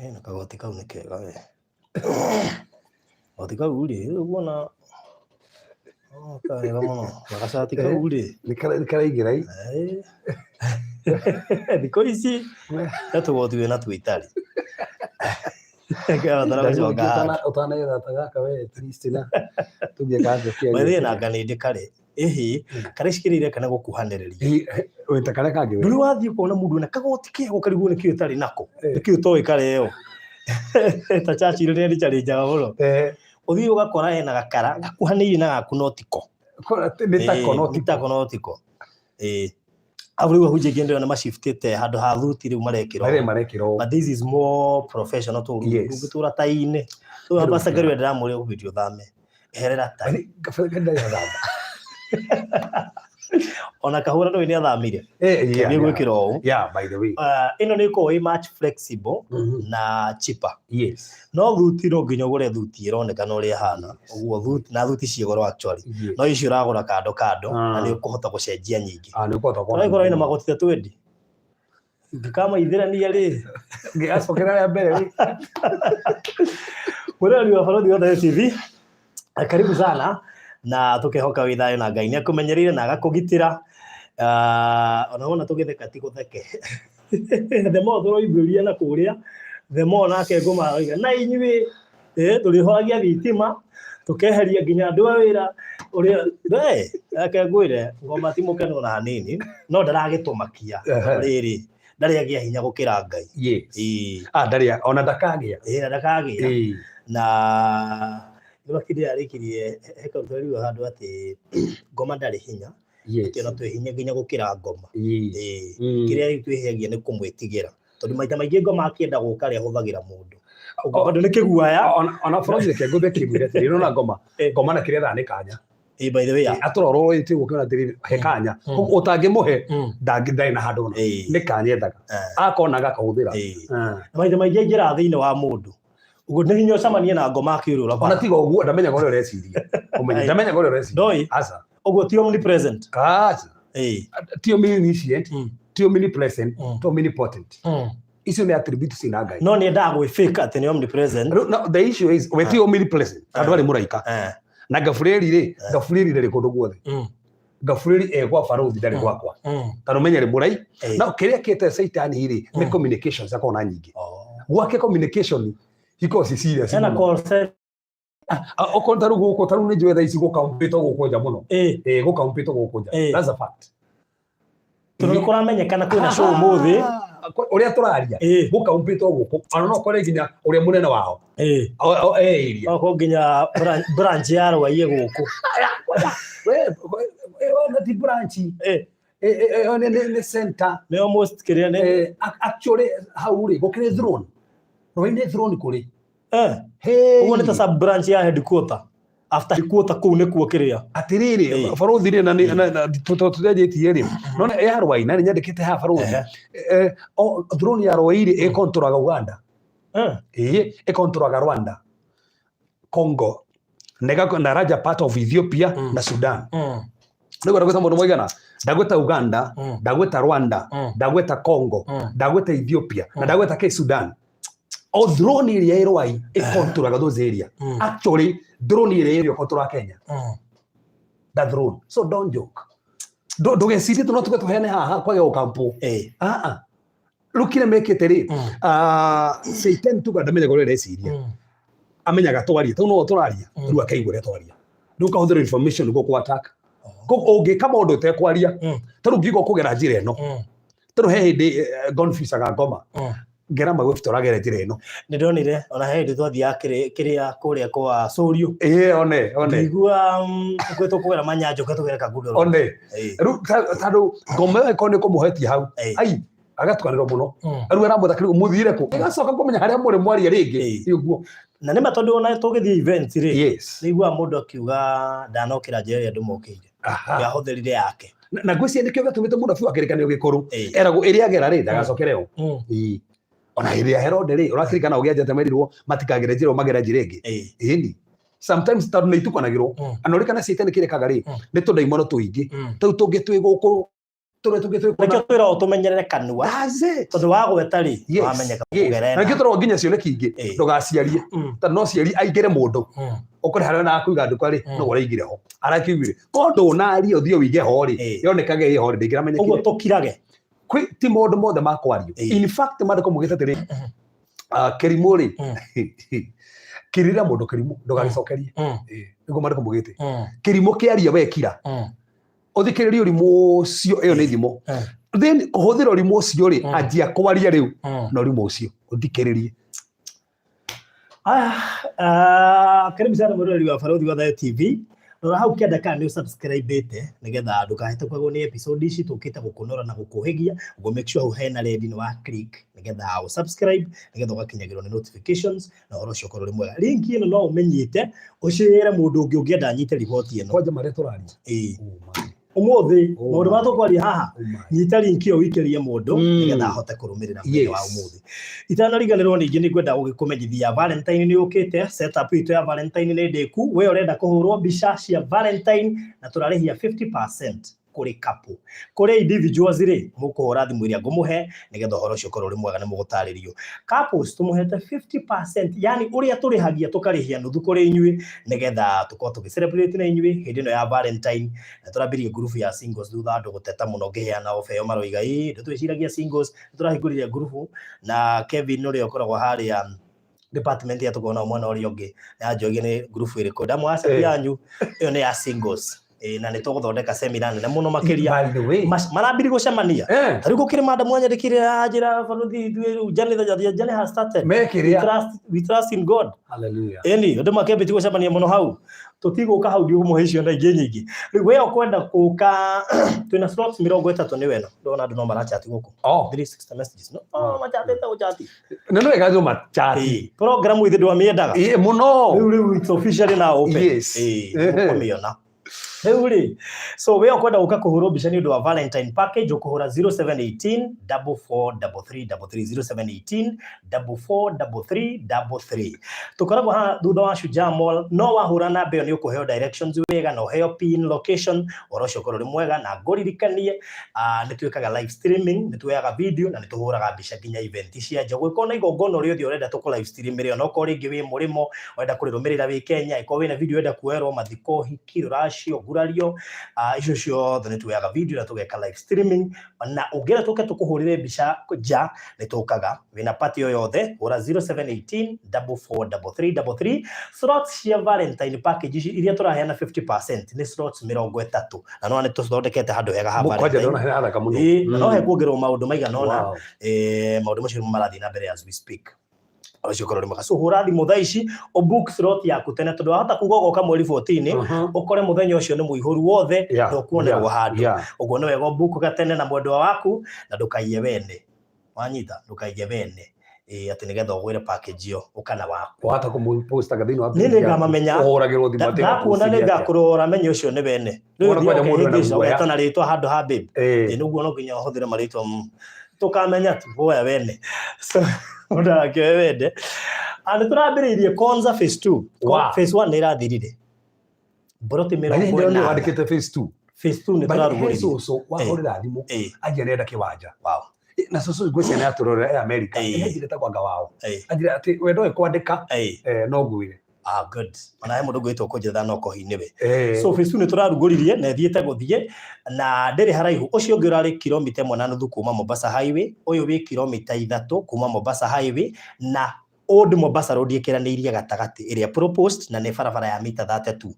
Na kagoti kau nĩ kega we. Goti kau rĩ, rĩu guona oh, kawega mũno. Na gacati kau rĩ. Nĩ karaingĩra i. Thikũ ici he tũgoti wĩna tuo itarĩ. Karabatara gũcoka handũ. Ũtanetha ta gaka we at least na tũthiĩ kanja kĩa. By the way, nanga nĩ ndĩ karĩ. Ĩhĩ, karĩa cikĩrĩire kana gũkuhanĩrĩria. Wĩta karĩa kangĩ we. Ndũrĩ wathiĩ ũkona mũndũ wĩna kagoti kega ũkarigwo nĩkĩ ũtarĩ nako. Nĩkĩ ũtoĩ kareo. Ta Churchill nĩ arĩ mũno. Ũthiĩ ũgakora ena gakara gakuhanĩrĩirie na gaku no tiko. Nĩ tako no Nĩ tiko. tako no tiko. Ĩĩ. Hau rĩu ahunjia aingĩ ndĩrona maciftĩte handũ ha thuti rĩu marekĩra Marĩa ũũ. marekĩra ũũ. But this is more professional tondũ Yes. ndũngĩtũra tai-inĩ. Rĩu Rĩu Pastor Gary ndĩramũria ũbidi ũthame. Eherera tai. Kabere ndarĩ athamba. Ona kahũra ndũĩ nĩ athamire. Eh, yeah, Nĩ gwĩkĩra ũũ. Yeah, by the way. Ĩno nĩ ĩkoragwo ĩ much flexible na cheaper. No thuti no nginya ũgũre thuti ĩronekana ũrĩa ĩhana. Ũguo thuti na thuti ciĩ goro actually. No icio ũragũra kando kando na nĩ ũkũhota gũcenjia nyingĩ. Ah, nĩ ũkũhota kuona. Ũragĩkorwo wĩna magoti ta 20. Ngĩkamaithĩrania rĩ. Ngĩgacokera rĩa mbere rĩ. Mũrori wa Barũthi wa Thayo TV, karibu sana na tukehoka wĩ thayũ na Ngai nĩ akũmenyereire na agakũgitĩra. Ona wona tũgĩtheka ti gũtheke. The more tũroimbũria na kũrĩa, the more nake ngũma aroiga na inyuĩ tũrĩhoragia thitima tũkeheria nginya andũ a wĩra ũrĩa reke ngwĩre ngoma ti mũkenu ona hanini no ndaragĩtũmakia rĩrĩ ndarĩ agĩa hinya gũkĩra Ngai. Yes. Ah, ndarĩ ona ndakagĩa. Ĩĩ na ndakagĩa. Na nĩ makĩria arĩkirie he kaũndũ handũ atĩ ngoma ndarĩ hinya. Atĩ ona twĩ hinya nginya gũkĩra ngoma. Ĩĩ. Kĩrĩa rĩu twĩheagia nĩ kũmwĩtigĩra tondũ maita maingĩ ngoma akĩenda gũka rĩ ahũthagĩra mũndũ. Ũguo bado nĩ kĩguaya. Ona bũrũri reke ngũthe kĩmwĩre atĩrĩ, nĩũrona ngoma, ngoma na kĩrĩa ethaga nĩ kanya. Ĩĩ, by the way, yeah. Atũrorwo ĩtĩ gũkĩona atĩrĩrĩ, he kanya. Ũtangĩmũhe, ndarĩ na handũ ona. Nĩ kanya ethaga. Akona agakahũthĩra. Na maita maingĩ aingĩraga thĩinĩ wa mũndũ. Ũguo nĩ hinya ũcemanie na ngoma akĩũrũra Ona bara. tiga ũguo ndamenyaga ũrĩa ũreciria. Ũmenye ndamenyaga ũrĩa ũreciria. Ndoĩ. Aca. Ũguo ti omnipresent. Aca. Ti omniscient, ti omnipresent, ti omnipotent. Icio nĩ attributes cina Ngai. No nĩ endaga gwĩ fake atĩ nĩ omnipresent. Rĩu, no, the issue is we ti omnipresent tondũ arĩ mũraika. Na Gabrieli rĩ, Gabrieli ndarĩ kũndũ guothe. Gabrieli e gwa barũthi ndarĩ gwakwa. Tondũ menye nĩ mũrai. No kĩrĩa kĩte Caitani rĩ, nĩ communications akoragwo na nyingĩ. Gwake communication ikoragwo ci serious Ena mũno. call center. Okorwo ta rĩu gũkũ ta rĩu nĩ njũĩ thaa ici gũkaumpĩtwo gũkũ nja mũno. Gũkaumpĩtwo gũkũ nja. That's a fact. Tondũ nĩ kũramenyekana kwĩna show ũmũthĩ. Ũrĩa tũraria gũkaumpĩtwo gũkũ ona no kore nginya ũrĩa mũnene wao e area. Okorwo nginya branch ya Rwaiye gũkũ. Ona ti branch. Nĩ center. Nĩ almost kĩrĩa nĩ. Actually hau rĩ gũkĩrĩ throne. Rwai nĩ throne kũrĩ. Ũguo nĩ ta sub branch ya headquarter. After headquarter kũu nĩkuo kĩrĩa. Atĩrĩrĩ, barũthi rĩ na tũtianjĩtie rĩ, nona ya Rwai na nĩ nyandĩkĩte haha barũthi. Throne ya Rwai rĩ ĩkontroraga Uganda. Ĩĩ, ĩkontroraga Rwanda, Congo, na larger part of Ethiopia na Sudan. Nĩguo ndagwĩta mũndũ mũigana, ndagwĩta Uganda, ndagwĩta Rwanda, ndagwĩta Congo, ndagwĩta Ethiopia na ndagwĩta kĩ Sudan. O drone ĩrĩa ĩ Rwai ĩkontroraga those area. Actually drone ĩrĩa ĩrĩa ĩkontroraga Kenya. That drone. So don't joke. Ndũgecirie tũ no tuge tũheane haha kwage gũkampũ. Ah ah. Rĩu kĩrĩa mekĩte rĩ, Satan tuga ndamenyaga ũrĩa areciria. Amenyaga twaria, tondũ no tũraria, rĩu akaigua ũrĩa twaria. Rĩu ũkahũthĩra information nĩguo kũ attack. Koguo ũngĩka maũndũ ũtekwaria, ta rĩu ngiuga ũkũgera njĩra ĩno, ta rĩu he hĩndĩ ngonficaga ngoma, ngera magwĩbita ũragera njĩra ĩno. Nĩ ndonire ona he hĩndĩ twathiaga kĩrĩa kũrĩa kwa Sũriũ. Ĩĩ, one, one. Ngĩigua kwĩ tũkũgera Manyanjũ, kwĩ tũgere Kangundo. One. Rĩu tondũ ngoma ĩyo ĩkorwo nĩ kũmũhetia hau, ai, agatukanĩrwo mũno. Rĩu aramwetha kĩrĩgũ mũthiire kũ? Ĩgacoka kũmenya harĩa mũrĩ mwaria rĩngĩ. Ũguo. Na nĩ ma tondũ ona tũgĩthiĩ events rĩ, nĩ iguaga mũndũ akiuga ndanokĩra njĩra ĩrĩa andũ mokĩire. Yahũthĩrire yake. Na ngwĩciria nĩkĩo gĩatũmĩte mũnabii wa kĩrĩkanĩro gĩkũrũ eragwo ĩrĩa agera rĩ ndagacokere ho. Ona hĩndĩ ya Herode rĩ, ũrakĩririkana ũgĩanjate merirwo matikagere njĩra magere njĩra ĩngĩ. Ĩni. Sometimes tondũ nĩ itukanagĩrwo. Na ũririkane Caitani kĩrĩa ĩkaga rĩ, nĩ tũndaimono tũingĩ. Tũu tũngĩ twĩ gũkũ Tũrĩa tũngĩ twĩ Nĩkĩo twĩragwo tũmenyerere kanua. That's it. Tondũ wagweta rĩ, Yes. wamenyeka Yes. kũgera Na nĩkĩo tũragwo nginya cioneki ingĩ Ĩĩ. ndũgaciarie tondũ no ciari aingĩre mũndũ ũkore harĩa na kuiga nduka rĩ no ũraigire ho arakiugire ko ndũnaria ũthiĩ ũige ho rĩ Ĩĩ. yonekage ĩ ho rĩ Ũguo ndĩngĩramenyekire. tũkirage. Kwĩ ti maũndũ mothe ma kwario. Ĩĩ. In fact, maandĩko maugĩte atĩrĩ, ah, kĩrimũ rĩ, kĩrĩra mũndũ kĩrimũ ndũgagĩcokerie. Ĩĩ, nĩguo maandĩko maugĩte, kĩrimũ kĩaria we kira ũthikĩrĩrie ũrimũ ũcio, ĩyo nĩ thimo. Then kũhũthĩra ũrimũ ũcio rĩ, anjia kwaria rĩu na ũrimũ ũcio ũthikĩrĩrie. Aya, ah, karibu sana mwĩroreri wa Barũthi wa Thayo TV. Rora hau kĩanda kana nĩ ũsubscribe-ĩte nĩgetha ndũkahĩtũkagwo nĩ episode ici tũkĩte gũkũnora na gũkũhĩgia. Ũguo make sure hau hena red nĩ wa click nĩgetha ũsubscribe nĩgetha ũgakinyagĩrwo nĩ notifications na ũhoro ũcio ũkorwo ũrĩ mwega. Link ĩno no ũmĩnyite ũcĩre mũndũ ũngĩ ũngĩenda anyite riboti ĩno. Kwanja marĩa tũraria. Ĩĩ. Oh my. Ũmũthĩ Oh maũndũ my. marĩa tũkwaria haha, Oh my. nyita link ĩyo ũikĩrie mũndũ nĩgetha ahote kũrũmĩrĩra mũthenya wa ũmũthĩ. Itanariganĩrwo ningĩ nĩ ngwenda gũgĩkũmenyithia Valentine nĩ yũkĩte, setup itũ ya Valentine nĩ ndĩku. We ũrenda kũhũrwo mbica cia Valentine na tũrarĩhia 50% kũrĩ couple. Kũrĩ individuals rĩ, mũkũhũra thimũ ĩrĩa ngũmũhe nĩgetha ũhoro ũcio ũkorwo ũrĩ mwega nĩ mũgũtarĩrio. Couples tũmũhete 50%, yani ũrĩa tũrĩhagia tũkarĩhia nuthu kũrĩ inyuĩ nĩgetha tũkorwo tũgĩ celebrate na inyuĩ hĩndĩ ĩno ya Valentine. Na tũrambirie ngurubu ya singles thutha andũ gũteta mũno ngĩheana ofa ĩyo maroiga ĩ ndũtwĩciragia singles. Nĩtũrahingũrire ngurubu na Kevin ũrĩa ũkoragwo harĩa department ya tũkoragwo nao mwena ũrĩa ũngĩ nĩanjogie nĩ ngurubu ĩrĩkũ, ndamwatsapp yanyu ĩyo nĩ ya singles. Ĩ, na nĩ tũgũthondeka seminar nene mũno makĩria. By the way. Marambiri gũcemania. Ta rĩu gũkĩrĩ madam wanyandĩkire anjĩra, "Barũthi, ithuĩ rĩu journey, the journey has started." We Mekĩrĩa. trust, we trust in God. Hallelujah. Ĩni andũ makĩambĩtie gũcemania mũno hau, tũtigũka hau, ndigũmũhe icio na ingĩ nyingĩ. Rĩu we ũkwenda gũka, twĩna slots 30 nĩ weno ndona andũ no marachati gũkũ. 360 messages no oh, machatĩte gũchati. Na no wega andũ machati. Ĩĩ, program ithe ndwamĩendaga. Ĩĩ, mũno. Rĩu it's officially now open. Yes. Ĩĩ, ũkũmĩona rĩu rĩ. So we ũkwenda gũka kũhũrwo mbica nĩ ũndũ wa Valentine package, ũkũhũra 0718 4433 33, 0718 4433 33. Tũkoragwo haha thutha wa Shujaa Mall. No wahũra namba ĩyo nĩ ũkũheo directions wega na ũheo pin location, ũhoro ũcio ũkorwo ũrĩ mwega. Na ngũririkanie, ah, nĩ twĩkaga live streaming, nĩ tuoyaga video na nĩ tũhũraga mbica nginya event cia nja. Ũgĩkorwo na igongona ũrĩa ũthiĩ ũrenda tũkũ live stream ĩrĩ, onokorwo rĩngĩ wĩ mũrĩmo ũrenda kũrĩrũmĩrĩra wĩ Kenya, ĩkorwo wĩna video ũrenda kuoerwo mathiko, ũhiki, rũracio, ngurario, ah, icio ciothe nĩ tuoyaga video na tũgeka live streaming. Na ũngĩenda tũke tũkũhũrĩre mbica nja, nĩ tũkaga. Wĩna party o yothe, hũra 0718 443333. Slots cia Valentine package ici iria tũraheana 50% nĩ slots 30, na no nĩ tũthondekete handũ hega ha Kwanja Valentine. ndona he haraka mũno. Ĩĩ, na no hekuongererwo maũndũ maigana ũna. Maũndũ macio nĩmo marathiĩ na mbere as we speak. Ũcio ũkorwo ũrĩ mwega. So hũra thimũ thaa ici ũbook slot yaku tene, tondũ wahota kuga ũgoka mweri 14, ũkore mũthenya ũcio nĩ mũihũru wothe na ũkuonerwo handũ. Ũguo nĩ wega ũbook gatene na mwendwa waku na ndũkaiye wene. Wanyita, ndũkaiye wene. Ĩĩ, atĩ nĩgetha ũgwĩre package ĩyo ũkana waku. Wahota kũmũpostaga thĩinĩ wa Niĩ page nĩ yaku, ngamamenya. ũhũragĩrwo thimũ atĩ Ndakuona nĩ ũrapostirie atĩa. ngakũrora menye ũcio nĩ wene. Rĩu Wona kwanja mũndũ ena ũkĩhĩngĩca guoya. ũgetana rĩtwa handũ ha babe. Ĩĩ, nĩguo no nginya ũhũthĩre marĩtwa tũkamenya tu woya wene. So mũndũ arakĩoe wene. Ah, nĩ tũrambĩrĩirie Konza phase 2. Phase 1 nĩ ĩrathirire. Mburoti Na mĩrongo hĩndĩ ĩyo nĩ ĩnana. wandĩkĩte phase 2. Phase 2 nĩ But he tũrarugũririe. cũcũ wahũrĩra thimũ anjia nĩenda kĩwanja. Na cũcũ ngwĩciria nĩ atũrorera e America. Nĩ anjĩrĩte kwanga wao. Anjĩra atĩ we ndoĩ kwandĩka, no ngwĩre. Ah, good. Ona he mũndũ ngwĩtwo kũnjetha no kohi nĩwe. So phase 2 nĩ tũrarugũririe na ĩthiĩte gũthiĩ na ndĩrĩ haraihu. Ũcio ũngĩ ũrarĩ kilomita 1.5 kuma Mombasa Highway, ũyũ wĩ kilomita 3 kuma Mombasa Highway, na Old Mombasa Road ĩkĩranĩirie gatagatĩ ĩrĩa proposed, na nĩ barabara ya mita 32.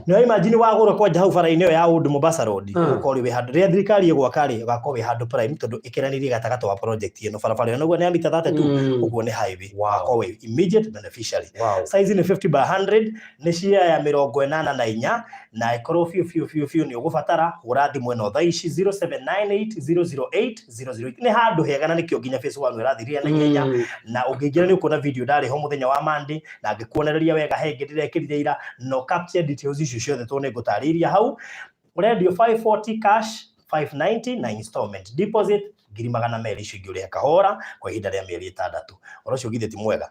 Nĩ imagine wagũra kwanja hau bara-inĩ ĩyo ya Old Mombasa Road, ũgũkorwo wĩ handũ rĩrĩa thirikari ĩgwaka rĩ, ũgakorwo wĩ handũ prime, tondũ ĩkĩranĩirie gatagatĩ wa project ĩno. Barabara ĩyo naguo nĩ ya mita 32, ũguo nĩ highway. Ũgakorwo wĩ immediate beneficiary. Size nĩ 50 by 100, nĩ share ya 84, na ĩkorwo biũ biũ biũ biũ nĩ ũgũbatara, hũra thimũ ĩno thaa ici 0798 008 008. Nĩ handũ hega na nĩkĩo nginya phase 1 ĩrathirire na ihenya. Na ũngĩingĩra nĩ ũkuona video ndarĩ ho mũthenya wa Monday na ngĩkuonereria wega, he ĩngĩ ndĩrekĩrire ira no capture details icio ciothe tondũ nĩ ngũtarĩirie hau. Ũrendio 540 cash, 590 na installment, deposit 200,000, icio ingĩ ũrĩhe kahora kwa ihinda rĩa mĩeri 6. Ũhoro ũcio githĩ ti mwega?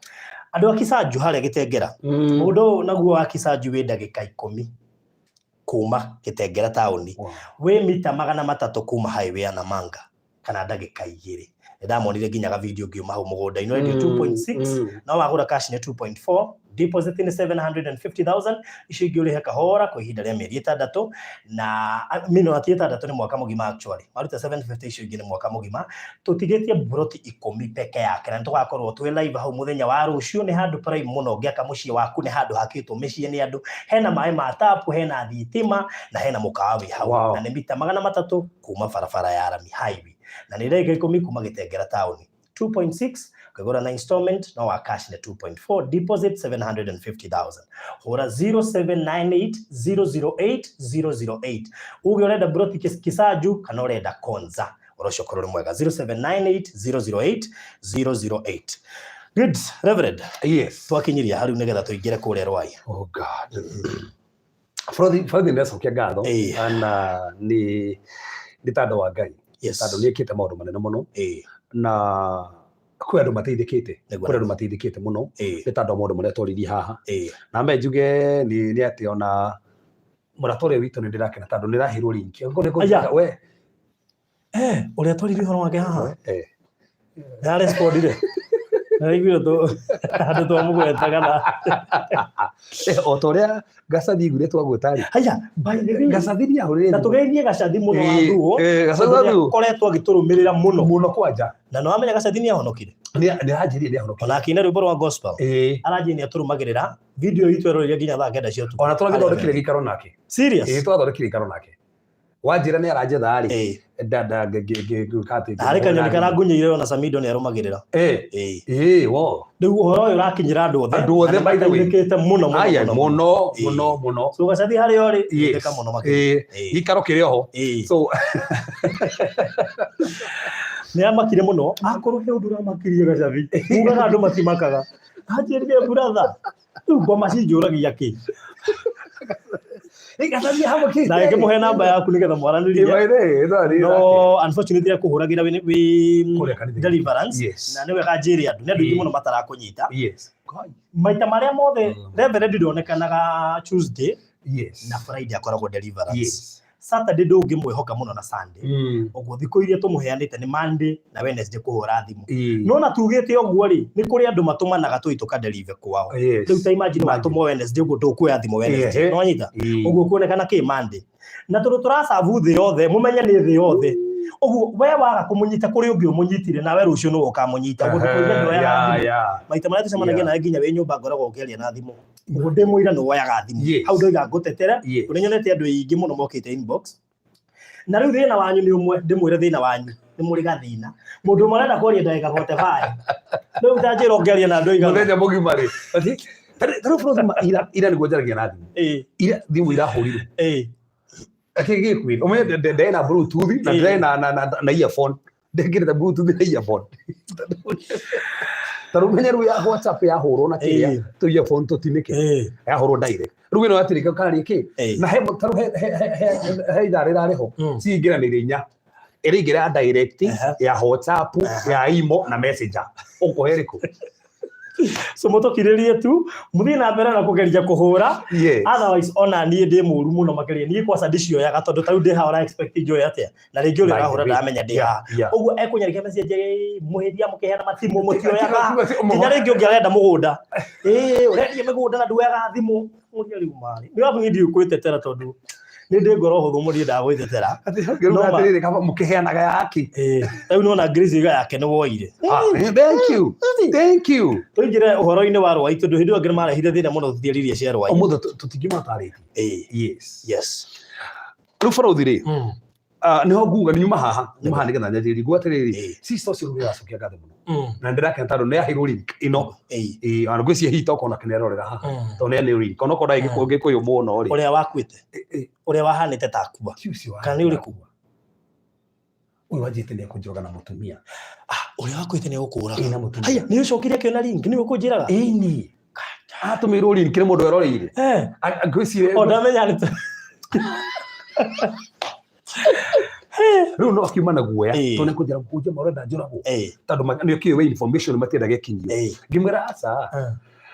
Andũ a Kisanju harĩa Gĩtengera, mũndũ ũyũ naguo wa Kisanju wĩ ndagĩka 10. Kuma Kitengela taũni. Wĩ mita 300 kuma highway ya Namanga kana ndagĩka 2. Nĩ ndamonire nginya ga video ngiuma hau mũgũnda-inĩ, ũrendio 2.6, no wagũra cash nĩ 2.4, deposit nĩ 750,000, icio ingĩ ũrĩhe kahora kwa ihinda rĩa mĩeri 6 na mino ti 6, nĩ mwaka mũgima actually. Waruta 750, icio ingĩ nĩ mwaka mũgima. Tũtigĩtie mburoti 10 peke yake na nĩ tũgakorwo twĩ live hau mũthenya wa rũciũ. Nĩ handũ prime mũno ũngĩaka mũciĩ waku, nĩ handũ hakĩtwo mĩciĩ nĩ andũ, hena maĩ ma tap, hena thitima na hena mũkawa wĩ hau. Na nĩ mita 300 kuma barabara ya rami, highway, na nĩ ndagĩka 10 kuma Gĩtengera taũni. 2.6 ũkĩgũra na installment, no wa cash nĩ 2.4, deposit 750,000. Hũra 0798 008 008 uge ũrenda broti Kisaju kana ũrenda Konza. Ũhoro ũcio ũkorwo ũrĩ mwega. 0798 008 008. Good, Reverend. Yes. Twakinyiria hau nĩgetha tũingĩre kũrĩa Rwai. Oh God. Bũrũthi bũrũthi nĩacokia ngatho na nĩ tondũ wa Ngai, tondũ nĩ ekĩte maũndũ manene mũno na kwĩ andũ mateithĩkĩte, kwĩ andũ mateithĩkĩte mũno nĩ tondũ wa maũndũ marĩa twaririe haha. Na mbe njuge nĩ atĩ ona mũrata ũrĩa witũ nĩ ndĩrakena tondũ nĩ raheirwo link. Angĩkorwo nĩ Aya. kũnjĩta, we. Ũrĩa twaririe ũhoro wake haha. Ndarespondire. Naraiguire tu andũ twamũgwetaga na O ta ũrĩa Gacathi iguire twagwĩta rĩ. Haya, by the way, Gacathi nĩ ahũrĩre na thimũ. Tũgeithie Gacathi mũno wa Thuo. Gacathi wa Thuo. Koretwo agĩtũrũmĩrĩra mũno. Mũno kwanja. Na nĩ wamenya Gacathi nĩ ahonokire. Nĩ aranjĩrire nĩ ahonokire. Ona akĩina rwĩmbo rwa gospel. Aranjĩrire nĩ atũrũmagĩrĩra video itũ eroreire nginya thaa 9 cia ũtukũ. Ona tũragĩthondekire gĩikaro nake. Serious? Ĩĩ, twathondekire gĩikaro nake. Wanjĩra nĩ aranjetha rĩ, nda ngĩka atĩ Harĩ kanyoni karangunyĩire ona Samido nĩ arũmagĩrĩra. Ĩĩ wo. Rĩu ũhoro ũyũ ũrakinyĩra andũ othe. Andũ othe, Na nĩ by the way. mateithĩkĩte mũno mũno Aya, mũno. Mũno mũno mũno. So Gacathi harĩa ũrĩ, Yes. teithĩka mũno makĩria. Gĩikaro kĩrĩ oho. So Nĩ amakire mũno, akorwo he ũndũ ũramakirie Gacathi. Ugaga andũ matimakaga. Anjĩrire, "Brother, rĩu ngoma cinjũragia kĩ?" Gacathi hamũkĩte. Na ngĩmũhe namba yaku nĩgetha mwaranĩrie. No unfortunately akũhũragĩra wĩ Kũrĩa kanitha-inĩ. deliverance. Na nĩ wega njĩre andũ, nĩ andũ aingĩ mũno matarakũnyita. Maita marĩa mothe Reverend ndonekanaga Tuesday na Friday akoragwo deliverance. Saturday ndũngĩmwĩhoka mũno na Sunday. Ũguo thikũ iria tũmũheanĩte nĩ Monday na Wednesday kũhũra thimũ. No na tugĩte ũguo rĩ, nĩ kũrĩ andũ matũmanaga tũi tũkadeliver kwao. Rĩu ta imagine watũmwo Wednesday ũguo, ndũkuoya thimũ Wednesday. Nĩwanyita? Ũguo kuonekana kĩ Monday. Na tondũ tũracabu thĩ yothe, mũmenye nĩ thĩ yothe. Ũguo we waga kũmũnyita, kũrĩ ũngĩ ũmũnyitire, nawe rũciũ nĩwe ũkamũnyita. Ũguo ndũkoige ndoyaga thimũ. Maita marĩa tũcemanagia nawe nginya wĩ nyũmba ngoragwo ngĩaria na thimũ. Ũguo ndĩ mũira nĩ woyaga thimũ. Hau ndoiga ngũtetere, tondũ nĩnyonete andũ aingĩ mũno mokĩte inbox. Na rĩu thĩna wanyu nĩ ũmwe, ndĩmwĩre thĩna wanyu, nĩ mũrĩ gathĩna. Mũndũ ũmwe arenda kwaria ndagĩka 45. Rĩu ta njĩra ũngĩaria na andũ aigana? Mũthenya mũgima rĩ. Ta rĩu bũrũri ira ira nĩguo njaragia na thimũ. Ira thimũ irahũrirwo. Akĩ gĩkwĩra. Ũmenye ndarĩ na bluetooth na ndarĩ na earphone. Ndekĩrĩte bluetooth na earphone. Ta rĩu ũmenye rĩu ya WhatsApp yahũrwo na kĩrĩa tũ earphone tũtinĩke. Yahũrwo direct. Rĩu ĩno yatirĩka kana kĩ. Na he ta rĩu he ithaa rĩrarĩ ho. Cingĩranĩire inya. Ĩraingĩra ya direct, ya WhatsApp, ya imo na Messenger. Ũkũhe ĩrĩkũ? So mũtũkirĩrie tu, mũthiĩ na mbere na kũgeria kũhũra. Otherwise ona niĩ ndĩ mũru mũno makĩria, niĩ kwaca ndicioyaga tondũ ta rĩu ndĩ haha ũra expect njoe atĩa, na rĩngĩ ũrĩa ũrahũra ndaramenya ndĩ haha. Ũguo ekũnyandĩkĩra message, "Mũhĩria mũkĩheana mathimũ mũtioyaga," nginya rĩngĩ ũngĩ arenda mũgũnda, ĩĩ ũrendia mĩgũnda na nduoyaga thimũ. Mũria rĩu marĩ nĩ wabu, niĩ ndiũĩ gwĩtetera tondũ nĩ ndĩ ngoro hũthũ mũno, ndiendaga gwĩtetera. No atĩrĩrĩ, kaba mũkĩheanaga yaki. Rĩu nĩwona Grace iga yake nĩ woire. Thank you, thank you. Tũingĩre ũhoro-inĩ wa Rwai tondũ hĩndĩ ĩyo angĩ nĩ marehire thĩna mũno tũtiaririe cia Rwai. Ũmũthĩ tũtingimatarĩtie. Yes. Rĩu bũrũthi rĩ, nĩho nguga nĩ nyuma haha, nyuma haha nĩgetha nyanjĩrĩrie nguga atĩrĩrĩ, sister ũcio rĩu nĩaracokia ngatho mũno na ndĩrakena tondũ nĩ aheirwo link ĩno. Ĩĩ, ona ngwĩciria hihi tokorwo nake nĩarorera haha tondũ nĩ aneo link onokorwo ndarĩ Gĩkũyũ mũno rĩ. Ũrĩa wakuĩte, ũrĩa wahanĩte ta akua? Ti ũcio. Kana nĩ ũrĩkũ? Ũyũ wanjĩte nĩ ekũnjũraga na mũtumia. Ah, ũrĩa wakuĩte nĩ egũkũraga? Ĩĩ, na mũtumia. Haya, nĩ ũcokire akĩona link, nĩwe ũkũnjĩraga? Ĩni atũmĩirwo link nĩ mũndũ eroreire. Ngwĩciria O ndamenya nĩ rĩu no akiuma na guoya tondũ nĩ kũnjĩra kũnjia marenda njũragwo tondũ nĩ kĩũĩ information matiendaga ĩkinyio. Ngĩmwĩra aca.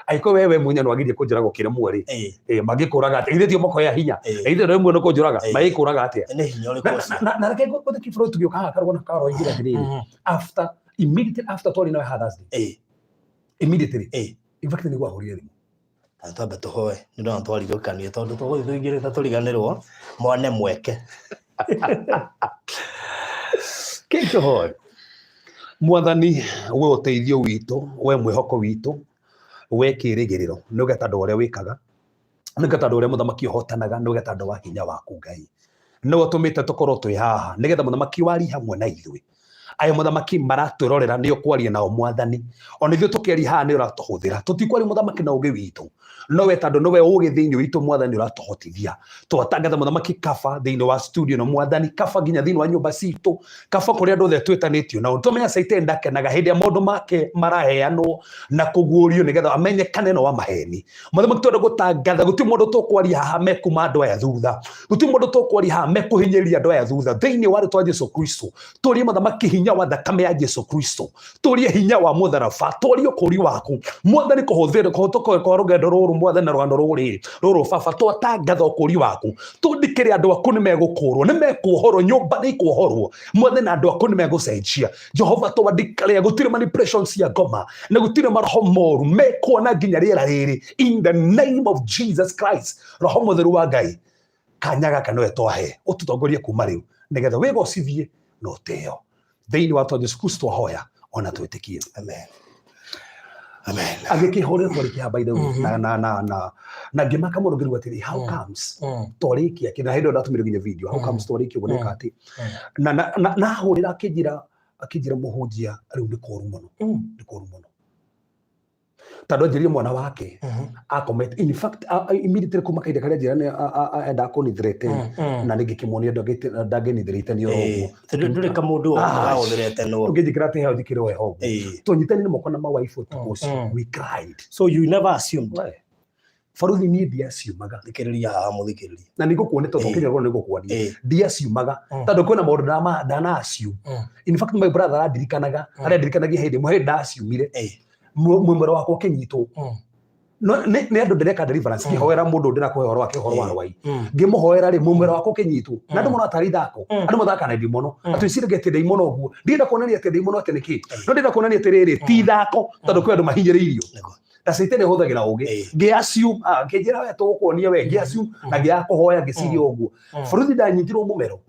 Angĩkorwo we mwenyewe nĩ wagĩrĩire kũnjũraga ũkĩremwo rĩ, mangĩkũraga atĩa? Githĩ tio mokoya hinya? Githĩ ndũrĩ muono kũnjũraga? Magĩkũraga atĩa? Nĩ hinya ũrĩkũ ũcio? Na reke ngũthĩ kĩbũrũri tũgĩũka haha karũgano karoigire atĩrĩrĩ, after immediately after twarĩ nawe haha Thursday, immediately, in fact nĩguo ahũrire thimũ. Na twambe tũhoe nĩ ndona twarirũkanio tondũ tũgũthiĩ tũingĩrĩte tũriganĩrwo mwane mweke. Kĩtũhoe. Mwathani, we ũteithio witũ, we mwĩhoko witũ, we kĩĩrĩgĩrĩro, nĩ ũgeta andũ ũrĩa wĩkaga, nĩ ũgeta andũ ũrĩa mũthamaki ũhotanaga, nĩ ũgeta andũ wa hinya waku Ngai. Nĩwe ũtũmĩte tũkorwo twĩ haha, nĩgetha mũthamaki warie hamwe na ithuĩ. Aya mũthamaki maratwĩrorera nĩ ũkwaria nao mwathani. Ona ithuĩ tũkĩaria haha nĩ ũratũhũthĩra. Tũtikwaria mũthamaki na ũgĩ witũ. No we tondũ nĩwe ũgĩ thĩinĩ witũ mwathani ũratũhotithia. Twatangatha mũthamaki kaba thĩinĩ wa studio no mwathani, kaba nginya thĩinĩ wa nyũmba citũ, kaba kũrĩa andũ othe twĩtanĩtio nao. Tũmenya Caitani ndakenaga hĩndĩ ĩrĩa maũndũ make maraheanwo na kũguũrio nĩgetha amenyekane no wa maheni. Mũthamaki twenda gũtangatha gũtirĩ mũndũ tũkwaria haha mekuma andũ aya thutha, gũtirĩ mũndũ tũkwaria haha mekũhinyĩrĩria andũ aya thutha. Thĩinĩ wa rĩtwa Jesu Kristo, tũrie mũthamaki hinya wa thakame ya Jesu Kristo, tũrie hinya wa mũtharaba, tũrie ũkũri waku mwathani, kũhũthĩra kũhũtũka kwa rũgendo rũrũ mwathani na rũgano rũrĩ rũrũ baba, twatangatha ũkũri waku, tũndikĩre andũ aku nĩ megũkũrwo, nĩ mekuohorwo, nyũmba nĩ ikuohorwo mwathani, na andũ aku nĩ megũcenjia. Jehova twandikĩre gũtirĩ manipulation cia ngoma na gũtirĩ maroho moru mekuona nginya rĩera rĩrĩ, in the name of Jesus Christ. Roho mũtheru wa Ngai, kanya gaka nĩwe twahe, ũtũtongorie kuma rĩu nĩgetha wĩgocithie na ũtĩo thĩinĩ wa twa Jesu Kristo twahoya ona twĩtĩkie. Amen. Amen. Agĩkĩhũrĩra twarĩkia by the way, na ngĩmaka mũno ngĩrigwo atĩrĩ, how comes twarĩkia kĩ na hĩndĩ ĩyo ndatũmĩire nginya video, how comes twarĩkia ũguo nĩka atĩ na ahũrĩra akĩnjĩra mũhunjia rĩu nĩ kũru mũno, nĩ kũru mũno tondũ anjĩrire mwana wake akomete, in fact immediately kuma kahinda karĩa njĩra nĩ endaga kũnithirete na nĩ ngĩkĩmuonia ndangĩnithirete nĩ oro ũguo. Ndũrĩ kamũndũ ũgagũthirete no. Ũngĩnjĩkĩra atĩ heo njĩkĩre heho ũguo. Tũnyitanire moko na mawaifu ũtukũ ũcio, we cried. So you never assumed. Baruthi niĩ ndiaciumaga. Thikĩrĩria haha mũthikĩrĩria. Na nĩ ngũkuonia tondũ kĩnya nĩ ngũkuonia. Ndiaciumaga tondũ kwĩna maũndũ ndana assume. In fact my brother arandirikanaga, arandirikanagia hĩndĩ ĩmwe hĩndĩ ndaciumire. Mwĩmwero wakwa ũkĩnyitwo. No nĩ andũ ndĩreka deliverance, ngĩhoera mũndũ ndĩrakũhe ũhoro wake, ũhoro wa rwai. Ngĩmũhoera rĩ, mwĩmwero wakwa ũkĩnyitwo. Na andũ mona tarĩ ithako. Andũ mathakaga na ndimono. Atwĩciragia atĩ ndaimono ũguo. Ndĩrenda kuonania atĩ ndaimono atĩ nĩkĩ. No ndĩrenda kuonania atĩrĩrĩ, ti ithako tondũ kwĩ andũ mahinyĩrĩirio. Na Caitani ahũthagĩra ũgĩ. Ngĩ-assume, ngĩnjĩra we tũgũkuonia we, ngĩ-assume na ngĩaga kũhoya ngĩciria ũguo. Bũrũri ndanyitirwo mũmero.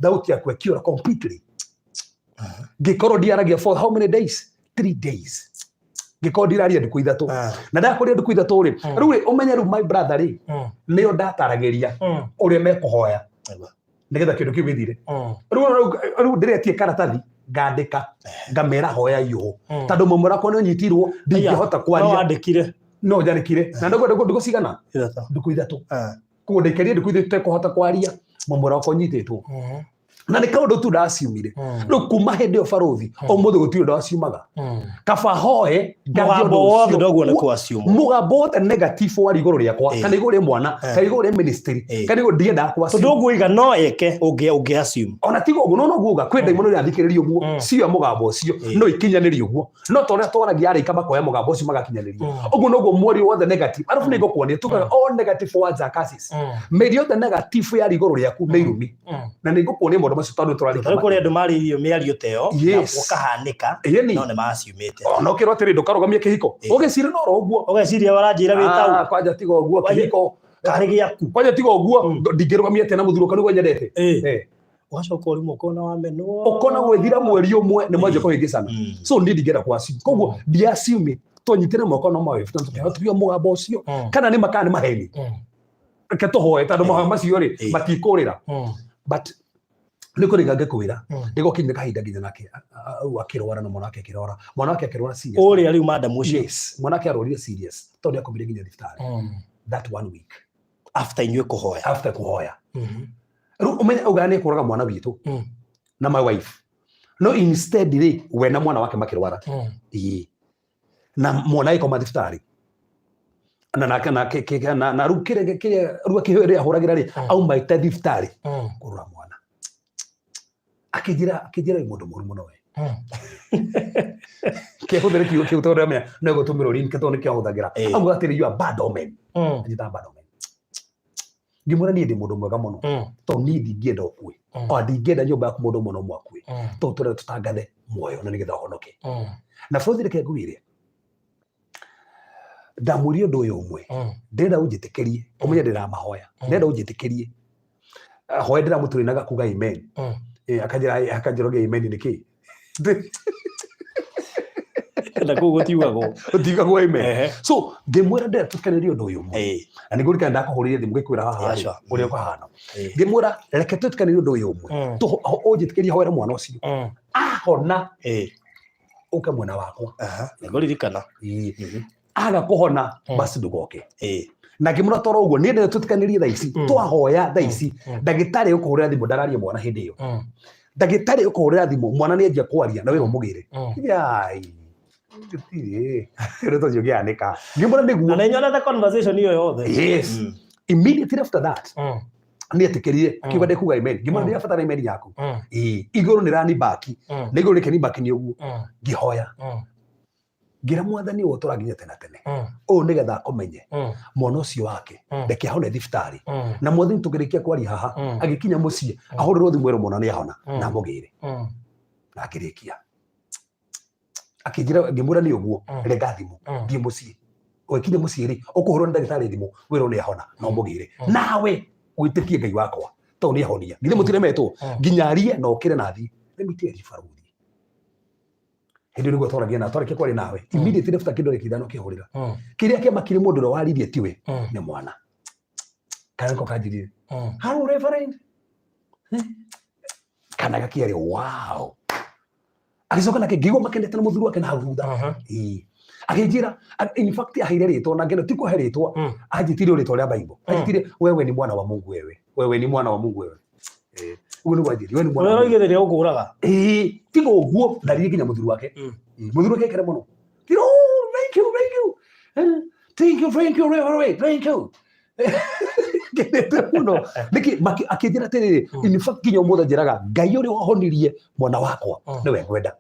Thauti yakwa ĩkĩũra completely. Ngĩkorwo ndiaragia for how many days? 3 days. Ngĩkorwo ndiraria ndukũ ithatũ. Na ndakũria ndukũ ithatũ rĩ, rĩu rĩ, ũmenye rĩu my brother rĩ, nĩo ndataragĩria ũrĩa mekũhoya nĩgetha kĩndũ kĩu gĩthire. Rĩu ndĩretie karatathi ngandĩka ngamera hoya ũũ tondũ mũmera wakwa nĩ ũnyitirwo ndingĩhota kwaria. No wandĩkire. No njandĩkire. Na ndũkũ cigana? Ithatũ. Ndukũ ithatũ. Koguo ndaikarire ndukũ ithatũ itekũhota kwaria, mũmera wakwa ũnyitĩtwo. Na nĩ kaũndũ tu ndaciumire. Rĩu kuma hĩndĩ ĩyo barothi, ũmũthĩ gũtirĩ ũndũ waciumaga. Kaba hoe Mũgambo wothe ndoguo nĩ kwaciumwo. Mũgambo wothe negative warĩ igũrũ rĩakwa, kana igũrũ rĩa mwana, kana igũrũ rĩa ministry, kana igũrũ ndiendaga kwaciuma. Tondũ ũguo iga no eke ũngĩ assume. Ona tiga ũguo, no noguo uga kwĩ ndaimono irathikĩrĩria ũguo, cio mũgambo ũcio no ikinyanĩrie ũguo. No ta ũrĩa twaragia araika makoya mũgambo ũcio magakinyanĩria. Ũguo noguo mwario wothe negative. Arabu nĩ ngũkuonia tugaga all negative words are curses. Mĩario yothe negative yarĩ igũrũ rĩaku nĩ irumi. Na nĩ ngũkuonia maũndũ macio tondũ tũrarĩkia. Tondũ kũrĩ andũ marĩirio mĩario ta ĩyo na gũkahanĩka no nĩ maciumĩte. Ona ũkĩrwo atĩrĩ ndũkarũgamie kĩhiko. Ũgĩciria no oro ũguo. Ũgeciria ũranjĩra wĩ tau. Kwanja tiga ũguo kĩhiko. Karĩ gĩaku. Kwanja tiga ũguo ndingĩrũgamia atĩa na mũthuri wakwa nĩguo nyendete. Ũgacoka ũrimũ ũkona wamenwo. Ũkona gwĩthira mweri ũmwe nĩ mwanjia kũhĩngĩcana. So niĩ ndingĩenda kwa assume. Koguo ndi assume twanyitĩre moko na mawe tũkĩhotithia mũgambo ũcio kana nĩ makana nĩ maheni. Reke tũhoe tondũ mahoya macio rĩ matikũrĩra. But nĩ kũrĩ ngĩkwĩra nĩ gwakinyire kahinda nginya nake akĩrwara na mwana wake akĩrwara. Mwana wake akĩrwara serious. Ũrĩa rĩu madam ũcio. Yes, mwana wake arwarire serious tondũ nĩakomire nginya thibitarĩ. That one week. After inyuĩ kũhoya. After kũhoya. Rĩu ũmenye augaga nĩ ekũraga mwana witũ na my wife. No instead rĩ, we na mwana wake makĩrwara. Ĩĩ. Na mwana agĩkoma thibitarĩ. Na nake na na na rĩu kĩrĩa kĩrĩa rĩu akĩheo ahũragĩra rĩ, aumaĩte thibitarĩ kũrora mwana. Akĩnjĩra wĩ mũndũ mũru mũno we. Kĩhũthĩre kiugo kĩu tondũ ndĩramenya no gũtũmĩrwo ringi tondũ nĩkĩo ahũthagĩra. Auga atĩrĩ, "You are bad omen." Anjĩtaga bad omen. Ngĩmwĩra niĩ ndĩ mũndũ mwega mũno, tondũ niĩ ndingĩenda ũkue, ona ndingĩenda nyũmba yaku mũndũ ũmwe no ũmwe akue, tondũ tũrenda tũtangathe muoyo na nĩgetha ũhonoke. Na bũrũri, reke ngwĩre, ndamwĩrire ũndũ ũyũ ũmwe. Ndĩrenda ũnjĩtĩkĩrie, ũmenye ndĩramahoya. Ndĩrenda ũnjĩtĩkĩrie. Hoya ndĩramũtũrĩnaga kuga amen. Akanjĩra, akanjĩra ũge amen nĩkĩ? Na kũu gũtiugagwo. Ũtiugagwo amen. So ngĩmwĩra ndĩrenda tũtikanĩrie ũndũ ũyũ ũmwe. Na nĩguo rikana ndakũhũrĩire thimũ ngĩkwĩra haha rĩ, ũrĩa ũkahana. Ngĩmwĩra reke tũtikanĩrie ũndũ ũyũ ũmwe. Ũnjĩtĩkĩrie hoere mwana ũcio. Ahona, ũke mwena wakwa. Nĩngũririkana. Aga kũhona, basi ndũgoke. Na ngĩmwĩra toro ũguo niĩ ndĩrenda tũtikanĩrie thaa ici. Twahoya thaa ici, ndagĩtarĩ ũkũhũrĩra thimũ ndararia mwana hĩndĩ ĩyo. Ndagĩtarĩ ũkũhũrĩra thimũ mwana nĩ anjia kwaria na wĩra ũmũgĩre. Yai, gũtirĩ ũndũ ũcio ũngĩhanĩka. Ngĩmwĩra nĩguo. Na nĩnyonete conversation ĩyo yothe. Yes. Immediately after that, nĩ etĩkĩrire, akiuga ndĩkuga amen. Ngĩmwĩra ndĩrabatara amen yaku. Ĩĩ, igũrũ nĩ rani baki, na igũrũ rĩkeni baki nĩ ũguo. Ngĩhoya, ngĩra Mwathani ũyũ ũtũra nginya tene tene, ũũ nĩgetha akũmenye, mwana ũcio wake reke ahone thibitarĩ. Na Mwathani, tũkĩrĩkia kwaria haha, agĩkinya mũciĩ, ahũrĩrwo thimũ ĩrwo mwana nĩ ahona, na amũgĩre. Na akĩrĩkia akĩnjĩra, ngĩmwĩra nĩ ũguo, renga thimũ, thiĩ mũciĩ. Ũgĩkinya mũciĩ rĩ, ũkũhũrwo nĩ ndagĩtarĩ thimũ wĩrwo nĩ ahona na ũmũgĩre. Nawe wĩtĩkie Ngai wakwa tondũ nĩ ahonia. Githĩ mũtiremetwo? Nginya arie na ũkĩre na athiĩ. Let me tell you, barũthi, hĩndĩ ĩyo nĩguo twaragia na twarĩkia kwaria nawe, immediately after kĩndũ rĩki ithano kĩhũrĩra, kĩrĩa kĩamakire mũndũ ũrĩa waririe tiwe, nĩ mwana kana nĩko kanjirire, "Hello, reverend." Kana gakĩarĩ wow. Agĩcoka nake ngĩigua makenete na mũthuri wake na hau thutha. Ĩĩ. Akĩnjĩra, in fact aheire rĩtwa na ngeno ti kũhe rĩtwa, anjĩtire rĩtwa rĩa Bible. Anjĩtire, "Wewe ni mwana wa Mungu, wewe, wewe ni mwana wa Mungu wewe." Ũguo nĩguo anjĩtire, "Wewe ni mwana Ũrĩa wa Mungu." ũroigĩrĩria ũkũraga. Ĩĩ, tiga ũguo ndaririe nginya mũthuri wake. Ĩĩ, mũthuri wake ekere mũno. Tira, "Oh, thank you, thank you. Thank you, thank you, reverend, thank you." Ngenete mũno. Nĩkĩ akĩnjĩra atĩrĩrĩ, in fact nginya ũmũthĩ anjĩraga Ngai ũrĩa wahonirie mwana wakwa nĩwe ngwenda.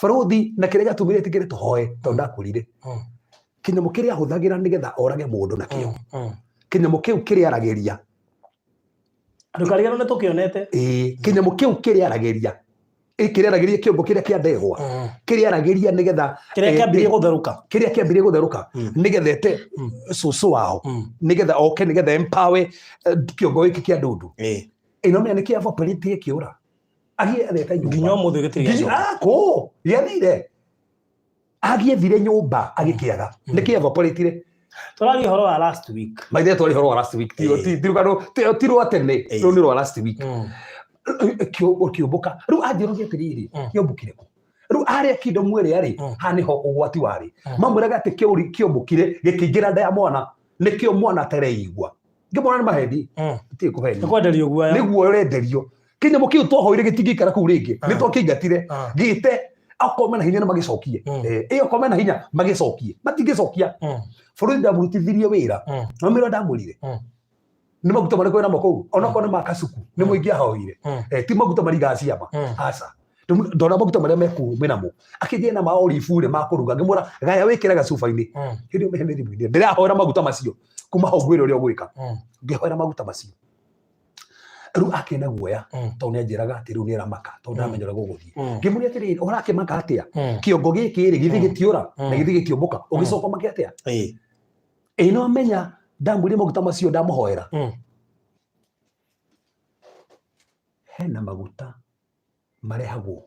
Barũthi, na kĩrĩa gĩatũmire ĩtĩkĩre tũhoe, tondũ ndakwĩrire kĩnyamũ kĩrĩa ahũthagĩra nĩgetha orage mũndũ nakĩo, kĩnyamũ kĩu kĩrĩa aragĩria. Ndũkariganĩrwo nĩ tũkĩonete. Ĩĩ, kĩnyamũ kĩu kĩrĩa aragĩria, kĩrĩa aragĩria kĩongo kĩrĩa kĩa ndegwa, kĩrĩa aragĩria nĩgetha Kĩrĩa kĩambirie gũtherũka. Kĩrĩa kĩambirie gũtherũka nĩgetha ete cũcũ wao, nĩgetha oke, nĩgetha empower kĩongo gĩkĩ kĩa ndundu. Ĩno menya nĩ kĩa evaporate kĩũra agĩethete nyũmba. Nginya ũmũthĩ gĩtirĩ gĩacoka. Ah, kũ gĩathire, agĩethire nyũmba agĩkĩaga, nĩ kĩ evaporatire. Tũraria ũhoro wa last week. Maithe, twari ũhoro wa last week, ti rwa tene. Rũu nĩ rwa last week. Kĩũmbũka rĩu anjĩroria atĩrĩrĩ, kĩũmbũkire kũ rĩu arĩa kingdom ĩrĩa rĩ? Haha nĩho ũgwati warĩ. Mamwĩraga atĩ kĩũri kĩũmbũkire gĩkĩingĩra nda ya mwana, nĩkĩo mwana atereigua. Ngĩmwona nĩ maheni. Gũtirĩ kũheni. Nĩ kwenderio guoya. Nĩguo ũrenderio. Kĩnyamũ kĩu twahoire gĩtingĩikara kũu rĩngĩ. Nĩ twakĩingatire. Gĩte akorwo mena hinya nĩ magĩcokie. Ĩ akorwo mena hinya magĩcokie, matingĩcokia. Bũrũri ndamũrutithirie wĩra. No mĩra ndamwĩrire nĩ maguta marĩkũ wĩnamo kũu, onakorwo nĩ ma kasuku nĩ mũingĩ ahoire. Ti maguta maringaga ciama. Aca. Ndona maguta marĩa mekuu menamo, akĩnjĩra na ma olive rĩ ma kũruga. Ngĩmwĩra gaya wĩkĩre gacuba-inĩ. Hĩndĩ ĩyo mehene thimũ-inĩ ndĩrahoera maguta macio kuma hau ngwĩre ũrĩa ũgwĩka. Ngĩhoera maguta macio rĩu akĩna guoya, tondũ nĩ anjĩraga atĩ rĩu nĩ aramaka tondũ ndamenya ũrĩa gũgũthiĩ. Ngĩmũria atĩrĩrĩ, ũrakĩmaka atĩa? Kĩongo gĩkĩ rĩ gĩthiĩ gĩtiũra na gĩthiĩ gĩtiũmbũka, ũgĩcoka ũmake atĩa? Ĩ no menya ndamwĩrire maguta macio ndamũhoera. Hena maguta marehagwo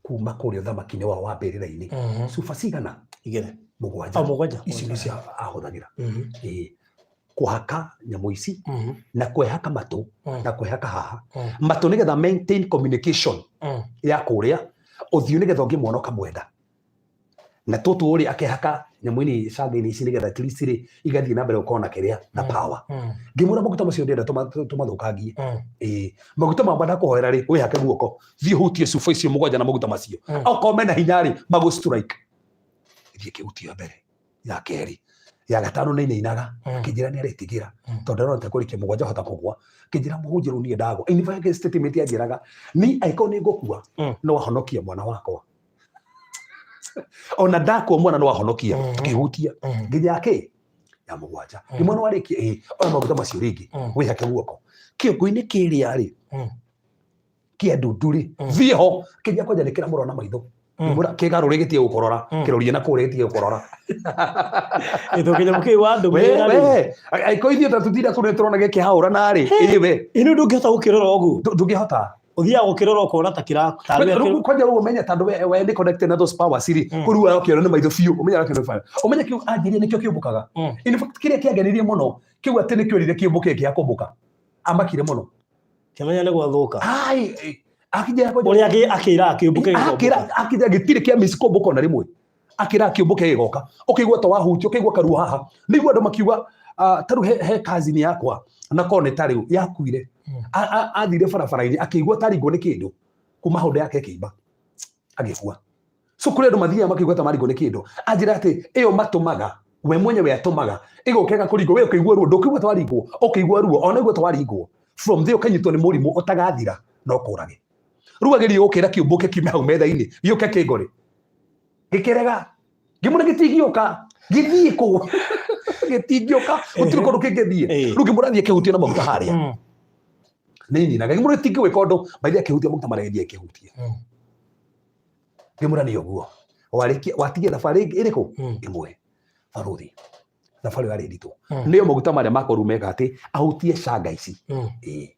kuma kũrĩa ũthamaki-inĩ wao wa mbĩrĩra-inĩ. Cuba cigana? Igĩrĩ. Mũgwanja. O mũgwanja. Icio nĩcio ahũthagĩra. Ĩĩ. Kũhaka nyamũ ici na kwĩhaka matũ na kwĩhaka haha matũ nĩgetha maintain communication ya kũrĩa ũthiũ, nĩgetha ũngĩmuona ũkamwenda. Na tũtũ rĩ, akehaka nyamũ-inĩ canga-inĩ ici nĩgetha at least rĩ igathiĩ na mbere gũkorwo na kĩrĩa na power. Ngĩmwĩra maguta macio ndĩrenda tũmathũkangie. Ĩĩ, maguta makwa ndakũhoera rĩ, wĩhake guoko, thiĩ hutie cuba icio mũgwanja na maguta macio. Okorwo mena hinya rĩ, magũ strike. Thiĩ kĩhuti ya mbere, ya kerĩ, Ya gatano nĩ inainaga. Akĩnjĩra nĩ aretigĩra tondũ arona ta kũrĩkia mũgwanja hota kũgwa. Akĩnjĩra, mũhunjia, rĩu niĩ ndagwa. In fact, statement anjĩraga ni angĩkorwo nĩ ngũkua, no ahonokie mwana wakwa. Ona ndakua, mwana no ahonokia. Tũkĩhutia nginya kĩ ya mũgwanja. Nĩ mwana warĩkia, ĩ oya maguta macio rĩngĩ, wĩhake guoko kĩongo-inĩ kĩrĩa rĩ kĩa ndundu rĩ, thiĩ ho. Kĩnja kwanja nĩ kĩramũrora na maitho. Kĩgarũre gĩtige gũkũrora, kĩrorie na kũrĩa gĩtige gũkũrora. Ĩtũkĩnyamũ kĩu wa ndũmĩra rĩ. We angĩkorwo ithuĩ ta tũtinda kũrĩa tũrona gĩkĩhaũra narĩ ĩ we. Ĩno ndũngĩhota gũkĩrora ũguo. Ndũngĩhota. Ũthiaga gũkĩrora ũkona ta kĩra tarĩ Rĩu kwanja rĩu ũmenye tondũ we nĩ connected na those powers rĩ, kũu ũrakĩona nĩ maitho biũ, ũmenye ũrakĩona nĩ ũmenye kĩu anjirie nĩkĩo kĩũmbũkaga. In fact, kĩrĩa kĩangenirie mũno kĩu atĩ nĩkĩo rire kĩũmbũke kĩa kũmbũka, amakire mũno. Kĩmenya nĩ gwathũka. Ai, akija kwanja ũrĩa akĩra kĩũmbũke gĩkombũka. Akĩra akija gĩtirĩ kĩa miss kũmbũka ona rĩmwe. Akĩra kĩũmbũke gĩgoka, ũkĩigua ta wahutio, ũkĩigua karuo haha. Nĩigua andũ makiuga, ah, ta rĩu he cousin yakwa na korwo nĩ ta rĩu yakuire. Athire barabara-inĩ akĩigua taringwo nĩ kĩndũ kuma hau, nda yake ĩkĩimba, agĩkua. So kũrĩ andũ mathiaga makĩigua ta maringwo nĩ kĩndũ. Anjĩra atĩ ĩyo matũmaga we mwenyewe atũmaga ĩgoka ĩgakũringwo, we ũkĩigua ruo, ndũkĩigua ta waringwo, ũkĩigua ruo ona igua ta waringwo. From there ũkanyitwo nĩ mũrimũ ũtagathira no kũrage. Rĩu agerie gũkĩra kĩũmbũke kiume hau metha-inĩ gĩũke kĩngore, gĩkĩrega. Ngĩmwĩra gĩtingĩũka, gĩthiĩ kũ? Gĩtingĩũka, gũtirĩ kũndũ kĩngĩthiĩ. Rĩu ngĩmwĩra thiĩ kĩhutie na maguta harĩa. Nĩ nyinaga. Ngĩmwĩra gĩtingĩgwĩka ũndũ maithe akĩhutia maguta marĩa, gĩthiĩ akĩhutia. Ngĩmwĩra nĩ ũguo warĩkia watigia thabarĩ ĩngĩ ĩrĩkũ? Ĩmwe, barũthi. Thabarĩ ĩyo yarĩ nditũ. Nĩyo maguta marĩa makoru meka atĩ ahutie canga ici. Ĩĩ,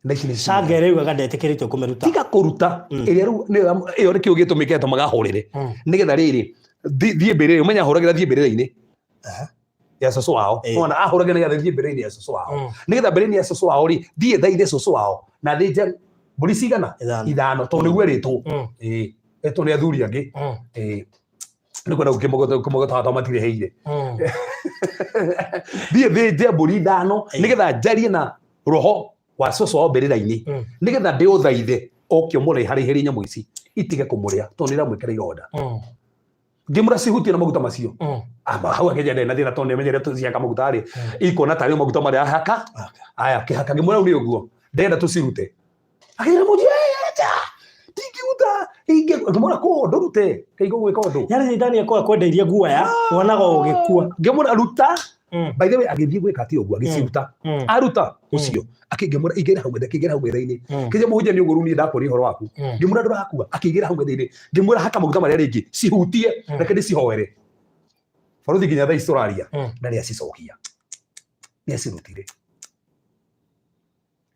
na ici nĩ canga ĩrĩa yugaga ndetĩkĩrĩtio kũmĩruta. Tiga kũruta. Ĩrĩa rĩu ĩyo nĩkĩo gĩtũmĩke tũmaga hũrĩre nĩgetha rĩrĩ thiĩ mbĩrĩra. Ũmenya ahũragĩra thiĩ mbĩrĩra-inĩ ya cũcũ wao. Wona ahũragĩra nĩgetha thiĩ mbĩrĩra-inĩ ya cũcũ wao. Nĩgetha mbĩrĩra-inĩ ya cũcũ wao rĩ, thiĩ thaithe cũcũ wao na thĩnje mbũri cigana? Ithano. Ithano, tondũ nĩguo ĩrĩtwo. Ĩĩ, ĩtwo nĩ athuri angĩ. Ĩĩ, nĩ kwenda gũkĩmũgota matirĩhĩire. Thiĩ thĩnje mbũri ithano nĩgetha njarie na roho wa cũcũ wao mbĩrĩra-inĩ, nĩgetha ndĩũthaithe oke ũmũrĩharĩhĩrie nyamũ ici itige kũmũrĩa tondũ nĩ iramwĩkĩra ironda. Ngĩmũra cihutie na maguta macio. Amba hau akĩnjia ndarĩ na thĩna tondũ nĩamenyere ciaka maguta rĩ, ikona tarĩ o maguta marĩa ahaka aya kĩhaka. Ngĩmwĩra rĩu nĩ ũguo ndĩrenda tũcirute. Akĩnjĩra, mũnjia ndingĩruta ngĩmwĩra kũ ndũrute kĩigo gwĩka ũndũ. Yani caitani akorwo akwendeirie guoya wonaga ũgĩkua. Ngĩmwĩra ruta. By the way, agĩthiĩ gwĩka atĩ ũguo agĩciruta. Aruta ũcio akĩngĩmwĩra ingĩra hau metha, akĩingĩra hau metha-inĩ. Kĩnja mũhunjia nĩ ũguo rĩu niĩ ndakũria ũhoro waku. Ngĩmwĩra ndũrakua. Akĩingĩra hau metha-inĩ. Ngĩmwĩra haka maguta marĩa rĩngĩ cihutie, reke ndĩcihoere. Barũthi, nginya thaa ici tũraria ndarĩ acicokia, nĩ acirutire.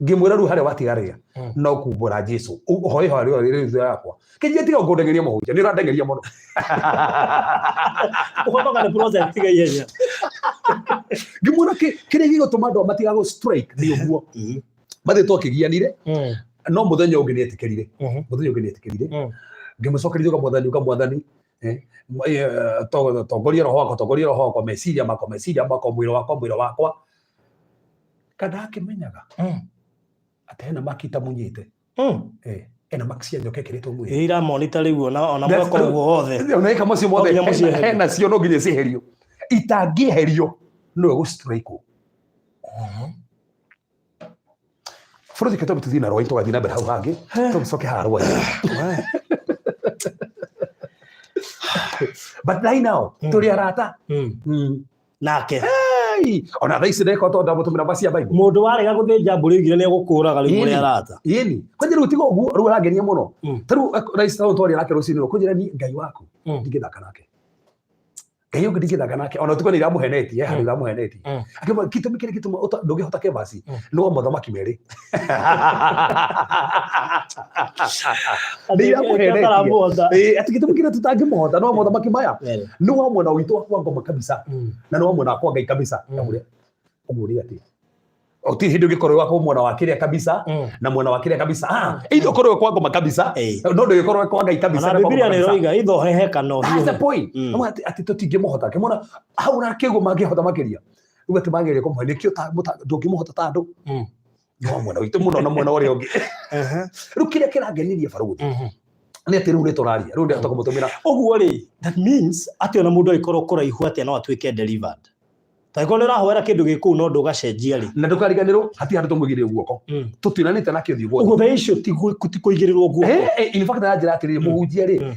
Ngĩmwĩra rĩu harĩa watigarĩria no kumbũra Jesu, ũhoe ihoya rĩo rĩu yakwa. Kĩnjia tiga kũndengeria mũhunjia, nĩ ũrandengeria mũno. Ũhonoka nĩ process tiga ihenya. Ngĩmwĩra kĩrĩa gĩgũtũma andũ matiga gũ strike nĩ ũguo mathiĩ twakĩgianire. No mũthenya ũngĩ nĩ etĩkĩrire. Mũthenya ũngĩ nĩ etĩkĩrire. Ngĩmũcokeria uga mwathani, uga mwathani, tongoria roho wakwa, tongoria roho wakwa, meciria makwa, meciria makwa, mwĩrĩ wakwa, mwĩrĩ wakwa. Kana akĩmenyaga atĩ hena maki itamunyĩte. Ena maki cia nyoka ĩkĩrĩtwo mwĩrĩ. Ĩ iramonita rĩu ona mweka ũguo wothe. Ona ĩka macio No mothe nginya mũcieherie. Hena cio no nginya cieherio. Itangĩeherio nĩwe gũ strike. Bũrũri kĩtwa tũthiĩ na rwai, tũgathiĩ na mbere hau hangĩ, tũcoke haha rwai. But right now tũrĩ arata. Nake. Hey! Ona thaa ici ndeko tondũ ndamũtũmĩra mba cia Bible. Mũndũ warega gũthĩnja mbũri oigire nĩ egũkũraga, rĩu mũrĩ arata. Yĩni kwanja rĩu tiga ũguo, rĩu arangenia mũno. Ta rĩu rais tondũ twaria nake rũcinĩ rũ kũnjĩra niĩ Ngai waku ndingĩthaka nake, Ngai ũngĩ ndingĩthaka nake ona ũtukũ nĩ iramũhenetie, handũ iramũhenetie. Akĩmwĩra gĩtũmi kĩrĩa gĩtũma ndũngĩhota kĩvaci nĩ wa mothamaki merĩ nĩ iramũhenetie. Ataramũhota. Ĩĩ, atĩ gĩtũmi kĩrĩa tũtangĩmũhota nĩ wa mothamaki maya, nĩ wa mwena witũ wa kwa ngoma kabisa na nĩ wa mwena wa kwa Ngai kabisa. Ndamwĩra, ũguo nĩ atĩ ũtirĩ hĩndĩ ũngĩkorwo wĩ wa mwena wa kĩrĩa kabisa na mwena wa kĩrĩa kabisa, ah, either ũkorwo wĩ kwa ngoma kabisa no ndũgĩkorwo wĩ kwa Ngai kabisa Ona na kwa Bibilia ngoma nĩ kabisa. ĩroiga itho hehe kana That's the ũhiũhe. point. Amwe atĩ tũtingĩmũhota. Kĩmona hau nakĩguo mangĩhota makĩria. Rĩu atĩ magĩrĩire kũmũhe nĩkĩo ndũngĩmũhota ta andũ. Nĩ wa mwena witũ mũno na mwena ũrĩa ũngĩ. Rĩu kĩrĩa kĩrangenirie barũthi. Nĩ atĩ rĩu nĩ tũraria, rĩu ndĩrahota kũmũtũmĩra. Ũguo rĩ, that means atĩ ona mũndũ angĩkorwo kũraihu atĩa no atuĩke delivered. Tangĩkorwo nĩ ũrahoera kĩndũ gĩ kũu no ndũgacenjia rĩ. Na ndũkariganĩrwo hatirĩ handũ tũmũigĩrĩire guoko. Tũtinanĩte nake ũthiũ kwa Ũguo thaa icio ti kũigĩrĩrwo guoko. In fact aranjĩra atĩrĩrĩ, mũhunjia rĩ,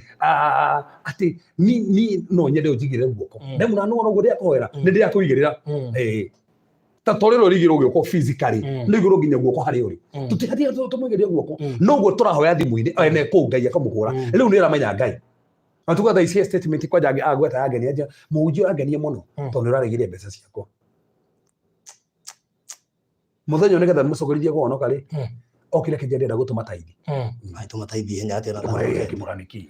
atĩ ni no nyende ũnjigĩrĩre guoko. Ndemũra nĩ wona ũguo ndĩrakũhoera, nĩ ndĩrakũigĩrĩra. Ta tondũ rĩrĩ ũrigĩrwo guoko physically, nĩ igũrũ nginya guoko harĩa ũrĩ. Tũtihatie tũmũigĩrĩre guoko. Noguo tũrahoya thimũ-inĩ, ene kũu Ngai akamũhũra. Rĩu nĩ aramenya Ngai. Na tuga thaa ici statement kwanja agweta yangenia nja, mũhunjia ũrangenia mũno, tondũ nĩ ũraregire mbeca ciakwa. Mũthenya ũyũ nĩgetha mũcokerithie kũhonoka rĩ, okire akĩnjĩra ndĩrenda gũtũma taithi. Agĩtũma taithi ihenya atĩa na Ngĩmũra, ngĩmũra nĩkĩ?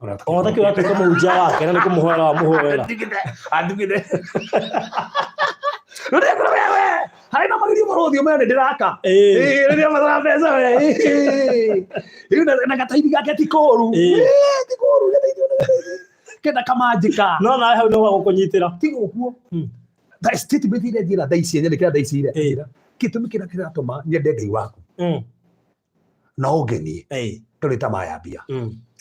Ona takĩ ũratuĩka mũhunjia wake na nĩ kũmũhoera wamũhoera. Andigire. Rĩu ndĩkwĩra wewe, harĩ na magerio mũrũthi ũmenya nĩ ndĩraka. Ĩĩ, rĩrĩa mathaa mbeca we. Ĩĩ. Rĩu na gataithi gake ti koru. Ĩĩ, ti koru gataithi ona gataithi. Kenda kamanjĩka. No nawe hau no gũkũnyitĩra. Tiga ũguo. That statement iria njĩra thaa ici nyandĩkĩra thaa ici ira. Gĩtũmi kĩrĩa kĩratũma nyende Ngai waku na ũngenie ndũrĩ tamaa ya mbia.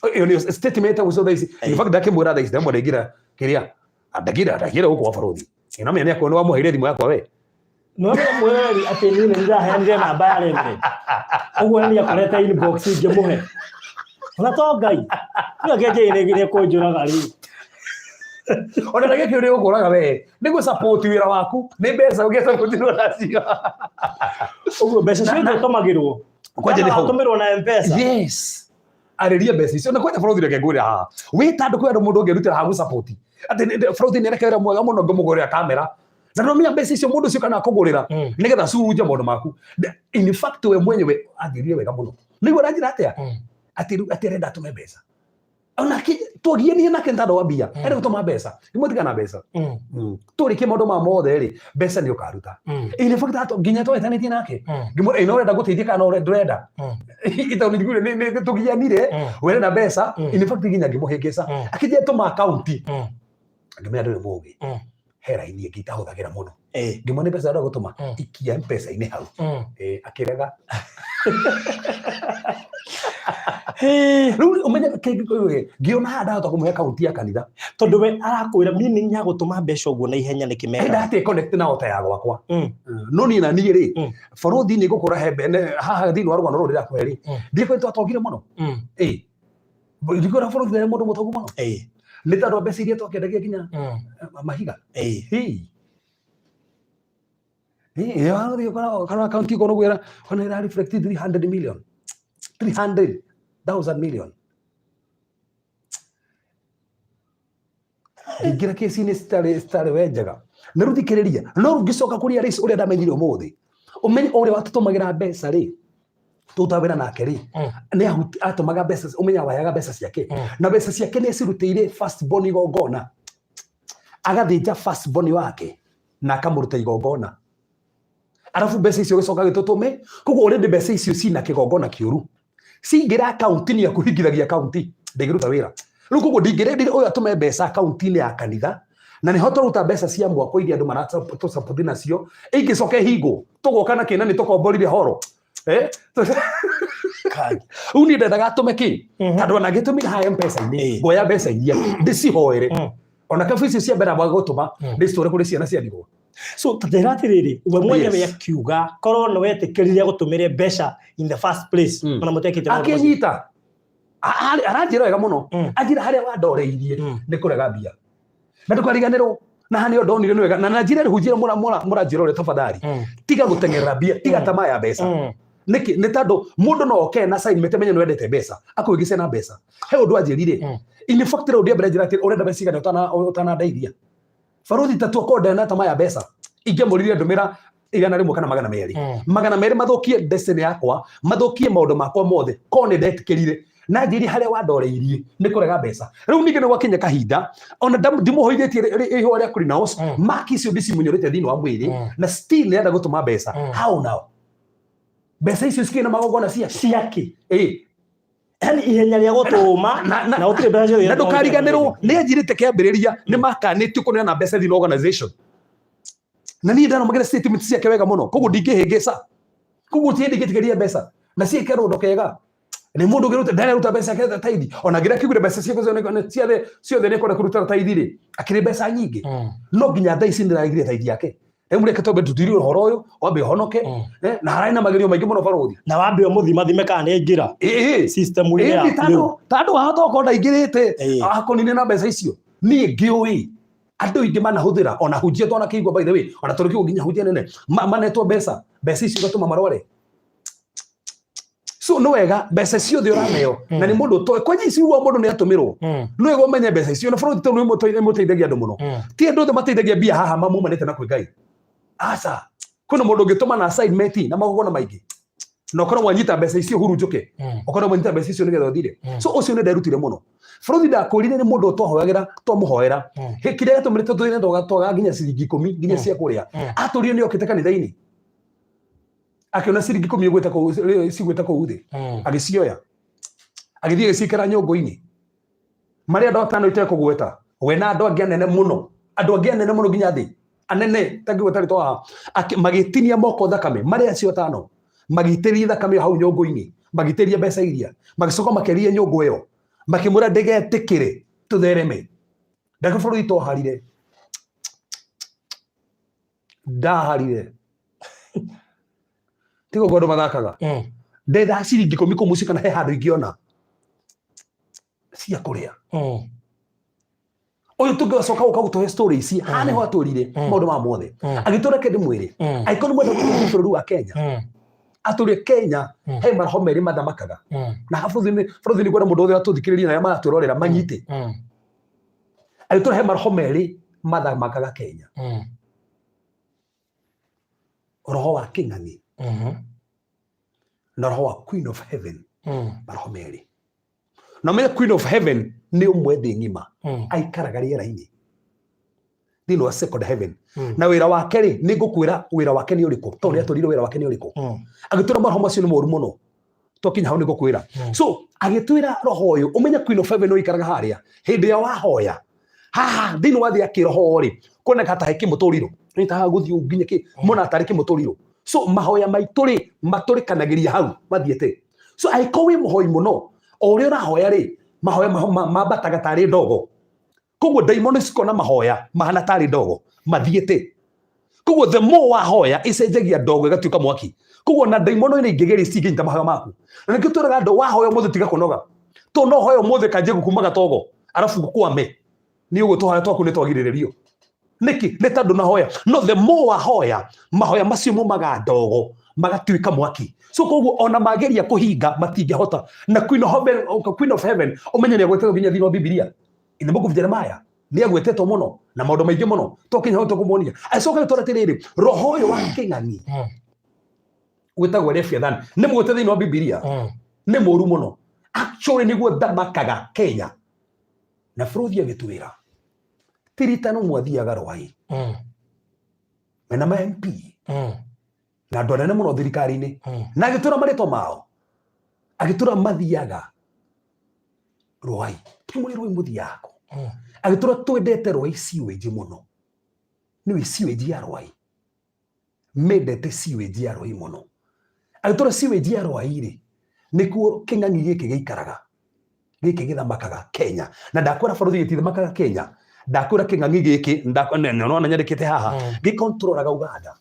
Ĩyo nĩyo statement ya gũcoka thaa ici. In fact ndakĩmwĩra thaa ici ndamwĩra ndaingĩra kĩrĩa ndaingĩra ndaingĩra gũkũ gwa barũthi. Ĩno menya nĩ akwa nĩ wamũheire thimũ yakwa we. No nĩ mweri atĩ niĩ nĩ ndĩraheanire namba ya Reverend. Ũguo nĩ akorete inbox ngĩmũhe. Ona to Ngai. Nĩ kĩnjĩ nĩ kũnjũraga rĩu. Ona na gĩkĩ nĩ ũkũraga we. Nĩguo support wĩra waku. Nĩ mbeca ũgĩ support nacio. Ũguo mbeca ciothe ũtũmagĩrwo. Kwanja nĩ hau. Watũmĩrwo na M-Pesa. Yes. Arĩria mbeca icio. Na kwanja barũthi reke ngwĩre haha. Wĩ ta andũ kwĩ andũ mũndũ ũngĩrutĩra haha gũ-support. Atĩ barũthi nĩ areka wĩra mwega mũno ngĩmũgũrĩra kamera. Na ndũramenya mbeca icio mũndũ ũcio kana akũgũrĩra nĩgetha acurunje maũndũ maku. In fact we mwenyewe anjĩrire wega mũno. Nĩguo aranjĩra atĩa? Atĩ rĩu atĩ arenda atũme mbeca. Ona twagianie nake nĩ tondũ wa mbia. Arenda gũtũma mbeca. Nĩmwe na mbeca. Tũrĩkie maũndũ ma mothe rĩ, mbeca nĩ ũkaruta. In fact nginya twetanĩtie nake. Ngĩmwĩra ĩ no ũrenda gũteithia kana no ndũrenda. Itaũni njiguire nĩ tũgianire, we ũrenda mbeca. In fact nginya ngĩmũhĩngĩca. Akĩnjĩra tũma akaunti. Ngĩmwĩra ndũrĩ mũgĩ. He raini ĩngĩ itahũthagĩra mũno. Ngĩmwĩra nĩ mbeca ũrenda gũtũma, ikia M-Pesa-inĩ hau. Akĩrega. Rĩu ũmenye ngĩona haha ndahota kũmũhe akaunti ya kanitha. Tondũ we arakwĩra meaning ya gũtũma mbeca ũguo na ihenya nĩ kĩmeka. Enda atĩ connect na ota ya gwakwa. No niĩ na niĩ rĩ, barũthi nĩ ngũkũra he haha thĩinĩ wa rũgano rũrũ ndĩrakũhe rĩ, ndikwenda twatongire mũno. Ndikwĩra barũthi nĩ mũndũ mũtongu mũno. Nĩ tondũ wa mbeca iria twakĩendagia nginya mahiga. Kana akaunti ĩkorwo gwĩra ona ĩra reflect 300 million. 300,000 million. Ngĩingĩra kesi-inĩ citarĩ we njega. Na rĩu thikĩrĩria, no rĩu ngĩcoka kũrĩ Alice ũrĩa ndamenyire ũmũthĩ. Ũmenye ũrĩa watũtũmagĩra mbeca rĩ, tũrutaga wĩra nake rĩ, nĩ atũmaga mbeca, ũmenye awayaga mbeca ciake. Na mbeca ciake nĩ acirutĩire first born igongona. Agathĩnja first born wake na akamũruta igongona. Arabu mbeca icio gĩcoka gĩtũtũme, koguo already mbeca icio cina kĩgongona kĩũru. Cingĩra akaunti-inĩ yaku hingithagia akaunti, ndĩngĩruta wĩra. Rĩu koguo ndingĩrendire ũyũ atũme mbeca akaunti-inĩ ya kanitha, na nĩho tũruta mbeca cia mwako iria andũ maratũsupport nacio, ingĩcoka ĩhingwo, tũgoka na kĩna nĩ tũkomborire horo. Rĩu niĩ ndendaga atũme kĩ? Tondũ ona angĩtũmire haha M-Pesa-inĩ, ngoya mbeca iria, ndĩcihoere. Ona kabu icio cia mbere ambaga gũtũma, ndĩcitware kũrĩ ciana cia ndigwa. So ta njĩra atĩrĩrĩ, we mwenyewe akiuga korwo nĩ wetĩkĩrire gũtũmĩre mbeca in the first place, ona mũtekĩte maũndũ macio. Akĩnyita. Aranjĩra wega mũno. Anjĩra harĩa wandoreirie nĩ kũrega mbia. Na ndũkariganĩrwo na haha nĩho ndonire nĩ wega. Na na njĩra rĩhunjia mũranjĩra ũrĩa tafadhali. Tiga gũteng'erera mbia, tiga tamaa ya mbeca. Nĩkĩ? Nĩ tondũ mũndũ no oke na assignment amenye nĩ wendete mbeca, akũhĩngĩce na mbeca. He ũndũ anjĩrire. In fact rĩu ndiambere njĩra atĩ ũrenda mbeca cigana ũtanandeithia. Barũthi ta tuokorwo ndarĩ na tamaa ya mbeca, ingĩamũririe ndũmĩra 100 kana 200. 200 mathũkie destiny yakwa, mathũkie maũndũ makwa mothe, korwo nĩ ndetĩkĩrire. Na njĩrie harĩa wandoreirie nĩ kũrega mbeca. Rĩu ningĩ nĩ gwakinya kahinda, ona ndimũhoithĩtie ihũa rĩa Kurinaos, maki icio ndicimunyorĩte thĩinĩ wa mwĩrĩ, na still nĩrenda gũtũma mbeca. How now? Mbeca icio cikĩrĩ na magongona ciake? Ciake. Yaani ihenya rĩa gũtũma na gũtirĩ mbeca ciothe. Na ndũkariganĩrwo nĩ anjirĩte kĩambĩrĩria nĩ makanĩtio kũneana mbeca thĩinĩ wa organization. Na niĩ ndarũmagĩrĩra statement ciake wega mũno, koguo ndingĩhĩngĩca. Koguo ti hĩndĩ ingĩtigeria mbeca na ciĩke rũndo kega. Nĩ mũndũ ũngĩruta ndareruta mbeca ciake taithi ona ngĩrĩa kĩgure mbeca ciake ciothe ciothe nĩ kwenda kũruta taithi rĩ akĩrĩ mbeca nyingĩ. No nginya thaa ici nĩragire taithi yake. Rĩu reke twambe tũtire ũhoro ũyũ wambe ũhonoke. Na hararĩ na magerio maingĩ mũno barũthi. Na wambe ũmũthimathime kana nĩ aingĩra system-inĩ yaku rĩu. Tondũ wahota gũkorwo ndaingĩrĩte akonine na mbeca icio. Niĩ ngĩũĩ andũ aingĩ manahũthĩra ona hunjia twanakĩigua, by the way, ona tũrĩ kĩguo nginya hunjia nene manetwo mbeca, mbeca icio igatũma marware. So nĩ wega mbeca ciothe ũraneo na nĩ mũndũ ũtoĩ kwanja ici uga mũndũ nĩ atũmĩrwo. Nĩ wega ũmenye mbeca icio na bũrũri tondũ nĩ mũteithagia andũ mũno. Ti andũ othe mateithagia mbia haha mamumanĩte na kwĩ Ngai, aca. Kwĩna mũndũ ũngĩtũma na assignment na magongona maingĩ na ũkorwo wanyita mbeca icio hurunjũke. Ũkorwo wanyita mbeca icio nĩgetha ũthire. So ũcio nĩ nderutire mũno. Bũrũri ndakwĩrire nĩ mũndũ twahoyagĩra twamũhoera. Kĩrĩa gĩatũmĩre tũthire twaga nginya ciringi 10 nginya cia kũrĩa. Atũrire nĩ okĩte kanitha-inĩ akĩona ciringi 10 igwĩte kũu cigwĩte kũu thĩ. Agĩcioya agĩthiĩ agĩciĩkĩra nyũngũ-inĩ marĩa andũ atano itekũgweta we na andũ angĩ anene mũno, andũ angĩ anene mũno nginya thĩ anene tangĩgweta rĩtwa haha. Magĩtinia moko thakame marĩa acio atano magĩitĩrĩria thakame ĩyo hau nyũngũ-inĩ, magĩitĩrĩria mbeca iria, magĩcoka makĩria nyũngũ ĩyo makĩmwĩra ndĩgetĩkĩre tũthereme. Ndake bũrũri twaharire ndaharire tiga ũguo andũ mathakaga. Ndethaga ciringi 10 kũu mũciĩ kana he handũ ingĩona cia kũrĩa. Ũyũ tũngĩgacoka gũka gũtũhe story ici haha nĩho atũrire. Maũndũ maya mothe agĩtũra kĩndũ mwĩrĩ. Angĩkorwo nĩ mwenda gũthiĩ bũrũri wa Kenya atũrire Kenya. He maroho merĩ mathamakaga. Na haha bũrũri-inĩ kwenda mũndũ wothe atũthikĩrĩria na arĩa maratwĩrorera manyite. Agĩtũra he maroho merĩ mathamakaga Kenya. Roho wa kĩng'ang'i na roho wa Queen of Heaven. Maroho merĩ. Na ũmenye Queen of Heaven nĩ ũmwe thĩ ng'ima. Aikaraga rĩera-inĩ thĩinĩ wa second heaven. Na wĩra wake rĩ, nĩ ngũkwĩra wĩra wake nĩ ũrĩkũ tondũ nĩ atwĩrire wĩra wake nĩ ũrĩkũ. Agĩtwĩra maroho macio nĩ moru mũno. Twakinya hau nĩ ngũkwĩra. So agĩtwĩra roho ũyũ ũmenye Queen of Heaven ũikaraga harĩa hĩndĩ ĩrĩa wahoya haha thĩinĩ wa thĩ ya kĩroho rĩ kuoneka ta he kĩmũtũrirũ nĩ ta gũthiĩ nginya kĩ mona tarĩ kĩmũtũrirũ. So mahoya maitũ rĩ matũrĩkanagĩria hau mathiĩte. So angĩkorwo wĩ mũhoi mũno o ũrĩa ũrahoya rĩ mahoya mambataga tarĩ ndogo. Koguo ndaimono cikona mahoya mahana tarĩ ndogo mathiĩte. Koguo the more wahoya ĩcenjagia ndogo ĩgatuĩka mwaki. Koguo na ndaimono nĩ ingĩgeria citingĩnyita mahoya maku. Na nĩkĩo twĩraga andũ wahoya ũmũthĩ tiga kũnoga tondũ no hoya ũmũthĩ kanjie gũkuma gatogo arabu gũkwame nĩ ũguo tũhoya twaku nĩ twagirĩrĩrio. Nĩkĩ? Nĩ tondũ nahoya. No the more wahoya mahoya macio maumaga ndogo magatuĩka mwaki. So koguo ona mageria kũhinga matingĩhota. Na Queen of Heaven, Queen of Heaven ũmenye nĩ agwetetwo nginya thĩinĩ wa Bibilia in the book of Jeremiah nĩ agwetetwo mũno na maũndũ maingĩ mũno twakinya hau tũkũmuonia. Acoka gĩtwara atĩrĩrĩ roho ũyũ wa kĩng'ang'i wĩtagwo Leviathan nĩ mũgwete thĩinĩ wa Bibilia. Nĩ mũru mũno actually nĩguo thamakaga Kenya. Na bũrũri agĩtwĩra tiritano mwathiaga Rwai mena ma MP na andũ anene mũno thirikari-inĩ. Na agĩtwĩra marĩtwa mao agĩtwĩra mathiaga Rwai tũmũrĩ Rwai mũthiaga kũ. Agĩtwĩra twendete Rwai sewage mũno nĩwe sewage ya Rwai mendete sewage ya Rwai mũno. Agĩtwĩra sewage ya Rwai rĩ nĩkuo kĩng'ang'i gĩkĩ gĩikaraga gĩkĩ gĩthamakaga Kenya. Na ndakwĩra bũrũri gĩtithamakaga Kenya ndakwĩra kĩng'ang'i gĩkĩ nĩũrona nyandĩkĩte haha. Gĩkontrolaga Uganda.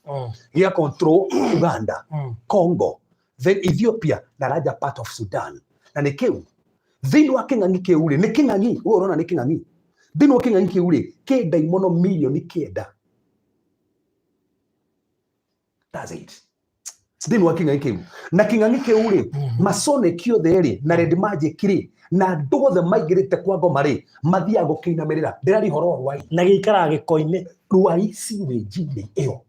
Gĩa control Uganda, Congo, then Ethiopia na larger part of Sudan. Na nĩ kĩu thĩinĩ wa kĩng'ang'i kĩu rĩ nĩ kĩng'ang'i we ũrona nĩ kĩng'ang'i thĩinĩ wa kĩng'ang'i kĩu rĩ kĩ ndaimono mirioni 9. That's it. Thĩinĩ wa kĩng'ang'i kĩu na kĩng'ang'i kĩu rĩ masonic othe rĩ na Red Magic rĩ na andũ othe maingĩrĩte kwa ngoma rĩ mathiaga gũkĩinamĩrĩra. Ndĩraria ũhoro wa Rwai. Na gĩikaraga gĩko-inĩ. Rwai sewage-inĩ ĩyo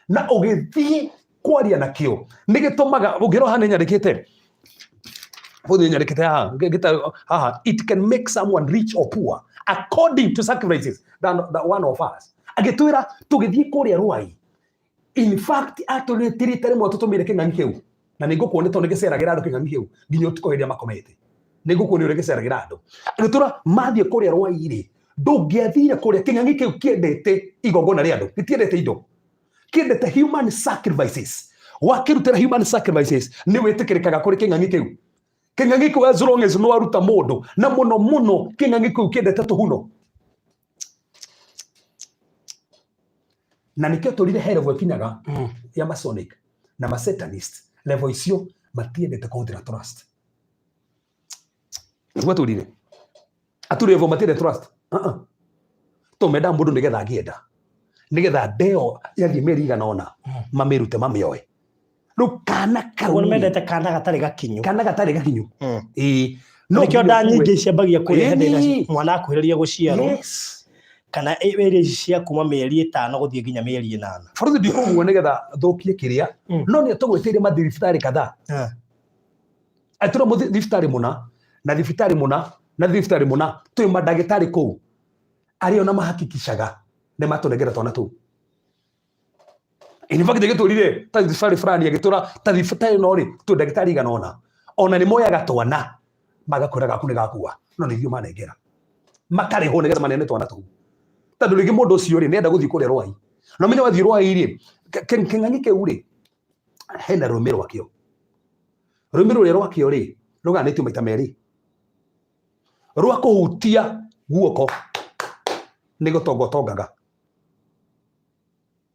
na ũgĩthiĩ kwaria nakĩo nĩ gĩtũmaga ũngĩrora haha nĩ nyandĩkĩte bũthĩ nyandĩkĩte haha haha it can make someone rich or poor according to sacrifices than the one of us. Agĩtwĩra tũgĩthiĩ kũrĩa Rwai in fact atũrĩtirĩte rĩmwe tũtũmĩre kĩng'ang'i kĩu na nĩ ngũkuonia tondũ nĩ gĩceragĩra andũ kĩng'ang'i kĩu nginya ũtukũ hĩndĩ ĩrĩa makomete nĩ ngũkuonia ũrĩa gĩceragĩra andũ. Agĩtwĩra mathiĩ kũrĩa Rwai rĩ ndũngĩathire kũrĩa kĩng'ang'i kĩu kĩendete igongona rĩa andũ gĩtiendete indo kĩendete human sacrifices. Wakĩrutĩra human sacrifices nĩ wĩtĩkĩrĩkaga kũrĩ kĩng'ang'i kĩu. Kĩng'ang'i kĩu as long as nĩ waruta mũndũ na mũno mũno kĩng'ang'i kĩu kĩendete tũhuno. Na nĩkĩo tũrire he level ĩkinyaga ya Masonic na Masatanist level icio matiendete kũhũthĩra trust. Nĩguo tũrire. Aturi level matiendete trust. Uh-uh. Tũmendaga mũndũ nĩgetha angĩenda. Nĩgetha ndeo yathiĩ mĩeri igana ũna mamĩrute mamĩoe. Rĩu kana kau Ũguo nĩmendete kana gatarĩ gakinyu. Kana gatarĩ gakinyu. Ĩĩ. No nĩkĩo nda nyingĩ ciambagia kũrehe thĩna Ĩni. mwana akuhĩrĩria gũciarwo Yes. kana ĩrĩa ici cia kuma mĩeri 5 gũthiĩ nginya mĩeri 8. Borithi ndikũguo nĩgetha thũkie kĩrĩa no nĩ tũgwĩtĩire mathibitarĩ kadhaa. Atũra thibitarĩ mũna na thibitarĩ mũna na thibitarĩ mũna twĩ mandagĩtarĩ kũu arĩa ona mahakikishaga nĩ matũnengera twana tũu. In fact gĩtũrire ta thibitarĩ fulani agĩtũra ta thibitarĩ ĩno rĩ twĩ ndagĩtarĩ igana ũna ona nĩ moyaga twana magakwĩra gaku nĩ gakua no nĩ ithuĩ manengera makarĩhwo nĩgetha maneane twana tũu tondũ rĩngĩ mũndũ ũcio rĩ nĩenda gũthiĩ kũrĩa rwai na ũmenye wathiĩ rwai rĩ kĩng'ang'i kĩu rĩ hena rũrĩmĩ rwakĩo. Rũrĩmĩ rũrĩa rwakĩo rĩ rũgayanĩtio maita merĩ, rwa kũhutia guoko nĩ gũtonga ũtongaga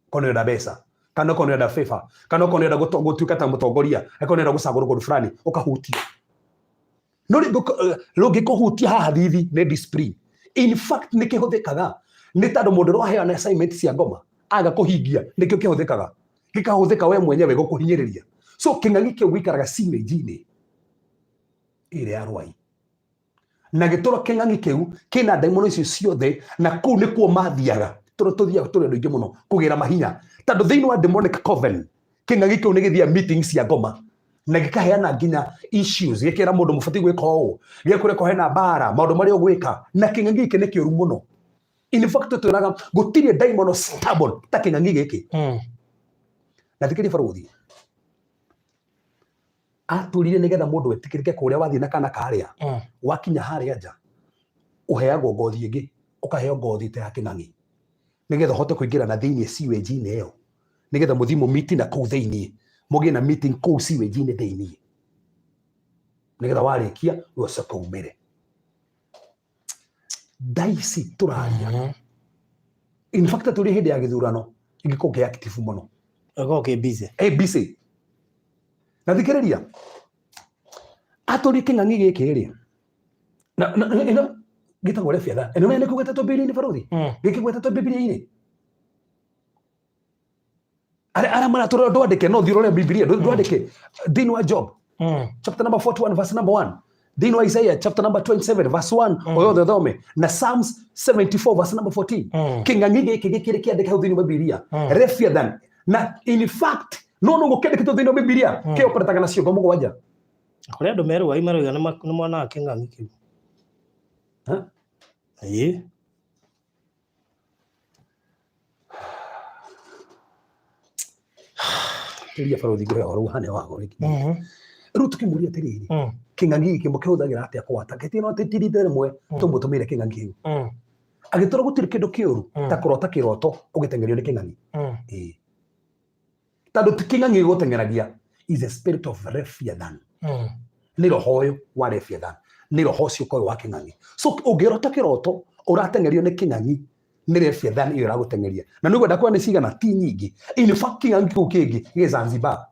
okorwo nĩ ũrenda mbeca kana okorwo nĩ ũrenda favor kana okorwo nĩ ũrenda gũtuĩka ta mũtongoria okorwo nĩ ũrenda gũcagũrwo kũndũ fulani ũkahutia. No rũngĩkũhutia haha thithi nĩ discipline. In fact nĩ kĩhũthĩkaga nĩ tondũ mũndũ ũrĩa waheana assignment cia ngoma aga kũhingia nĩkĩo kĩhũthĩkaga gĩkahũthĩka we mwenyewe gũkũhinyĩrĩria. So kĩng'ang'i kĩu gĩikaraga sewage-inĩ ĩrĩa ya Rwai na gĩtũra kĩng'ang'i kĩu kĩna ndaimono icio ciothe na kũu nĩkuo mathiaga tondũ tũthiaga tũrĩ andũ aingĩ mũno kũgĩra mahinya tondũ thĩinĩ wa demonic coven kĩng'ang'i kĩu nĩ gĩthiaga meeting cia ngoma na gĩkaheana nginya issues gĩkera mũndũ mũbatiĩ gwĩka ũũ gĩkũrĩa ko hena mbara maũndũ marĩa ũgwĩka na kĩng'ang'i gĩkĩ nĩ kĩũru mũno. In fact twĩraga gũtirĩ ndaimono stubborn ta kĩng'ang'i gĩkĩ. Na thikĩrĩria barũthi atũrire nĩgetha mũndũ etĩkĩrĩke kũrĩa wathiĩ na kana karĩa wakinya harĩa nja ũheagwo ngothi ĩngĩ ũkaheo ngothi ta ya kĩng'ang'i nĩgetha ũhote kũingĩra na thĩinĩ sewage-inĩ ĩyo nĩgetha mũthiĩ mũmiti na kũu thĩinĩ mũgĩe na meeting kũu sewage-inĩ thĩinĩ nĩgetha warĩkia ũcoke umĩre. Thaa ici tũraria in fact tũrĩ hĩndĩ ya gĩthurano ingĩkorwo kĩ active mũno. Ũkorwo kĩ busy. Eh, busy. Na thikĩrĩria atũrie kĩng'ang'i gĩkĩ rĩ na ĩno gĩtagwo Leviathan ĩno nĩ kũgwetetwo Bibilia-inĩ barũthi gĩkĩgwetetwo Bibilia-inĩ arĩa arĩa maratũrora ndwandĩke no thiĩ ũrore Bibilia ndwandĩke thĩinĩ wa Job chapter number 41 verse number 1 thĩinĩ wa Isaiah chapter number 27 verse 1 o yothe ũthome na Psalms 74 verse number 14. Kĩng'ang'i gĩkĩ gĩkĩrĩ kĩandĩke hau thĩinĩ wa Bibilia Leviathan na in fact no no gũkĩandĩkĩtwo thĩinĩ wa Bibilia kĩoperetaga na ciongo 7. Kũrĩ andũ merũa marauga nĩ monaga kĩng'ang'i kĩu. Ha? Ĩĩ. Tĩria barũthi ngũhe ũhoro ũhane wa rĩu tũkĩmũria atĩrĩrĩ kĩng'ang'i gĩkĩ mũkĩhũthagĩra atĩa kwata gĩtĩ no tĩtirite rĩmwe tũmũtũmĩire kĩng'ang'i kĩu agĩtũra gũtirĩ kĩndũ kĩũru ta kũrota kĩroto ũgĩteng'erio nĩ kĩng'ang'i. Ĩĩ. Tondũ ti kĩng'ang'i gĩgũteng'eragia is a spirit of Leviathan. Nĩ roho ũyũ wa Leviathan nĩ roho ũcio ũkoragwo wa kĩng'ang'i. So ũngĩrota kĩroto ũrateng'erio nĩ kĩng'ang'i nĩ Leviathan ĩyo ĩragũteng'eria na nĩ ũkwenda kuona nĩ cigana ti nyingĩ. In fact kĩng'ang'i kĩu kĩngĩ gĩ Zanzibar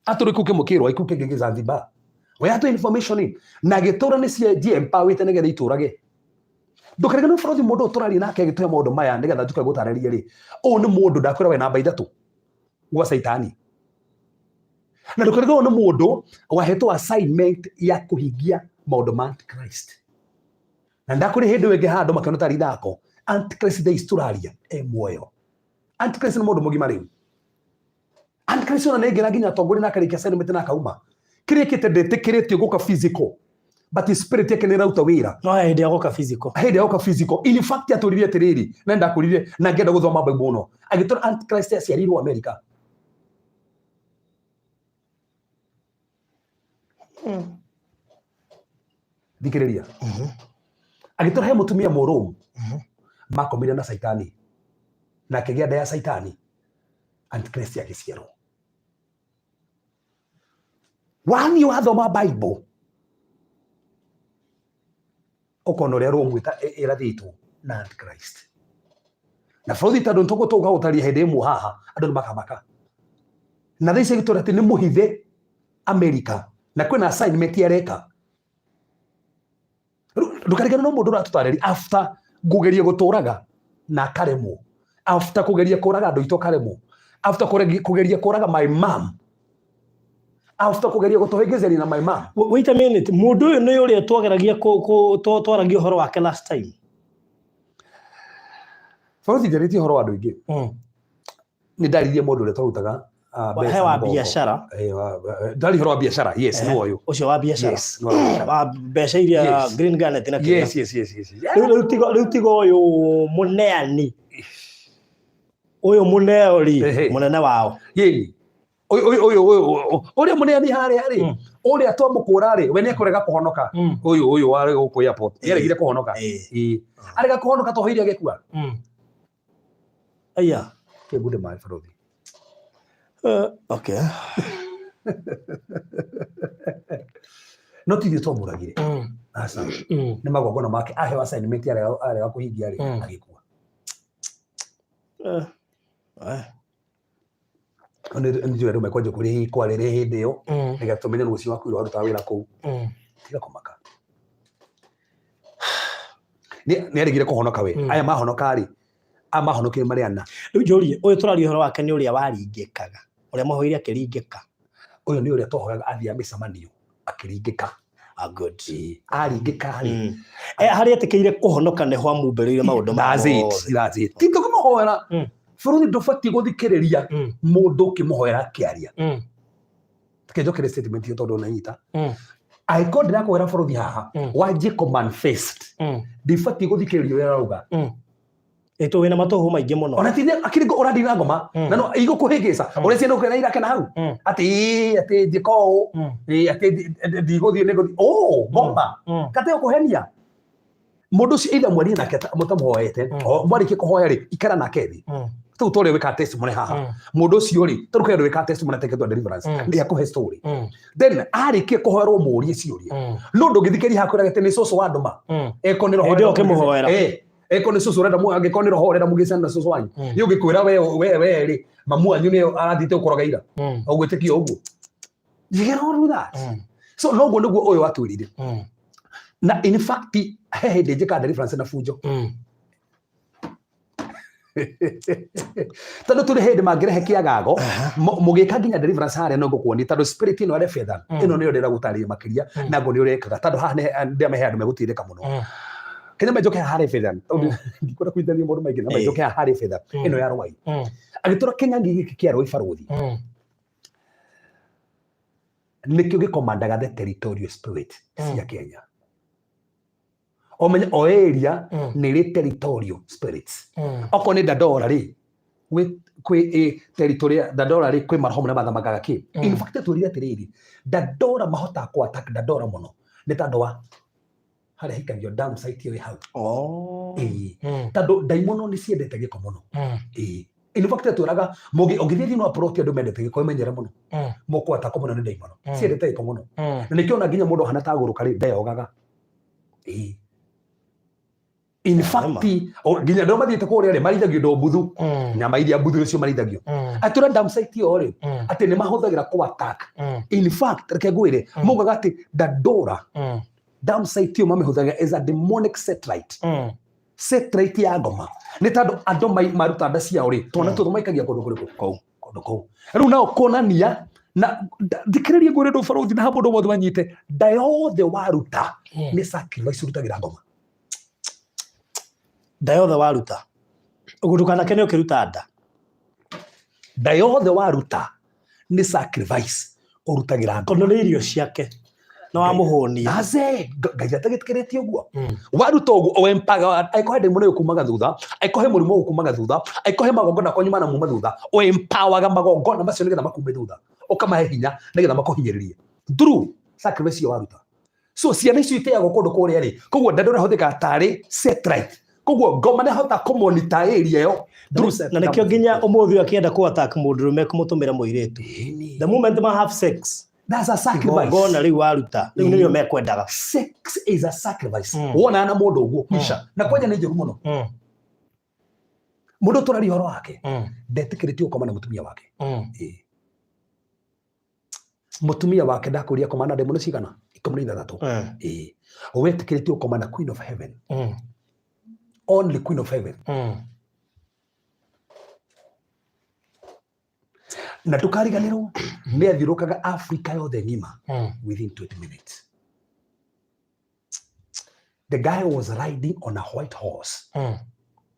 atũrĩ kĩu kĩmwe kĩrwa kĩu kĩngĩ gĩ Zanzibar we atũ information na gĩtũra nĩ cia empowerĩte nĩgetha itũrage ndũkarigane bũrũri mũndũ ũyũ tũraria nake agĩtũhe maũndũ maya nĩgetha njuke gũtarĩrie rĩ ũyũ nĩ mũndũ ndakwĩra we namba 3 gwa caitani na ndũkarigane nĩ mũndũ wahetwo assignment ya kũhingia maũndũ ma antichrist na ndakũrĩ hĩndĩ ĩyo ĩngĩ handũ makĩona tarĩ ithako antichrist thaa ici tũraria e muoyo. Antichrist nĩ mũndũ mũgima rĩu. Antichrist ona nĩaingĩra nginya atongoria na akarĩkia assignment na akauma kĩrĩa ĩkĩte ndĩtĩkĩrĩtio gũka physical but spirit yake nĩ ĩraruta wĩra. No he hĩndĩ ya gũka physical. Hĩndĩ ya gũka physical. In fact atũririe atĩrĩrĩ na ndakũrire na ngĩenda gũthoma Bible mũno agĩtũra Antichrist aciarirwo America. Thikĩrĩria agĩtũra he mũtumia mũrũmu makomire na Saitani na akĩgĩa nda ya Saitani Antichrist agĩciarwo. Wathiĩ wathoma Bible ũkona ũrĩa Rome ĩrathĩtwo na Antichrist. Na bũrũri tondũ nĩtũgũtũka gũtaria hĩndĩ ĩmwe haha andũ nĩmakamaka. Na thaa ici agĩtwĩra atĩ nĩ mũhithe America na kwĩna assignment areka. Rĩu ndũkarigane no mũndũ ũratũtarĩria after kũgeria gũtũraga na akaremwo, after kũgeria kũraga andũ aitũ akaremwo, after kũgeria kũraga my mom, after kũgeria gũtũhĩngĩcania na my mom. Wait a minute, mũndũ ũyũ nĩ ũrĩa twageragia twaragia ũhoro wake last time. Balothi njarĩtie ũhoro wa andũ aingĩ. Nĩ ndaririe mũndũ ũrĩa twarutaga mbeca He wa mũgongo. biacara. Ndaririe ũhoro wa biacara, yes, nĩ ũyũ. Ũcio wa biacara. Yes, nĩ wa biacara. Wa mbeca iria Yes. Green Garnet na kĩrĩa. Yes. Rĩu tiga ũyũ mũneani. Ũyũ mũneo rĩ, mũnene wao. Yĩni. Ũyũ, ũyũ, ũyũ, ũyũ, ũyũ, ũrĩa mũneani harĩa rĩ, ũrĩa twamũkũra rĩ, we nĩekũrega kũhonoka. Ũyũ, ũyũ warĩ gũkũ airport, nĩaregire kũhonoka. Ĩĩ. Arega kũhonoka twahoire agĩkua. Aya. Kĩngunde maĩ balothi. Okay. No ti ithuĩ twamũragire. Aca. Nĩ magongona make aheo assignment arega kũhingia rĩ, agĩkua. Nĩ njũĩ andũ mekwanja kũrĩ kwarĩrĩ hĩndĩ ĩyo nĩgetha tũmenye nũ ũcio wakuirwo warutaga wĩra kũu. Tiga kũmaka. Nĩ aregire kũhonoka we. Aya mahonoka rĩ, aya mahonokire marĩ ana. Rĩu njũrie, ũyũ tũraria ũhoro wake nĩ ũrĩa waringĩkaga, ũrĩa mwahoire akĩringĩka. Ũyũ nĩ ũrĩa twahoyaga athiaga mĩcemanio akĩringĩka. Ah, good. Ĩĩ, aringĩka rĩ. Harĩa etĩkĩire kũhonoka nĩho amumbĩrĩire maũndũ That's it, mothe. that's it. Ti tũkĩmũhoera. Bũrũri ndũbatiĩ gũthikĩrĩria mũndũ ũkĩmũhoera akĩaria. Reke njokere statement ĩyo tondũ nanyita. Angĩkorwo ndĩrakũhoera bũrũri haha, wanjie kũ manifest. Ndibatiĩ gũthikĩrĩria ũrĩa ũrauga. Ĩtũ wĩna matũhũ maingĩ mũno. Ona ti akiri ũrandina na ngoma. Na no igũkũhĩngĩca. Ũreciria nĩ ũkũgĩa na irake na hau. Atĩ ĩĩ, atĩ njĩka ũũ. Ĩĩ, atĩ ndigũthiĩ nĩ ngũthiĩ. Ũũ, ngoma. Kate ũkũhenia. Mũndũ ũcio either mwarie nake mũtamũhoete, o mwarĩkia kũhoya rĩ, ikara nake thĩ. Rĩu ta ũrĩa wĩkaga testimony haha. Mũndũ ũcio rĩ, ta rĩu kwĩ andũ wĩkaga testimony atekĩtwo deliverance, nĩ akũhe story. Then arĩkia kũhoerwo mũrie ciũria. No ndũngĩthikĩrĩria haha kwĩraga atĩ nĩ cũcũ wa ndũma. Eko nĩ roho Hĩndĩ ĩyo ũrenda ũkĩmũhoera. Eko nĩ cũcũ ũrenda angĩkorwo nĩ roho ũrenda mũgĩcane na cũcũ wanyu. Nĩ ũngĩkwĩra we rĩ, mamu wanyu nĩ arathiĩte gũkũroga ira. Ũgwĩtĩkia ũguo. You cannot do that. So noguo nĩguo ũyũ atwĩrire. Na in fact he hĩndĩ njĩkaga deliverance na bunjo. Tondũ tũrĩ hĩndĩ mangĩrehe kĩagago, mũgĩka nginya deliverance harĩa no ngũkuonia tondũ spirit ĩno ya betha ĩno nĩyo ndĩrenda gũtarĩria makĩria na nguonia ũrĩa ĩkaga tondũ haha ndĩramehe andũ megũteithĩka mũno. Kenya menjoke haha harĩ betha tondũ ndikwenda kũhithania maũndũ maingĩ na menjoke haha harĩ betha ĩno ya rwai. Agĩtũra kĩng'ang'i gĩkĩ kĩa rwai barũthi nĩkĩo gĩkomandaga the territorial spirit cia Kenya. Omenye o area nĩ ĩrĩ territorial spirits. Okorwo nĩ Dandora rĩ, kwĩ territory ya Dandora rĩ, kwĩ maroho marĩa mathamakaga kĩ. In fact twĩrire atĩrĩrĩ, Dandora mahotaga kũ attack Dandora mũno nĩ tondũ wa harĩa haikagio dam site ĩyo ĩ hau. Ĩĩ. Tondũ ndaimono nĩ ciendete gĩko mũno. Ĩĩ. In fact twĩraga ũngĩthiĩ thĩinĩ wa plot andũ mendete gĩko ĩmenyere mũno. Mũkũ attack mũno nĩ ndaimono. Ciendete gĩko mũno. Na nĩkĩo ona nginya mũndũ ahana ta agũrũka rĩ, ndeyogaga. Ĩĩ. In fact, nginya andũ mathiĩte kũrĩa rĩ, marĩithagio indo mbuthu. Nyama iria mbuthu nĩcio marĩithagio. Atĩ ũrĩa dam site ĩyo rĩ, atĩ nĩ mahũthagĩra kũ attack. In fact, reke ngwĩre, maugaga atĩ Dandora, dam site ĩyo mamĩhũthagĩra as a demonic satellite. Satellite ya ngoma. Nĩ tondũ andũ maruta nda ciao rĩ, twana tũtũ maikagia kũndũ kũrĩkũ? Kũu. Kũndũ kũu. Rĩu nao kuonania na thikĩrĩria ngwĩre ndũ barũthi na mũndũ wothe wanyite nda yothe waruta nĩ sacrifice ũrutagĩra ngoma. Nda yothe waruta. Ũguo ndũkanake nĩ ũkĩruta nda. Nda yothe waruta nĩ sacrifice ũrutagĩra ngoma. Tondũ nĩ irio ciake. Na wamũhũnia. Naze, Ngai atagĩtĩkĩrĩtie ũguo. Waruta ũguo, o empower, angĩkorwo he ndaimono ĩkumaga thutha, angĩkorwo he mũrimũ ũkumaga thutha, angĩkorwo he magongona kwanyu manamuma thutha, o empowerga magongona macio nĩgetha makume thutha. Ũkamahe hinya nĩgetha makũhinyĩrĩrie. Through sacrifice ĩyo waruta. So ciana icio iteagwo kũndũ kũrĩa rĩ, koguo nda ndũrahũthĩka tarĩ satellite. Koguo ngoma nĩ ahota kũmonitor area ĩyo through Na nĩkĩo nginya ũmũthĩ ũyũ akĩenda kũ attack mũndũrũme kũmũtũmĩra mũirĩtu. Ĩni. The moment ma have sex, That's a sacrifice. Igongona rĩu waruta rĩu nĩrĩo mekwendaga. Sex is a sacrifice. Wonana na mũndũ ũguo kwisha na kwanja nĩ njũru mũno. Mũndũ tũraria ũhoro wake ndetĩkĩrĩtio gũkoma na mũtumia wake. Ĩĩ. Mũtumia wake ndakũria koma na ndemũ nĩ cigana? 16. Ĩĩ. Wetĩkĩrĩtio gũkoma na Queen of Heaven. Only Queen of Heaven. Na ndũkariganĩrwo nĩ athiũrũrũkaga Africa yothe ng'ima within 20 minutes. The guy was riding on a white horse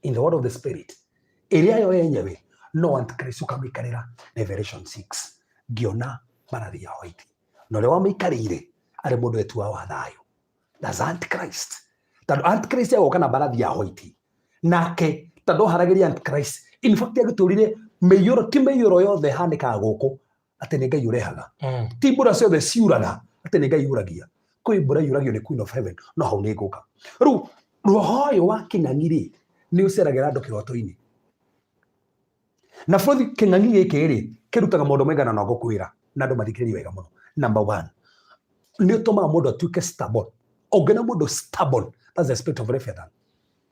in the world of the spirit. Ĩrĩa yo yenyewe no Antichrist ũkamĩikarĩra. Revelation 6 ngĩona mbarathi ya white na ũrĩa wamĩikarĩire arĩ mũndũ wetuaga wa thayũ. That's Antichrist. Tondũ Antichrist agoka na mbarathi ya white nake tondũ haragĩria Antichrist. In fact agĩtũrire mĩiyũro, ti mĩiyũro yothe ĩhanĩkaga gũkũ atĩ nĩ Ngai ũrehaga. Ti mbura ciothe ciuraga atĩ nĩ Ngai yuragia. Kwĩ mbura yuragio nĩ Queen of Heaven, no hau nĩ ngũka. Rĩu roho ũyũ wa kĩng'ang'i rĩ, nĩ ũceragĩra andũ kĩroto-inĩ. Na bũrũri kĩng'ang'i gĩkĩ rĩ, kĩrutaga maũndũ maigana na ngũkwĩra na andũ mathikĩrĩrie wega mũno. Number one, nĩ ũtũmaga mũndũ atuĩke stubborn. Ũngĩona mũndũ stubborn, that's the spirit of Leviathan.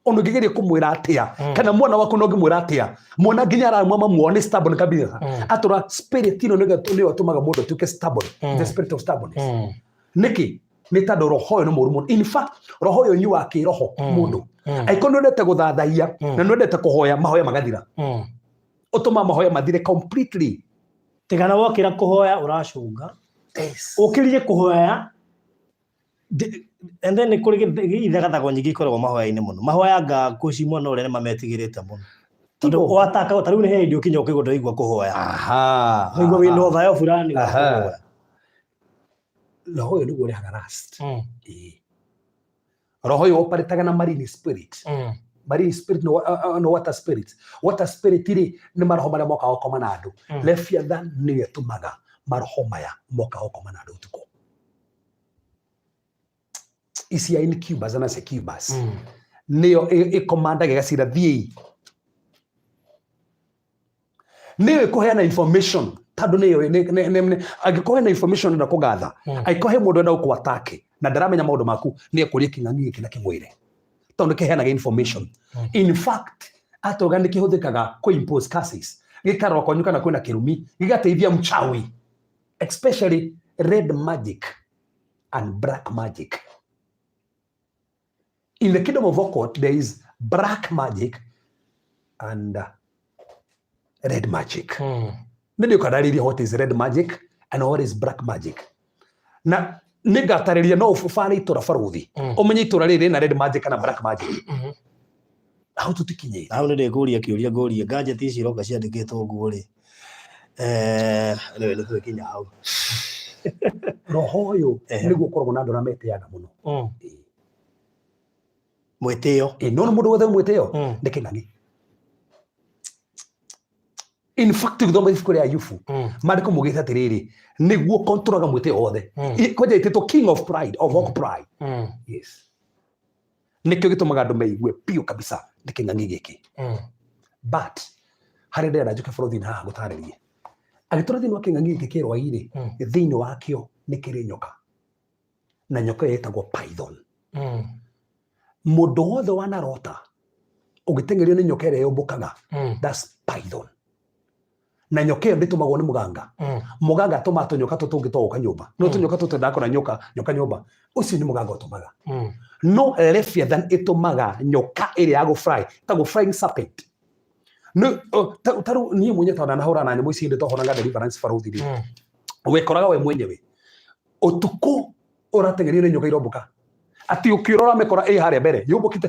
Ona ũngĩgeria kũmwĩra atĩa, kana mwana waku no ũngĩmwĩra atĩa, mwana nginya aramwa mamu wao nĩ stubborn kabisa. Atũra spirit ĩno nĩyo ĩtũmaga mũndũ atuĩke stubborn, the spirit of stubbornness. Nĩkĩ? Nĩ tondũ roho ũyũ nĩ mũũru mũno. In fact, roho ũyũ ũnyuaga kĩroho mũndũ. Angĩkorwo nĩ wendete gũthathaiya na nĩ wendete kũhoya, mahoya magathira. Ũtũmaga mahoya mathire completely. Tigana wokĩra kũhoya ũracũnga. Ũkĩrire kũhoya and then nĩ kũrĩ ithegathago nyingĩ ikoragwo mahoya-inĩ mũno. Mahoya nga kũci mwena ũrĩa nĩ mametigĩrĩte mũno. Tondũ wataka ta rĩu nĩ hĩndĩ ũkinya ũkĩigua ndũraigua kũhoya. Ũkaigua wĩna ũthayo fulani wa kũhoya. Roho ũyũ nĩguo ũrehaga lust. Ĩĩ. Roho ũyũ operataga na marine spirit. Marine spirit no water spirit. Water spirit rĩ nĩ maroho marĩa mokaga gũkoma na andũ. Leviathan nĩyo ĩtũmaga maroho maya mokaga gũkoma na andũ ũtukũ. Ici ya incubus na succubus. Nĩyo ĩkomandaga ĩgacira thiĩi. Nĩyo ĩkũheana information tondũ nĩyo angĩkorwo hena information enda kũgatha, angĩkorwo he mũndũ enda gũkũ-attack na ndaramenya maũndũ maku, nĩ ekũria kĩng'ang'i gĩkĩ na kĩmwĩre tondũ kĩheanaga information. In fact, atauga nĩ kĩhũthĩkaga kũ impose curses, gĩkarora kwanyu kana kwĩna kĩrumi, gĩgateithia mchawi, especially red magic and black magic. In the kingdom of occult there is black magic and red magic. Nĩ ndĩũkandarĩria what is red magic and what is black magic. Na nĩ ngatarĩria no ũbare itũra barũthi. Ũmenye itũra rĩrĩ rĩna red magic kana black magic. Hau tũtikinyĩte. Hau nĩ ndĩkũria kĩũria ngũrie gadget ici iroka ciandĩkĩtwo ũguo rĩ. Anyway, nĩ twĩkinya hau. Roho ũyũ nĩguo ũkoragwo na andũ arĩa metĩaga mũno. Mwĩtĩo. Ĩĩ, no nĩ mũndũ wothe mwĩtĩo nĩ kĩng'ang'i. In fact, ũgĩthoma ibuku rĩa Ayubu, maandĩko maugĩte atĩrĩrĩ, nĩguo kontrolaga mwĩtĩo wothe. Kwanja ĩtĩtwo king of pride, of all pride. Yes. Nĩkĩo gĩtũmaga andũ meigue biũ kabisa nĩ kĩng'ang'i gĩkĩ. But harĩa ndĩrenda njũke bũrũri-inĩ haha gũtarĩrie. Agĩtũra thĩinĩ wa kĩng'ang'i gĩkĩ kĩrwai-rĩ, thĩinĩ wakĩo nĩ kĩrĩ nyoka. Na nyoka ĩyo ĩtagwo python. Mũndũ wothe wanarota ũgĩteng'erio nĩ nyoka ĩrĩa yũmbũkaga, that's python. Na nyoka ĩyo ndĩtũmagwo nĩ mũganga. Mũganga atũmaga tũnyoka tũtũ tũngĩ twa gũka nyũmba. No tũnyoka tũtũ twendaga kũrĩa nyoka, nyoka nyũmba. Ũcio nĩ mũganga ũtũmaga. No Leviathan ĩtũmaga nyoka ĩrĩa ya gũ-fly, ĩtagwo flying serpent. Ta rĩu niĩ mwenyewe tondũ ndanahũrana na nyamũ ici hĩndĩ twahũranaga deliverance barũthi rĩ. Wekoraga we mwenyewe ũtukũ ũrateng'erio nĩ nyoka irombũka. Atĩ ũkĩrora mĩkora ĩ harĩa mbere yũmbũkĩte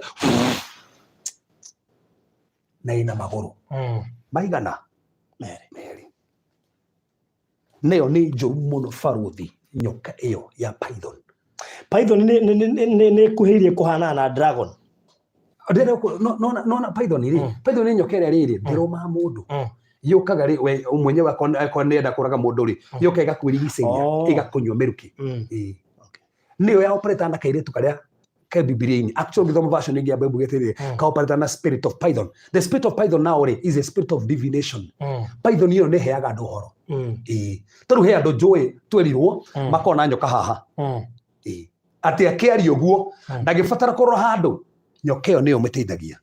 na ĩna magũrũ maigana Merĩ. Merĩ. Nayo nĩ njũru mũno barũthi, nyoka ĩyo ya python. Python nĩ ĩkuhĩrĩirie kũhanana na dragon. Ndĩrenda nona python rĩ, python nĩ nyoka ĩrĩa rĩrĩ ndĩrũmaga mũndũ. Yũkaga rĩ, we mwenyewe akorwo nĩenda kũraga mũndũ rĩ, yũka ĩgakwĩrigicĩria, ĩgakũnyua mĩrukĩ. Ĩĩ. Nĩyo ya operate na kairĩtu karĩa Ke Bibilia-inĩ. Actually ũngĩthoma version ĩngĩ ya Bible ĩgĩte kaoperate na spirit of Python. The spirit of Python now rĩ is a spirit of divination. Python ĩyo nĩ ĩheaga andũ ũhoro. Ĩĩ. Tondũ he andũ njũĩ twerirwo makona nyoka haha. Ĩĩ. Atĩ akĩaria ũguo ndangĩbatara kũrora handũ nyoka ĩyo nĩyo ĩmũteithagia.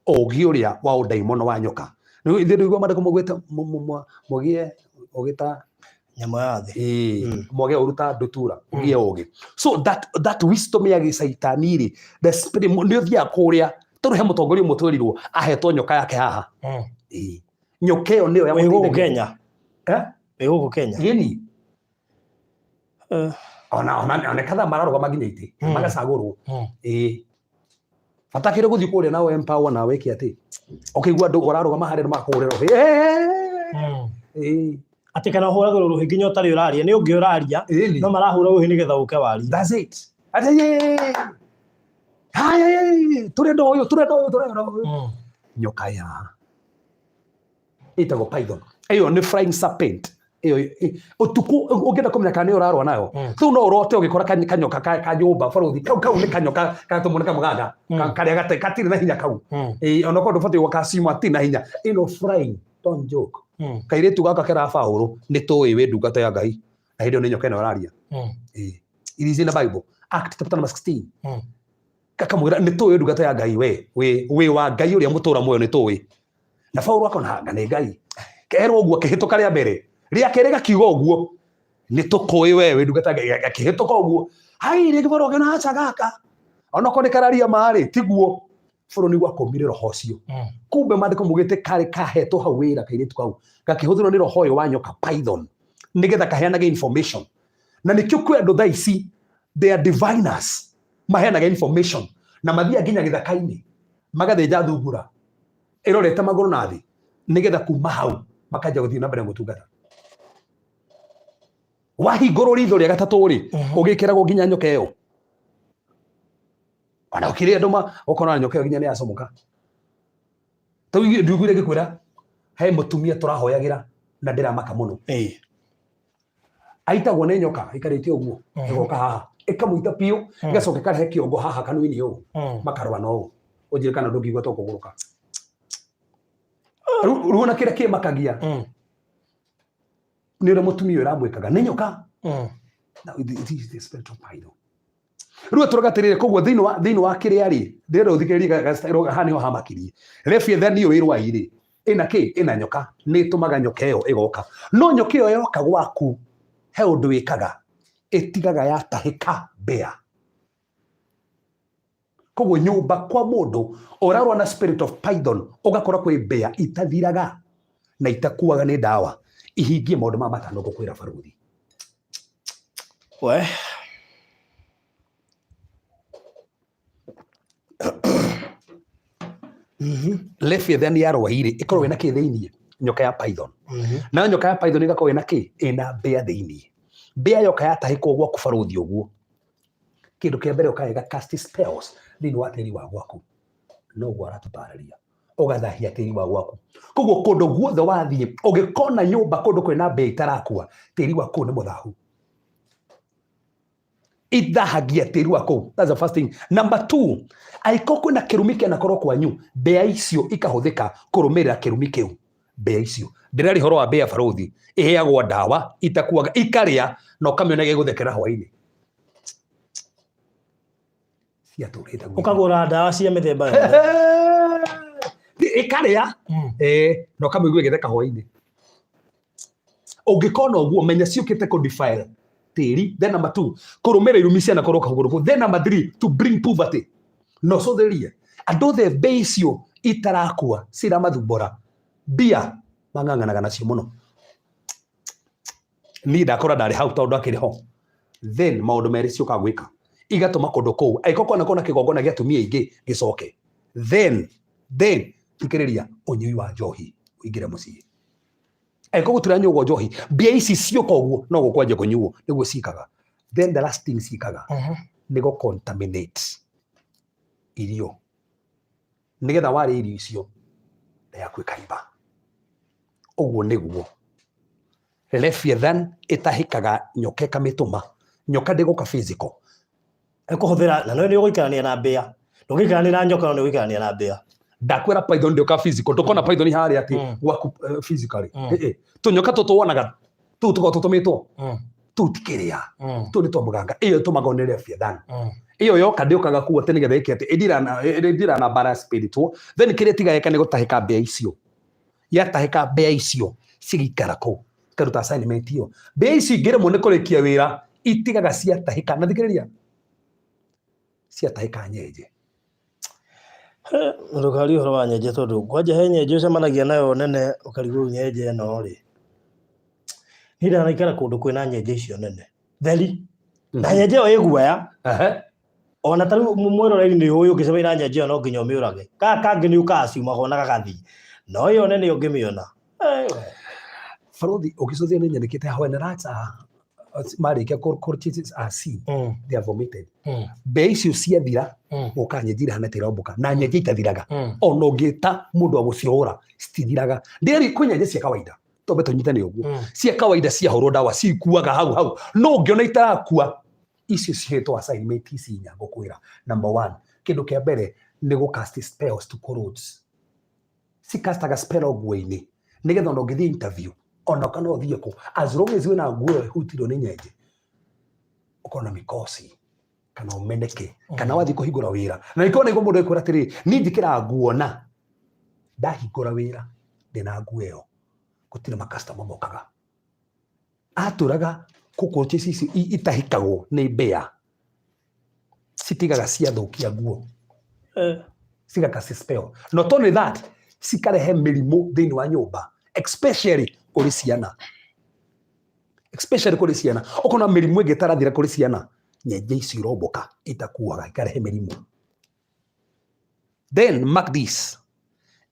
Ũũgĩ ũrĩa wa ũndaimono wa nyoka. Rĩu ithuĩ ndũigua maandĩko maugĩte mũgĩe ũgĩ ta Nyamũ ya thĩ. Ĩĩ, mwage ũru ta ndutura ũgĩe ũgĩ. So that wisdom ya gĩcaitani rĩ, the spirit nĩ ũthiaga kũrĩa tondũ he mũtongoria ũmwe twerirwo ahetwo nyoka yake haha. Ĩĩ. Nyoka ĩyo nĩyo Wĩ gũkũ yamũteithagia. Kenya. Eh? Wĩ gũkũ Kenya. Gĩni. Ona ona kadhaa mararũgama nginya itĩ magacagũrwo. Ĩĩ. Bata kĩrĩ gũthiĩ kũrĩa nawe empower nawe ĩke atĩ ũkĩigua andũ ũrarũgama harĩa andũ makũhũrĩra rũhĩ. Ĩĩ. Atĩ kana ũhũragĩrwo rũhĩ nginya ũtarĩ ũraria nĩ ũngĩ ũraria Ĩni. no marahũra rũhĩ nĩgetha ũke warie. That's it. Atĩ yee. Haya yee, tũrenda ũyũ, tũrenda ũyũ, tũrenda ũyũ. Nyoka ya ĩtagwo python. Ĩyo nĩ flying serpent. Ĩyo ũtukũ ũngĩenda kũmenya kana nĩ ũrarũa nayo. Rĩu no ũrote ũgĩkora kanyoka ka nyũmba barũthi. Kau nĩ kanyoka gatũmwo nĩ kamũganga. Karĩa gatirĩ na hinya kau. Ĩĩ, ona korwo ndũbatiĩ gũkaciuma gatirĩ na hinya. Ĩno flying, don't joke. Kairĩtu gaka kera Paũlũ nĩ tũĩ wĩ ndungata ya Ngai. Na hĩndĩ ĩyo nĩ nyoka ĩno ĩraria. Ĩĩ. It is in the Bible. Act chapter number 16. Gakamwĩra nĩ tũĩ ndungata ya Ngai we wĩ wa Ngai ũrĩa mũtũra muoyo nĩ tũĩ. Na Paũlũ akona anga nĩ Ngai. Kerwo ũguo akĩhĩtũka rĩa mbere. Rĩa kerĩ gakiuga ũguo nĩ tũkũĩ we wĩ ndungata ya Ngai gakĩhĩtũka ũguo. Hai rĩngĩ Paũlũ akĩona aca gaka. Onokorwo nĩ kararia ma-rĩ tiguo. Paũlũ nĩguo akũmire roho ũcio. Kumbe maandĩko maugĩte karĩ kahetwo hau wĩra kairĩtu kau gakĩhũthĩrwo nĩ roho ũyũ wa nyoka Python nĩgetha kaheanage information. Na nĩkĩo kwĩ andũ thaa ici they are diviners maheanaga information na mathiaga nginya gĩthaka-inĩ magathĩnja thungura ĩrorete magũrũ na thĩ nĩgetha kuma hau makanjia gũthiĩ na mbere gũtungata. Wahingũrwo ritho rĩa gatatũ rĩ, ũgĩkĩragwo nginya nyoka ĩyo. Ona ũkĩrĩ andũ ũkona nyoka ĩyo nginya nĩ yacomoka. Tau nduiguire ngĩkwĩra he mũtumia tũrahoyagĩra na ndĩramaka mũno. Aitagwo nĩ nyoka ĩikarĩte ũguo, ĩgoka haha, ĩkamũita biũ, ĩgacoka ĩkarehe kĩongo haha kanua-inĩ ũũ, makarũa na ũũ. Ũnjĩre kana ndũngĩigua ta ũkũgũrũka. Rĩu ona kĩrĩa kĩmakagia nĩ ũrĩa mũtumia ũyũ ĩramwĩkaga nĩ nyoka. Now, it is the spirit of Python. Rĩu tũroga atĩrĩrĩ, koguo thĩinĩ wa kĩrĩa rĩ, ndĩrenda ũthikĩrĩrie haha nĩho hamakirie. Leviathan ĩyo ĩ rwai rĩ, ĩna kĩ? Ĩna nyoka. Nĩ ĩtũmaga nyoka ĩyo ĩgoka. No nyoka ĩyo yoka gwaku, he ũndũ ĩkaga. Ĩtigaga yatahĩka mbĩa. Koguo nyũmba kwa mũndũ ũrarũa na spirit of Python, ũgakora kwĩ mbĩa itathiraga na itakuaga nĩ ndawa, ihingie maũndũ maya matano ngũkwĩra barũthi. We. Leviathan ya rwai-rĩ, ĩkoragwo ĩna kĩ thĩiniĩ? Nyoka ya Python. Nayo nyoka ya Python ĩgakorwo ĩna kĩ? Ĩna mbĩa thĩiniĩ. Mbĩa yoka yatahĩkwo gwaku barũthi ũguo, kĩndũ kĩa mbere ũkaga ĩga cast spells thĩiniĩ wa tĩri wa gwaku. Noguo aratũtarĩria. Ũgathahia tĩri wa gwaku. Koguo kũndũ guothe wathiĩ, ũngĩkona nyũmba kũndũ kwĩna mbĩa itarakua, tĩri wa kũu nĩ mũthahu. Ithahagia tĩri wa kũu. That's the first thing. Number two, angĩkorwo kwĩna kĩrumi kĩanakorwo kwanyu, mbĩa icio ikahũthĩka kũrũmĩrĩra kĩrumi kĩu. Mbĩa icio. Ndĩraria ũhoro wa mbĩa barũthi, ĩheagwo ndawa, itakuaga, ikarĩa, na ũkamĩona ĩgĩgũthekera hwainĩ. Ciatũrĩte gwitũ. Ũkagũra ndawa cia mĩthemba yothe. Ĩkarĩa, na ũkamĩigua ĩgĩtheka hwainĩ. Ũngĩkona ũguo, menya ciũkĩte kũ defile tĩri. Then number two, kũrũmĩrĩra irumi cianakorwo kagũrũ kũu. Then number three, to bring poverty. Na ũcũthĩrĩrie, andũ othe mbĩa icio itarakua ciramathumbũra, mbia mang'ang'anaga nacio mũno. Niĩ ndakora ndarĩ hau tondũ akĩrĩ ho. Then maũndũ merĩ ciũkaga gwĩka, igatũma kũndũ kũu angĩkorwo kwanakorwo na kĩgongona gĩa atumia aingĩ gĩcoke. Then thikĩrĩria, ũnyui wa njohi ũingĩre mũciĩ. Angĩkorwo gũtiranyuagwo njohi, mbia ici ciũka ũguo no gũkwanjia kũnyuo, nĩguo ciĩkaga. Then the last thing ciĩkaga nĩ gũ contaminate irio, nĩgetha warĩa irio icio nda yaku ĩkaimba. Ũguo nĩguo Leviathan ĩtahĩkaga nyoka ĩkamĩtũma. Nyoka ndĩgũka physical. Ĩkũhũthĩra na no nĩ ũgũikarania na mbĩa. Ndũngĩikarania na nyoka no nĩ ũgũikarania na mbĩa. Ndakwĩra python ndĩũka physical, ndũkona python harĩa atĩ gwaku physically. Tũnyoka tũtũ wonaga tũu tũkoragwo tũtũmĩtwo tũu tikĩrĩa, tũu nĩ twa mũganga. Ĩyo ĩtũmagwo nĩ Leviathan. Ĩyo yoka ndĩũkaga kuo atĩ nĩgetha ĩke atĩ ĩndira na ĩndira na bara spiritual. Then kĩrĩa ĩtigaga nĩ gũtahĩka mbĩa icio. Yatahĩka mbĩa icio cigĩikara kũu, ikaruta assignment ĩyo. Mbĩa icio ingĩremwo nĩ kũrĩkia wĩra, itigaga ciatahĩka. Na thikĩrĩria, ciatahĩka nyenje. Ndũkarie ũhoro wa nyenje tondũ kwanja he nyenje ũcemanagia nayo nene ũkarigwo nyenje ĩno rĩ. Niĩ ndanaikara kũndũ kwĩna nyenje icio nene theri na nyenje ĩyo ĩ guoya. Ona ta rĩu mwĩroreri nĩ ũĩ ũngĩcemania na nyenje ĩyo no nginya ũmĩũrage. Gaka kangĩ nĩ ũkaciumaga ona gagathiĩ. No ĩyo nene ũngĩmĩona. Barũthi ũngĩcũthia nĩ nyandĩkĩte when rats are marĩkia cortices are seen, they are vomited. Mbĩa icio ciathira, gũka nyenje irahana ta irombũka na nyenje itathiraga. Ona ũngĩta mũndũ wa gũcihũra citithiraga. Ndĩrĩ kwĩ nyenje cia kawaida, twambe tũnyitane ũguo, cia kawaida ciahũrwo ndawa cikuaga hau hau, no ũngĩona itarakua, icio cihetwo assignment ici inya ngũkwĩra. Number one, kĩndũ kĩa mbere nĩ gũ cast spells to corrodes. Cicastaga spell nguo-inĩ nĩgetha ona ũngĩthiĩ interview ona kana ũthiĩ kũ, as long as wĩna nguo ĩyo ĩhutirwo nĩ nyenje, ũkorwo na mĩkosi kana ũmeneke kana wathiĩ kũhingũra wĩra. Na nĩkĩo nĩguo mũndũ ekwĩra atĩrĩrĩ, niĩ njĩkĩraga nguo na ndahingũra wĩra ndĩna nguo ĩyo, gũtirĩ makastoma mokaga. Atũraga cockroaches ici itahĩkagwo nĩ mbĩa, citigaga ciathũkia nguo, cigaka spell. Not only that, cikarehe mĩrimũ thĩinĩ wa nyũmba, especially kũrĩ ciana, especially kũrĩ ciana. Ũkona mĩrimũ ĩngĩ ĩtarathira kũrĩ ciana, nyenje icio irombũka itakuaga, ikarehe mĩrimũ. Then mark this,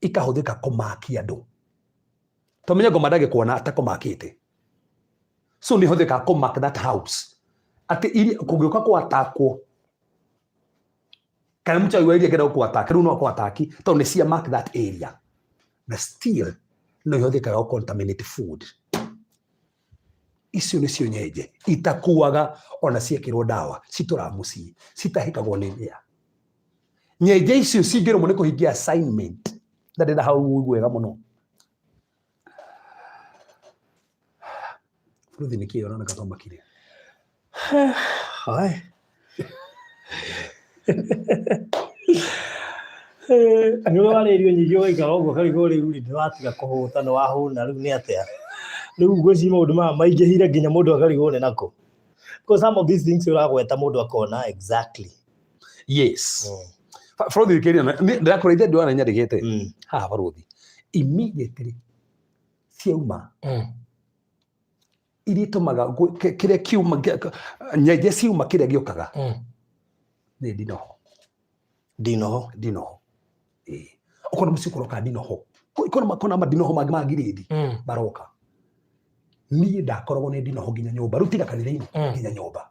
ikahũthĩka kũmakia andũ. Tũmenye ngoma ndangĩkuona atakũmakĩte, so nĩ ihũthĩkaga kũ mark that house atĩ kũngĩũka kũ attackwo kana mũchawi wa iria angĩenda gũkũ attack, rĩu no akũ attack tondũ nĩ cia mark that area. Na still no ihũthĩkaga gũ contaminate food. Icio nĩcio nyenje itakuaga ona ciekĩrwo ndawa, citũraga mũciĩ, citahĩkagwo nĩ mbĩa. Nyenje icio cingĩrũmwo nĩ kũhingia assignment na ndĩna hau ũigue wega mũno. Bũrũthi nĩ kĩĩ ũroneka twamakire? Hai. Nĩ warĩa irio nyingĩ ũgaikara ũguo ũkarigwo rĩu rĩ, nĩwatiga kũhũta nĩ wahũna rĩu nĩ atĩa? Rĩu ngwĩciria maũndũ maya maingĩhire nginya mũndũ akarigwo nĩ nakũ. Because some of these things ũragweta mũndũ akona exactly. Yes. Bũrũthi thikĩrĩria, ndĩrakũra ithe ndĩrona nyandĩkĩte haha barũthi immediately ciauma iria itũmaga kĩrĩa kiuma nyenje ciuma kĩrĩa gĩũkaga nĩ ndinoho. Ndinoho. Ndinoho, ĩĩ. Ũkona mũciĩ kũroka ndinoho. Kona mandinoho mangĩ ma ngirĩndi maroka. Niĩ ndakoragwo nĩ ndinoho nginya nyũmba, rĩu tiga kanitha-inĩ, nginya nyũmba.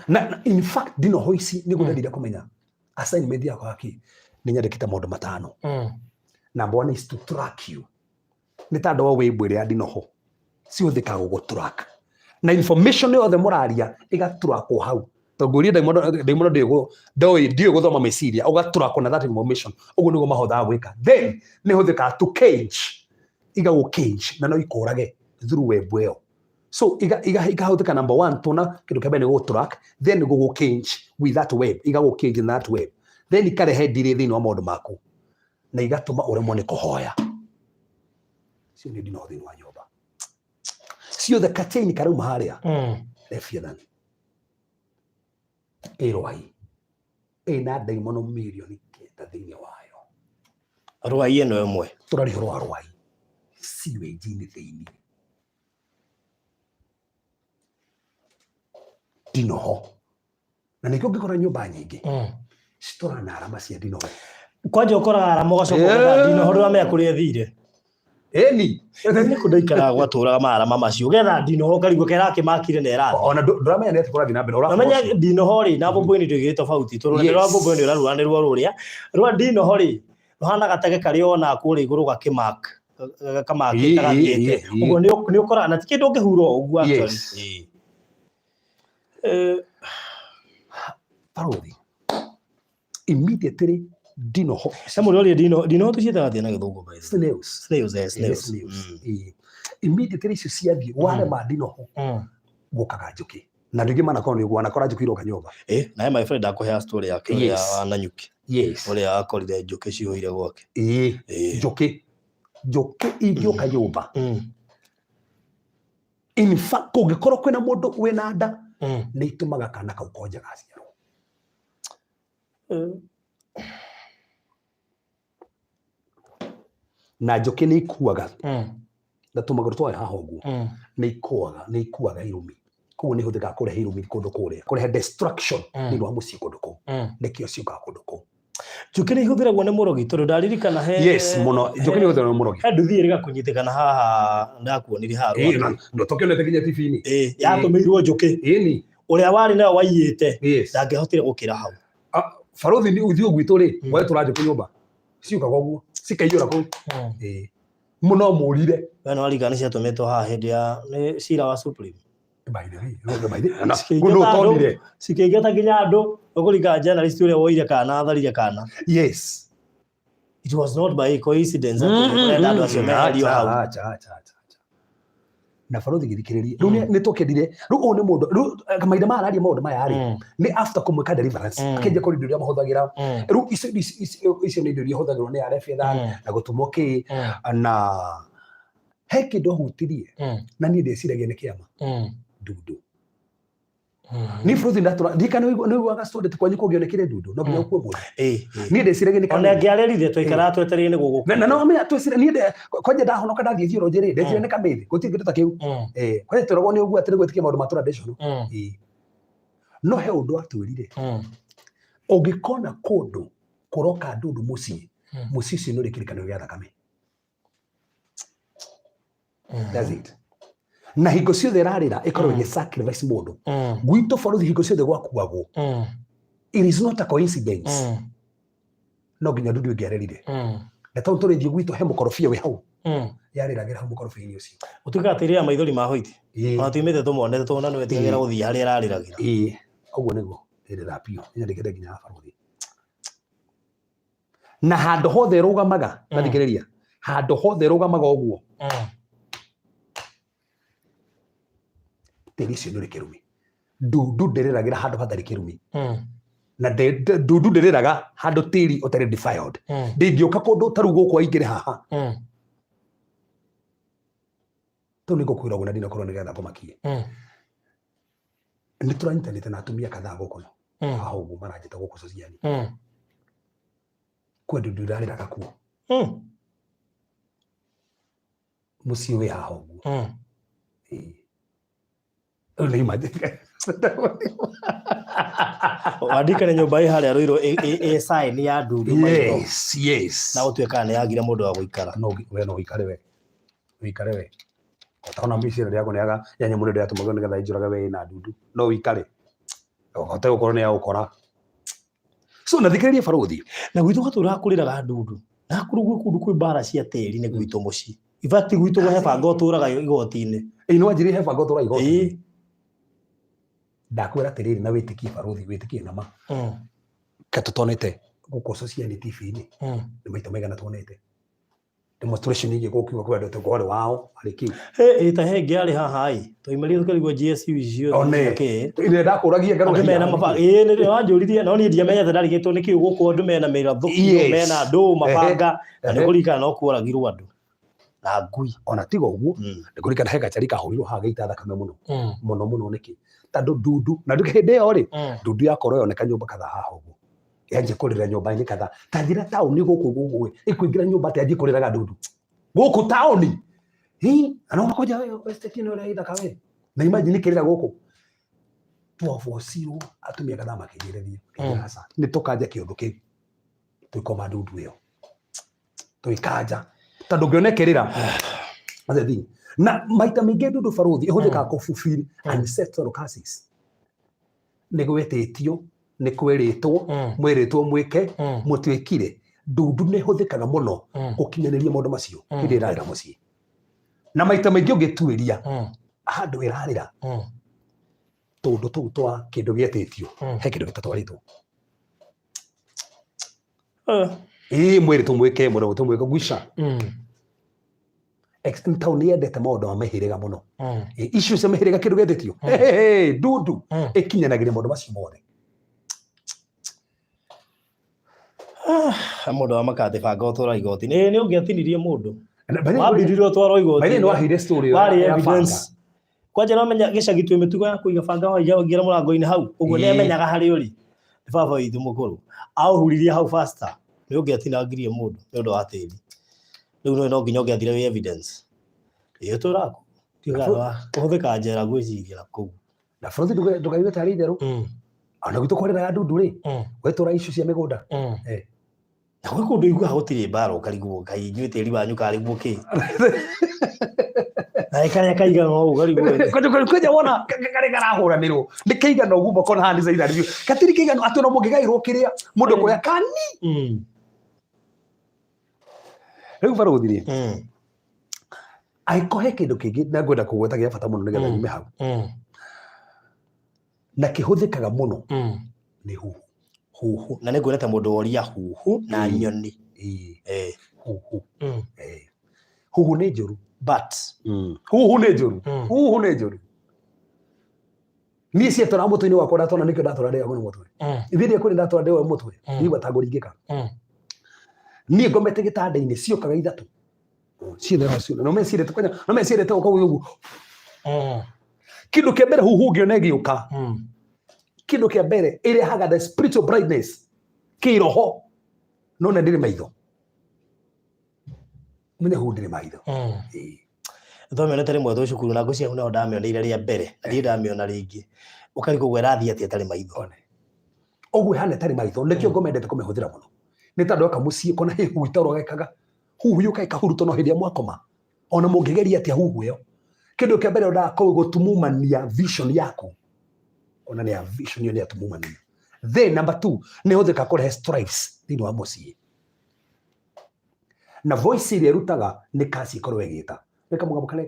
Na in fact ndinoho ici nĩguo ndendire kũmenya assignment yakwa yaki nĩ nyandĩkĩte maũndũ matano. Number one is to track you. Nĩ ta andũ a wĩmbo ĩrĩa ya ndinoho cihũthĩkaga gũgũ track na information yothe mũraria ĩgatrakwo hau, tondũ ngũrie ndaimono ndiũĩ gũthoma meciria, ũgatrakwo na that information. Ũguo nĩguo mahothaga gwĩka. Then nĩ hũthĩkaga to cage, igagũ cage na no ikũrage through web ĩyo. So ikahũthĩka number one, tona kĩndũ kĩa mbere nĩ gũgũ track, then gũgũ cage with that web, igagũ cage in that web, then ikarehe ndirĩ thĩinĩ wa maũndũ maku na igatũma ũremwo nĩ kũhoya. Cio nĩ ndinoho thĩinĩ wa nyũmba ciothe, kachaini karauma harĩa. Leviathan ĩrwai ĩna ndaimono 9 million thĩinĩ wayo. Rwai ĩno ĩmwe. Tũraria ũhoro wa rwai sewage-inĩ thĩinĩ ndinoho, na nĩkĩo ũngĩkora nyũmba nyingĩ citũraga na arama cia ndinoho. Kwanja ũkoraga arama ũgacoka ũgetha ndinoho ndũramenya kũrĩa ĩthire. Ĩni. Nĩ kũ ndaikaraga gwatũraga marama macio, ũgetha ndinoho ũkarigwo kerakĩmakire na ĩrathiĩ. Ona ndũramenya nĩ atĩ kũrathiĩ na mbere. Ũramenya ndinoho rĩ na mbũmbũĩ nĩ igĩrĩ tofauti, tondũ rũrenda rwa mbũmbũĩ nĩ ũrarura nĩ ruo rũrĩa rwa ndinoho rĩ rũhana gatege karĩa wonaga kũrĩa igũrũ gakĩmark kamakĩte gathiĩte ũguo, nĩ ũkoraga na ti kĩndũ ũngĩhura o ũguo actually. Barũthi, immediately ndinoho. He mũndũ ũrĩa ndino ndinoho tũciĩtaga atĩa na gĩthũngũ, by the way? Snails. Snails, eh, Eh, snails. snails. Immediately icio ciathiĩ warema ndinoho, gũkaga njũkĩ na andũ aingĩ manakorwo nĩ ũguo wanakora njũkĩ iroka nyũmba. Eh, naye my friend akũhea story yake ũrĩa wa Nanyuki, ũrĩa akorire njũkĩ cihũire gwake. Njũkĩ ingĩũka nyũmba, in fact kũngĩkorwo kwĩna mũndũ wĩna nda, nĩ itũmaga kana kau konja gaciarwo. Na njũkĩ nĩ ikuaga na tũmagũrũ twayo haha ũguo, nĩ ikuaga irumi, koguo nĩ ihũthĩkaga kũrehe irumi kũndũ kũrĩa, kũrehe destruction thĩinĩ wa mũciĩ kũndũ kũu. Nĩkĩo ciũkaga kũndũ kũu. Njũkĩ nĩ ihũthĩragwo nĩ mũrogi, tondũ ndaririkana he Yes, mũno, njũkĩ nĩ ihũthĩragwo nĩ mũrogi. He nduthi ĩrĩga kũnyitĩkana haha, ndakuonirie haha Rwaka. No tũkĩonete nginya TV-inĩ. Ĩĩ, yatũmĩirwo njũkĩ. Ũrĩa warĩ nayo waiyĩte ndangĩahotire gũkĩra hau. Ah, barothi, nĩ uthiũ gwitũ rĩ, wetũra njũkĩ nyũmba ciũkaga ũguo cikaiyũra kũu. Ĩĩ, mũno mũrire. We nĩ waririkana nĩ ciatũmĩtwo haha hĩndĩ ya nĩ cira wa Supreme. By the way, by the way, na Cikĩingata no andũ. tonire. Cikĩingata nginya andũ ũkũringana journalist ũrĩa woire kana atharire kana. It was not by coincidence atĩ nĩ kũrenda andũ acio meherio hau. Acha, acha, acha, acha. Na barothi, gĩthikĩrĩrie rĩu, nĩ tũkendire rĩu ũyũ nĩ mũndũ rĩu, mahinda maya araria maũndũ maya rĩ, nĩ after kũmwĩka deliverance, akĩnjia kũrĩ indo iria mahũthagĩra rĩu. Icio nĩ indo iria ihũthagĩrwo nĩ arĩa betha na gũtũmwo kĩ, na he kĩndũ ahutirie na niĩ ndeciragia nĩ kĩama ndundu. Niĩ bũrũri ndatũra ndikana nĩ ũiguaga story atĩ kwanyu kũngĩonekire ndundu no nginya ũkue mũndũ. Niĩ ndeciragia nĩ Ona kamĩthĩ. angĩarĩrire twaikaraga twetereire nĩ gũgũkua. Na no amenya twecira niĩ kwanja ndahonoka ndathiĩ theology rĩ, ndeciria nĩ kamĩthĩ, gũtirĩ kĩndũ ta kĩu. Kwanja twĩragwo nĩ ũguo atĩ nĩ gwĩtĩkia maũndũ ma traditional. No he ũndũ atwĩrire, ũngĩkona kũndũ kũroka ndundu mũciĩ, mũciĩ ũcio nĩ ũrĩ kĩrĩkanĩro gĩa thakame. That's it. Na hingo ciothe ĩrarĩra ĩkorwo ĩgĩ sacrifice mũndũ. Gwitũ borithi hingo ciothe gwakuagwo, it is not a coincidence. No nginya ndundu ĩngĩarĩrire, na tondũ tũrĩthiĩ gwitũ he mũkorobia wĩ hau, yarĩragĩra hau mũkorobia-inĩ ũcio. Ũtuĩkaga atĩ rĩrĩa maithori ma hoiti ona tuimĩte tũmonete tũna nĩ wetigagĩra gũthiĩ harĩa ĩrarĩragĩra. Ĩĩ, ũguo nĩguo ĩrĩra biũ, nyandĩkĩte nginya barothi na handũ hothe ĩrũgamaga na thikĩrĩria, handũ hothe ĩrũgamaga ũguo, tĩri ũcio nĩ ũrĩ kĩrumi. Ndundu ndĩrĩragĩra handũ hatarĩ kĩrumi, na ndundu ndĩrĩraga handũ tĩri ũtarĩ defiled. Ndĩngĩũka kũndũ ta rĩu gũkũ aingĩre haha tondũ nĩ ngũkwĩra ũguo na ndinakorwo nĩgetha ngũmakie. Nĩ tũranyitanĩte na atumia kadhaa gũkũ haha ũguo maranjĩta gũkũ sociali kwĩ ndundu irarĩraga kuo mũciĩ wĩ haha ũguo. Ĩĩ. Rĩu nĩ imagine. Wandikane nyũmba ĩ harĩa rũirũ ĩ sign ya ndundu maitho. Yes. Na gũtuĩka nĩ yagire mũndũ wa gũikara. No we no ũikare, we ũikare, we ũtona mĩcira yakwa nĩ yaga ya nyamũ nĩ yatũmagwo nĩgetha ĩnjũrage, we ĩna ndundu no ũikare ũhote gũkorwo nĩ ya gũkora. So na thikĩrĩria barothi. Na gwitũ gatũraga kũrĩraga ndundu na kũrũ gwĩ kũndũ kwĩ mbara cia tĩri nĩ gwitũ mũciĩ. In fact gwitũ he banga ũtũraga igoti-inĩ. Ĩĩ, nĩ wanjĩrĩire he banga ũtũraga igoti. Ndakwĩra atĩrĩrĩ, na wĩtĩkie barothi, wĩtĩkie nama, ka tũtonete gũkũ social TV-inĩ nĩ maita maigana tuonete demonstration ingĩ gũkiuga kwĩ andũ kwarĩ wao arĩ kĩu. Ĩ ta he ĩngĩ yarĩ haha ĩ twaimĩrire tũkarigwo GSU icio One. kĩ ĩrĩa ndakũragia ngarũra. Andũ mena mabanga, ĩĩ nĩ wanjũririe, no niĩ ndiamenyete ndarigĩtwo nĩ kĩu gũkũ andũ mena mĩrathũkio, mena ndũ mabanga na nĩ kũririkana no kuoragirwo andũ na ngui. Ona tiga ũguo, nĩ kũririkana he gacari kahũrirwo haha gĩita thakame mũno mũno mũno. Nĩkĩ? Tondũ ndundu na nduke hĩndĩ ĩyo rĩ, ndundu yakorwo yoneka nyũmba kadhaa haha ũguo, yanjia kũrĩra nyũmba-inĩ kadhaa. Ta njĩra taũni gũkũ gũkũ ĩkũingĩra nyũmba atĩ yanjie kũrĩraga ndundu gũkũ taũni hi ana unakuja wewe estate ĩno ĩrĩa ithaka we na imagine kĩrĩra gũkũ twabocirwo atumia kadhaa makĩnjĩrĩria makĩnjĩra aca nĩ tũkanja kĩũndũ kĩu twĩkoma ndundu ĩyo twĩkanja tondũ ũngĩona ĩkĩrĩra. That's the thing. Na maita maingĩ ndundu barothi ĩhũthĩkaga kũ fulfill ancestral curses, nĩ gwĩtĩtio, nĩ kwĩrĩtwo, mwĩrĩtwo mwĩke, mũtuĩkire. Ndundu nĩ ĩhũthĩkaga mũno gũkinyanĩria maũndũ macio hĩndĩ ĩrarĩra mũciĩ, na maita maingĩ ũngĩtuĩria handũ ĩrarĩra. Tũndũ tũu twa kĩndũ gĩetĩtio, he kĩndũ gĩtatwarĩtwo. Ĩĩ, mwĩrĩ tũmwĩke mũno, tũmwĩke guica. Taũ nĩ yendete maũndũ ma mĩhĩrĩga mũno. Ĩ, icio cia mĩhĩrĩga, kĩndũ gĩetĩtio. Hey, ndundu ĩkinyanagĩria maũndũ macio mothe. Ah, mũndũ wa makatĩ banga ũtwara igoti-inĩ. Ĩ, nĩ ũngĩatinirie mũndũ wambiririe ũtwarwo igoti-inĩ. Nĩ waheire story ĩyo warĩ ya banga. Evidence kwanja no menya gĩcagi twĩ mĩtugo ya kũiga banga waingĩra mũrango-inĩ hau ũguo. Nĩ amenyaga harĩa ũrĩ, nĩ baba witũ mũkũrũ aũhuririe hau faster. Nĩ ũngĩatinangirie mũndũ nĩ ũndũ wa tĩri. Rĩu no nginya ũngĩathire wĩ evidence ĩyo tũraku kũhũthĩka njera, ngwĩciria na kũu. Na bũrũri ndũkaigue tarĩ itherũ. Ona gwitũ kwarĩraga ndundu rĩ, wetũra icio cia mĩgũnda. Eh. Na gwĩ kũndũ iguaga gũtirĩ mbara, ũkarigwo kaĩ inyuĩ tĩri wanyu karĩ guo kĩ na karĩa kaigana ũũ ũkarigwo. Kwanja wona karĩa karahũranĩrwo nĩ kaigana ũguo makona haha nĩ caithanĩ biũ, gatirĩ kaigana atĩ ona mũngĩgaĩrwo kĩrĩa mũndũ kuoya kani. Rĩu barũthi rĩ, angĩkorwo he kĩndũ kĩngĩ na ngwenda kũgweta gĩa bata mũno nĩgetha nyume hau, na kĩhũthĩkaga mũno, nĩ huhu. Huhu, na nĩ nguonete mũndũ woria huhu na nyoni. Ĩĩ. Eh. Huhu. Eh. Huhu nĩ njũru. But Huhu nĩ njũru. Huhu nĩ njũru. Niĩ ciatũra mũtwe-inĩ wakwa, ndatona nĩkĩo ndatũra ndĩagwo nĩ mũtwe. Ithuĩ ndĩ kũrĩ ndatũra ndĩagwo nĩ mũtwe. Ndigua ta ngũringĩka. Niĩ ngomete gĩtanda-inĩ, ciũkaga ithatũ ciethera cio, no meciĩrĩte kwanya, no meciĩrĩte gũka ũguo. Kĩndũ kĩa mbere huhu ũngĩona ĩgĩũka, kĩndũ kĩa mbere ĩrehaga the spiritual brightness kĩroho. No na ndĩrĩ maitho, menya huhu ndĩrĩ maitho. Ĩĩ. Twamĩonete rĩmwe twĩ cukuru, na ngwĩciria hau naho ndamĩoneire rĩa mbere na ndirĩ ndamĩona rĩngĩ. Ũkarigwo ũguo ĩrathiĩ atĩa ĩtarĩ maitho? One. Ũguo ĩhana ĩtarĩ maitho, nĩkĩo ngoma endete kũmĩhũthĩra mũno, nĩ tondũ aka mũciĩ kona hĩ huhu itoro gekaga huhu yũka ĩkahurutwo. No hĩndĩ ĩrĩa mwakoma, ona mũngĩgeria atĩa, huhu ĩyo kĩndũ kĩa mbere ũndaga gũtumumania vision yaku. Ona nĩ ya vision ĩyo nĩ yatumumania. Then number two, nĩ ĩhũthĩka kũrehe strifes thĩinĩ wa mũciĩ, na voice ĩrĩa ĩrutaga nĩ kasi ĩkorwo ĩgĩta nĩ kamũgambo karĩa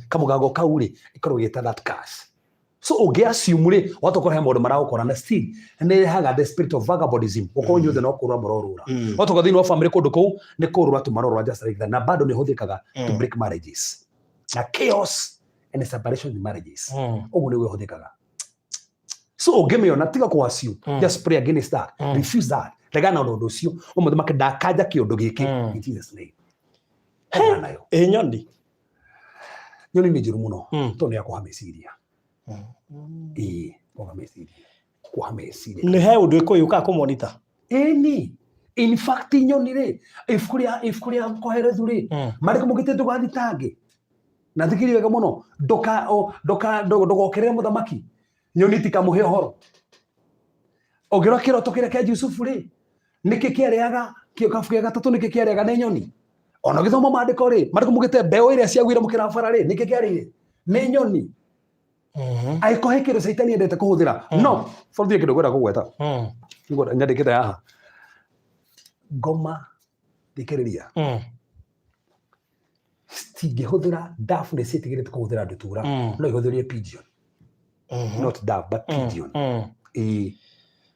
kamũgambo kau rĩ, ĩkorwo ĩgĩta that curse. So ũngĩ assume rĩ, watokorwo he maũndũ maragũkora, na still nĩ ĩrehaga the spirit of vagabondism, gũkorwo inyuothe no kũrũra mũrorũra. Watoka thĩinĩ wa family kũndũ kũu nĩ kũrũra tu marorũra, just like that. Na bado nĩ ĩhũthĩkaga to break marriages na chaos and separation in marriages. Ũguo nĩguo ĩhũthĩkaga. So ũngĩmĩona, tiga kũ assume. Just pray against that. Refuse that. Regana na ũndũ ũcio ũmũthamaki ndakanja kĩũndũ gĩkĩ. In Jesus' name. Regana nayo. Ĩ nyoni? Nyoni nĩ njũru mũno, tondũ nĩ yakũha meciria. Ĩĩ, kũha meciria, kũha meciria. Nĩ he ũndũ ĩkũyũka kũmonita? Ĩni, in fact nyoni rĩ, ibuku rĩa Koherethu rĩ, marĩkũ mũgĩte ndũgathitange na thikĩrĩria wega mũno, ndũgokerere mũthamaki, nyoni tikamũhe ũhoro. Ũngĩrora kĩroto kĩrĩa kĩa Jusufu rĩ, nĩkĩ kĩarĩaga kĩo gĩa gatatũ? Nĩkĩ kĩarĩaga? Nĩ nyoni. Ona ũgĩthoma maandĩko rĩ, marĩkũ mũgĩte mbeũ ĩrĩa ciagwire mũkĩra bara rĩ, nĩkĩ kĩarĩire? Nĩ nyoni. Angĩkorwo he kĩndũ caitani endete kũhũthĩra, no bũrũri kĩndũ ngwenda kũgweta. Ngwenda nyandĩkĩte haha ngoma, thikĩrĩria, citingĩhũthĩra dove, nĩ ciĩtigĩrĩte kũhũthĩra ndutura. No ihũthĩrie pigeon, not dove but pigeon. Ĩĩ,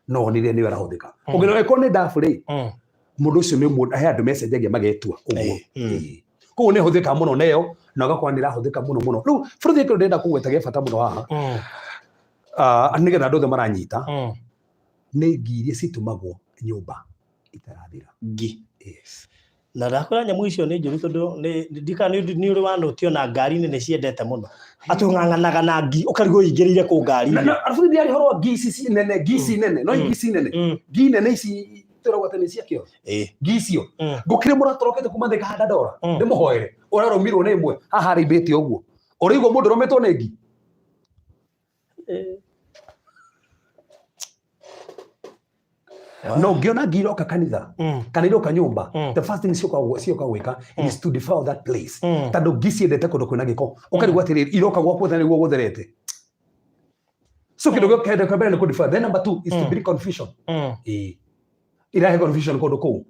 no onire nĩyo ĩrahũthĩka. Ũngĩrora ĩkorwo nĩ dove rĩ, mũndũ ũcio nĩ mũndũ he andũ mecenjagia magetua ũguo. Ĩĩ. Koguo nĩ ĩhũthĩkaga mũno neyo, na ũgakora nĩ ĩrahũthĩka mũno mũno. Rĩu bũrũri kĩndũ ndĩrenda kũgweta gĩa bata mũno haha, nĩgetha andũ othe maranyita, nĩ ngi iria citumagwo nyũmba itarathira. Ngi? Yes. Na ndakwĩra nyamũ icio nĩ njũru, tondũ ndikana nĩ ũrĩ wanũtio na ngari-inĩ nĩ ciendete mũno atĩ ũng'ang'anaga na ngi ũkarigwo ingĩrĩire kũ ngari-inĩ. Na arabu ndiarĩ horo wa ngi ici nene, ngi ici nene, no ngi ici nene, ngi nene ici tũragwo atĩ nĩ ciakĩo. Ngi icio ngũkĩrĩ mũratorokete kuma thĩ kahanda ndora. Ndĩmũhoere ũrarũmirwo nĩ ĩmwe haha arĩmbĩte ũguo, ũrĩigua mũndũ ũrũmĩtwo nĩ ngi. Na ũngĩona ngi iroka kanitha kana iroka nyũmba, the first thing cioka gwĩka is to defile that place, tondũ ngi ciendete kũndũ kwĩna gĩko. Ũkarigwo atĩrĩrĩ, iroka gwaku atĩa nĩguo gũtherete? So kĩndũ gĩothe kĩa mbere nĩ kũ defile. Then number two is to bring confusion. Ĩĩ, irahe confusion kũndũ kũu.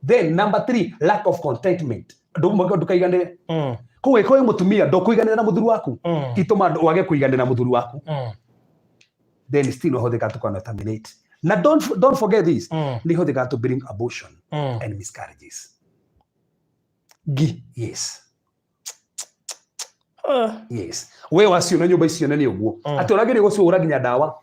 Then number three, lack of contentment. Ndũkaiganĩre. Koguo ĩkorwo wĩ mũtumia ndũkũiganĩra na mũthuri waku, itũma wage kũiganĩra na mũthuri waku, then still no hũthĩka to contaminate. Na don't forget this, nĩ hũthĩka to bring abortion and miscarriages. Ngi. Yes. Ah. Yes, we waciona nyũmba icio nene ũguo, atĩ ũragĩrĩ gũcihũra nginya ndawa,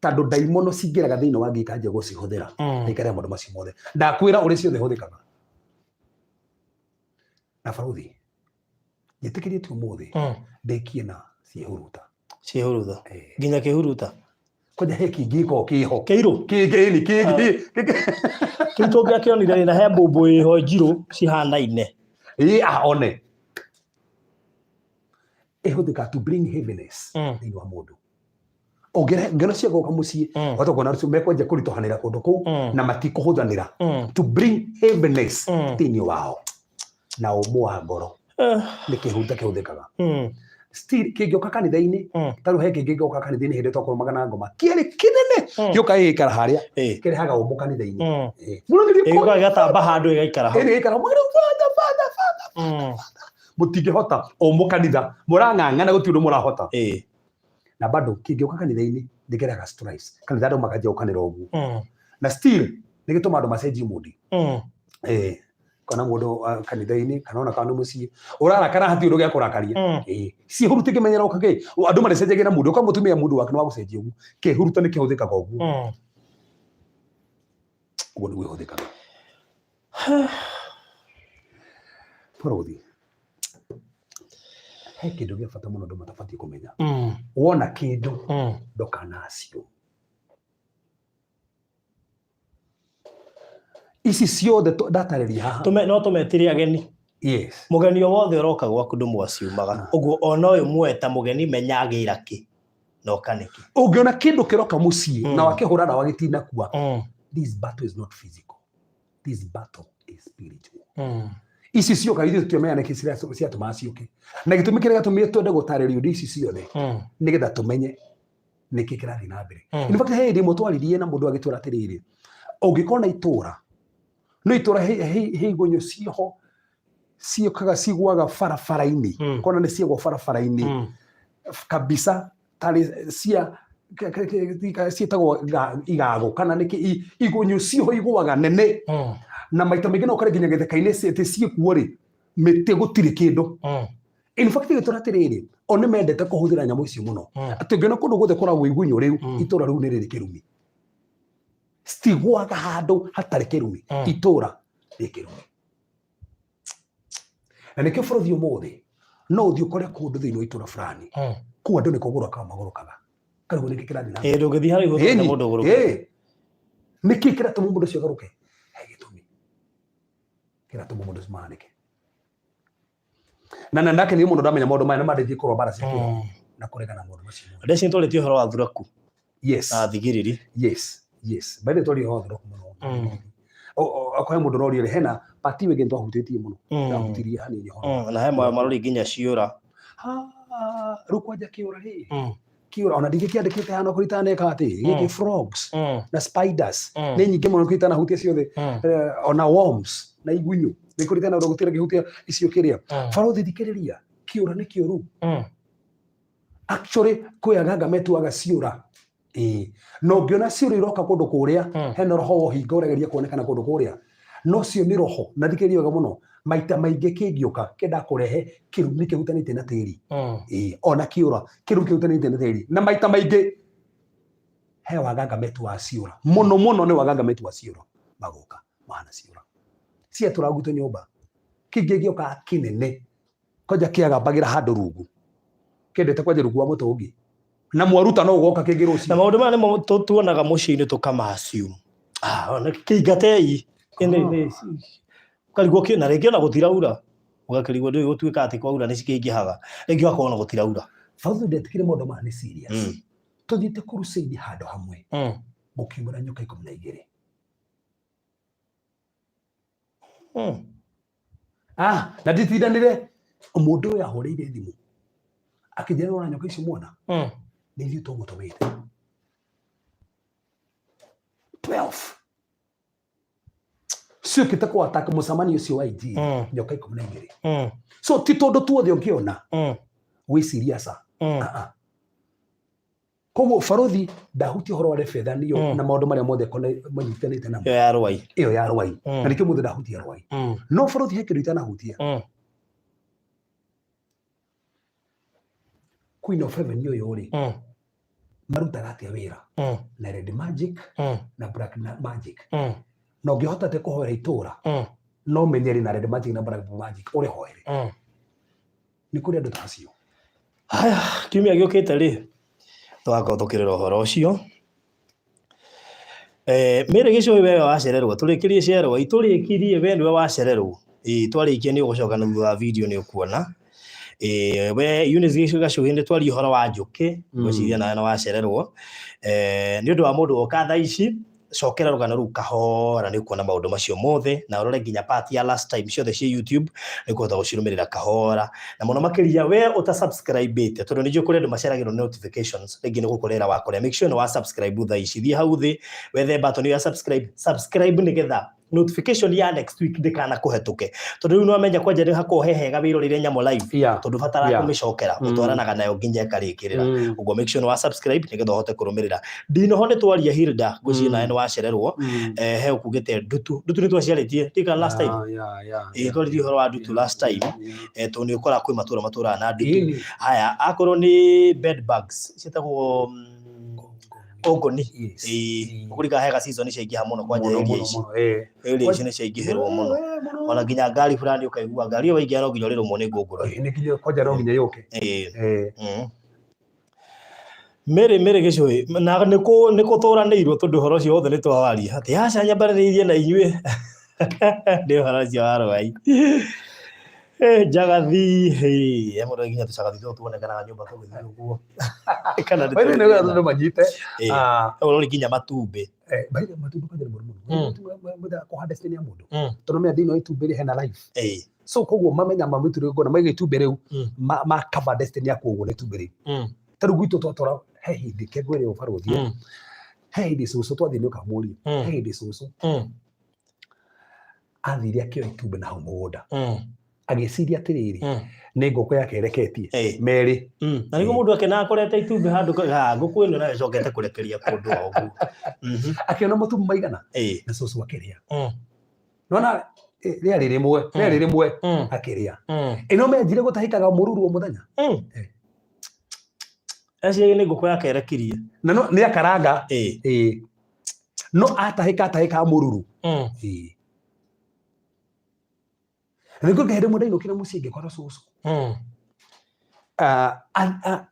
tondũ ndaimono cingĩraga thĩinĩ wa ngi ikanjia gũcihũthĩra na ikarĩa maũndũ macio mothe. Ndakwĩra ũrĩa ciothe hũthĩkaga. Na baruthi, njĩtĩkĩrie ti ũmũthĩ ndĩkie na ciĩhuruta. Ciĩhuruta. Eh. Nginya kĩhuruta. Kwanja he kĩngĩ gĩkoragwo kĩho. Kĩirũ. Kĩngĩ ĩni kĩngĩ. Kĩu tũngĩakĩonire na he mbũmbũ ĩho njirũ cihanaine. Ĩ ah, one ĩhũthĩkaga to bring heaviness thĩinĩ wa mũndũ. Ũngĩrehe ngeno cia gũka mũciĩ, wahota kuona rũciũ mekwanjia kũritũhanĩra kũndũ kũu na matikũhũthanĩra, to bring heaviness thĩinĩ wao na ũmũ wa ngoro. Nĩ kĩhuruta kĩhũthĩkaga. Still kĩngĩũka kanitha-inĩ, tarĩu he kĩngĩ gĩoka kanitha-inĩ hĩndĩ twakorwo na ngoma kĩarĩ kĩnene, gĩũka gĩgĩikara harĩa, kĩrehaga ũmũ kanitha-inĩ. Mũragĩria. Ĩgĩũka gĩgatamba handũ ĩgaikara hau. Ĩrĩ gĩikara mwĩrĩ, father, father, father. Mũtingĩhota ũmũ kanitha, mũrang'ang'ana, gũtirĩ ũndũ mũrahota. Na bado kĩngĩũka kanitha-inĩ nĩ kĩrehaga stress kanitha, andũ makanjia gũkanĩra ũguo. Na still nĩ gĩtũma andũ macenjie mood. Kana mũndũ kanitha-inĩ kana ona kana nĩ mũciĩ ũrarakara, hatirĩ ũndũ gĩa kũrakaria. Ciĩhuruta ikĩmenyera ũka kĩ andũ marĩcenjagia na mũndũ ũka mũtumia mũndũ wake nĩ wa gũcenjia ũguo. Kĩhuruta nĩ kĩhũthĩkaga ũguo. Ũguo nĩguo ĩhũthĩkaga, bũrũthi. He kĩndũ gĩa bata mũno andũ matabatiĩ kũmenya. Wona kĩndũ, ndũkanacio ici ciothe ndatarĩria haha. No tũmetire ageni. Yes. Mũgeni o wothe ũroka gwaku ndũmwaciumaga ũguo, ona ũyũ muoe ta mũgeni, menya agĩra kĩ na oka nĩkĩ. Ũngĩona kĩndũ kĩroka mũciĩ na wakĩhũra ndawa gĩtinakua, this battle is not physical, this battle is spiritual. Ici cioka ithuĩ tũtiamenya nĩkĩ ciatũmaga ciũke, na gĩtũmi kĩrĩa gĩatũmire twende gũtarĩrio indo ici ciothe nĩgetha tũmenye nĩkĩ kĩrathiĩ na mbere. In fact, he hĩndĩ ĩmwe twaririe na mũndũ agĩtwĩra atĩrĩrĩ, ũngĩkorwo na itũra, no itũra he igunyũ ciĩho ciũkaga cigwaga barabara-inĩ, kona nĩ ciagwa barabara-inĩ kabisa, tarĩ cia ciĩtagwo igago kana nĩkĩ, igunyũ ciĩho igũaga nene, na maita maingĩ no ũkore nginya gĩthaka-inĩ atĩ ciĩkuo rĩ, mĩtĩ gũtirĩ kĩndũ. In fact, gĩtũra atĩrĩrĩ, o nĩ mendete kũhũthĩra nyamũ icio mũno, atĩ ũngĩona kũndũ guothe kũragwo igunyũ rĩu, itũra rĩu nĩ rĩrĩ kĩrumi. Citigwaga handũ hatarĩ kĩrumi. Itũra rĩ kĩrumi, na nĩkĩo bũrũri ũmũthĩ no ũthiĩ ũkore kũndũ thĩinĩ wa itũra fulani, kũu andũ nĩ kũgũrũka magũrũkaga, karĩguo nĩkĩ kĩrathiĩ na mbere. Ĩ, ndũngĩthiĩ harĩa igũrũ Ĩni, mũndũ ũgũrũke. Ĩ. Nĩkĩ kĩratũma mũndũ ũcio agarũke? He gĩtũmi kĩratũma mũndũ ũcio mahanĩke, na ndakenire mũno ndamenya maũndũ maya nĩ mandĩtie kũrũa mbara cia kĩroho na kũregana na maũndũ macio mothe. Ndeci nĩtwarĩtie ũhoro wa thuraku na thigiriri. Yes, by the way, twaria ũhoro wa thuraku mũno. Okorwo he mũndũ ũroria rĩ, hena pati ĩngĩ twahutĩtie mũno. Ndahutirie hanini ũhoro. Na he marori nginya ciũra. Ah, rĩu kwanja kĩũra rĩ, kĩũra ona ndingĩkĩandĩkĩte hana kũrĩ itaneka atĩ gĩkĩ, frogs na spiders nĩ nyingĩ mũno kũrĩ itanahutia ciothe. Ona worms na igunyũ nĩ kũrĩ itana gũtira ngĩhutia icio kĩrĩa. Barothi, thikĩrĩria, kĩũra nĩ kĩũru. Actually, kwĩ aganga metuaga ciũra. Ĩĩ, na ũngĩona ciũra iroka kũndũ kũrĩa, hena roho wa ũhinga ũrageria kuonekana kũndũ kũrĩa, no cio nĩ roho. Na thikĩrĩria wega mũno, maita maingĩ kĩngĩũka kĩendaga kũrehe kĩrumi kĩhutanĩtie na tĩri. Ĩĩ, ona kĩũra kĩrumi kĩhutanĩtie na tĩri, na maita maingĩ he waganga metuaga ciũra mũno mũno, nĩ waganga metuaga ciũra, magoka mahana ciũra ciatũra gwitũ nyũmba. Kĩngĩ gĩũkaga kĩnene kwanja kĩagambagĩra handũ rungu, kĩendete kwanja rungu wa mũtũngi, na mwaruta no ũgoka kĩngĩ Na rũciũ. Maũndũ maya nĩmo tuonaga mũciĩ-inĩ tũkama-assume. Ah, ona kĩingatei. Ũkarigwo na rĩngĩ ona gũtiraura, ũgakĩrigwo ndũĩ gũtuĩka atĩ kwaura nĩ cikĩingĩhaga, rĩngĩ ũgakorwo ona gũtiraura. Bauthu, ndetĩkire maũndũ maya nĩ serious. Tũthiĩte crusade handũ hamwe, gũkiumĩra nyoka 12. Ah, na nditindanĩre, mũndũ ũyũ ahũrĩire thimũ akĩnjĩra, "Nĩwona nyoka icio mwana nĩ ithuĩ tũgũtũmĩte 12." Ciũkĩte kũ attack mũcemanio ũcio wa injiri. Nyoka 12. So ti tũndũ tuothe ũngĩona wĩcirie aca. Ah, ah. Koguo barothi ndahutia ũhoro wa rebetha nĩyo na maũndũ marĩa mothe manyitanĩte namo. Ĩyo ya rwai. Ĩyo ya rwai. Na nĩkĩo mũthĩ ndahutia rwai. No barothi he kĩndũ itanahutia. Queen of Heaven ũyũ rĩ, marutaga atĩa wĩra na red magic na black magic? Na ũngĩhota atĩa kũhoera itũra no menye rĩ na red magic na black magic ũrĩhoere? Nĩ kũrĩ andũ ta acio. Haya, kiumia gĩũkĩte rĩ, tũgakorwo tũkĩrora ũhoro ũcio. Mary Gĩcũhĩ we wacererwo, tũrĩkĩrie cerwa, tũrĩkirie we nĩwe wacererwo. Ĩĩ twarĩkia nĩ ũgũcoka na thutha wa video nĩ ũkuona. We Eunice Gacũhĩ nĩ twaria ũhoro wa njũkĩ, ngwĩciria nawe nĩ wacererwo. Nĩ ũndũ wa mũndũ woka thaa ici, cokera rũgano rũu kahora nĩ ũkuona maũndũ macio mothe, na ũrore nginya part ya last time ciothe ciĩ YouTube, nĩ ũkũhota gũcirũmĩrĩra kahora. Na mũno makĩria we ũta subscribe ĩte, tondũ nĩ njũĩ kũrĩ andũ maceragĩrwo nĩ notifications, rĩngĩ nĩ gũkorera wakorera. Make sure nĩ wa subscribe thaa ici, thiĩ hau thĩ wethe button ya subscribe, subscribe nĩgetha notification ya next week ndĩkana kũhetũke, tondũ rĩu nĩwamenya kwanja nĩ hakoragwo he hega wĩroreire nyamũ live, tondũ batara kũmĩcokera, ũtwaranaga nayo nginya ĩkarĩkĩrĩra. Ũguo make sure nĩ wa subscribe nĩgetha ũhote kũrũmĩrĩra. Ndinoho nĩ twaria Hilda, ngwĩciria nawe nĩ wacererwo. He ũkugĩte ndutu, ndutu nĩ twaciarĩtie ndika last time. Ĩĩ twaririe ũhoro wa ndutu last time, tondũ nĩ ũkoraga kwĩ matũra matũraga na ndutu. Haya, akorwo nĩ bed bugs ciĩtagwo ngongoni. Ĩĩ ũkũrika hega season ciaingĩha mũno kwanja area ici. Area ici nĩ ciaingĩhĩrwo mũno. Ona nginya ngari fulani ũkaigua ngari ĩyo waingĩra no nginya ũrĩrũmwo nĩ ngũngũni. Nĩ nginya kwanja no nginya yũke. Ĩĩ. Mary Mary Gĩcũhĩ na nĩ kũtũranĩirwo tondũ ũhoro ũcio wothe nĩ twawaria atĩ aca nyambanĩrĩirie na inyuĩ nĩ ũhoro ũcio wa rwai. Njagathi, he mũndũ nginya tũcagathi tũtũ tuonekanaga nyũmba tũgĩthiĩ ũguo. Kana nĩ By the way, andũ manyite. Ũrori nginya matumbĩ. By the way, matumbĩ kwanja nĩ mũru mũno. Mũthenya kũhanda destiny ya mũndũ. Tondũ menya thĩinĩ wa itumbĩ rĩ hena life. So koguo mamenya mamĩture ngona maiga itumbĩ rĩu, ma cover destiny yaku ũguo na itumbĩ rĩu. Ta rĩu gwitũ twatwara he hĩndĩ kengwĩre ũbarũthi. He hĩndĩ cũcũ twathiĩ nĩ ũkamũria. He hĩndĩ cũcũ athire akĩoya itumbĩ na hau mũgũnda. Agĩciria atĩrĩrĩ, nĩ ngũkũ yake ĩreketie. Merĩ. Na nĩguo mũndũ akenaga akorete itumbĩ handũ ngũkũ ĩno nayo ĩcokete kũrekeria kũndũ o ũguo. Akĩona matumbĩ maigana na cũcũ akĩrĩa. Nona rĩarĩ rĩmwe, rĩarĩ rĩmwe akĩrĩa. Ĩno menjire gũtahĩkaga mũruru o mũthenya. Eciria nĩ ngũkũ yake ĩrekirie. Na no nĩ akaranga. No atahĩka atahĩkaga mũruru. Nĩguo hĩndĩ ĩmwe ndainũkire mũciĩ ngĩkora cũcũ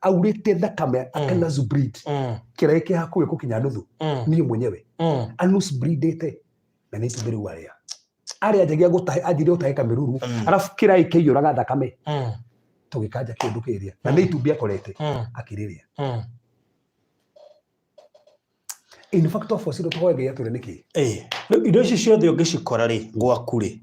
aurĩte thakame akana breed kĩraĩ kĩ hakuhĩ gũkinya nuthu niĩ mwenyewe anus breedĩte na nĩ itumbĩ rĩu arĩa arĩa anjagia gũtahe anjirie gũtahĩka mĩruru, arabu kĩraĩ kĩiyũraga thakame tũgĩkanja kĩndũ kĩrĩa na nĩ itumbĩ akorete akĩrĩrĩa. In fact of course tũhoe Ngai atwĩre nĩkĩ. Rĩu indo ici ciothe ũngĩcikora rĩ gwaku rĩ,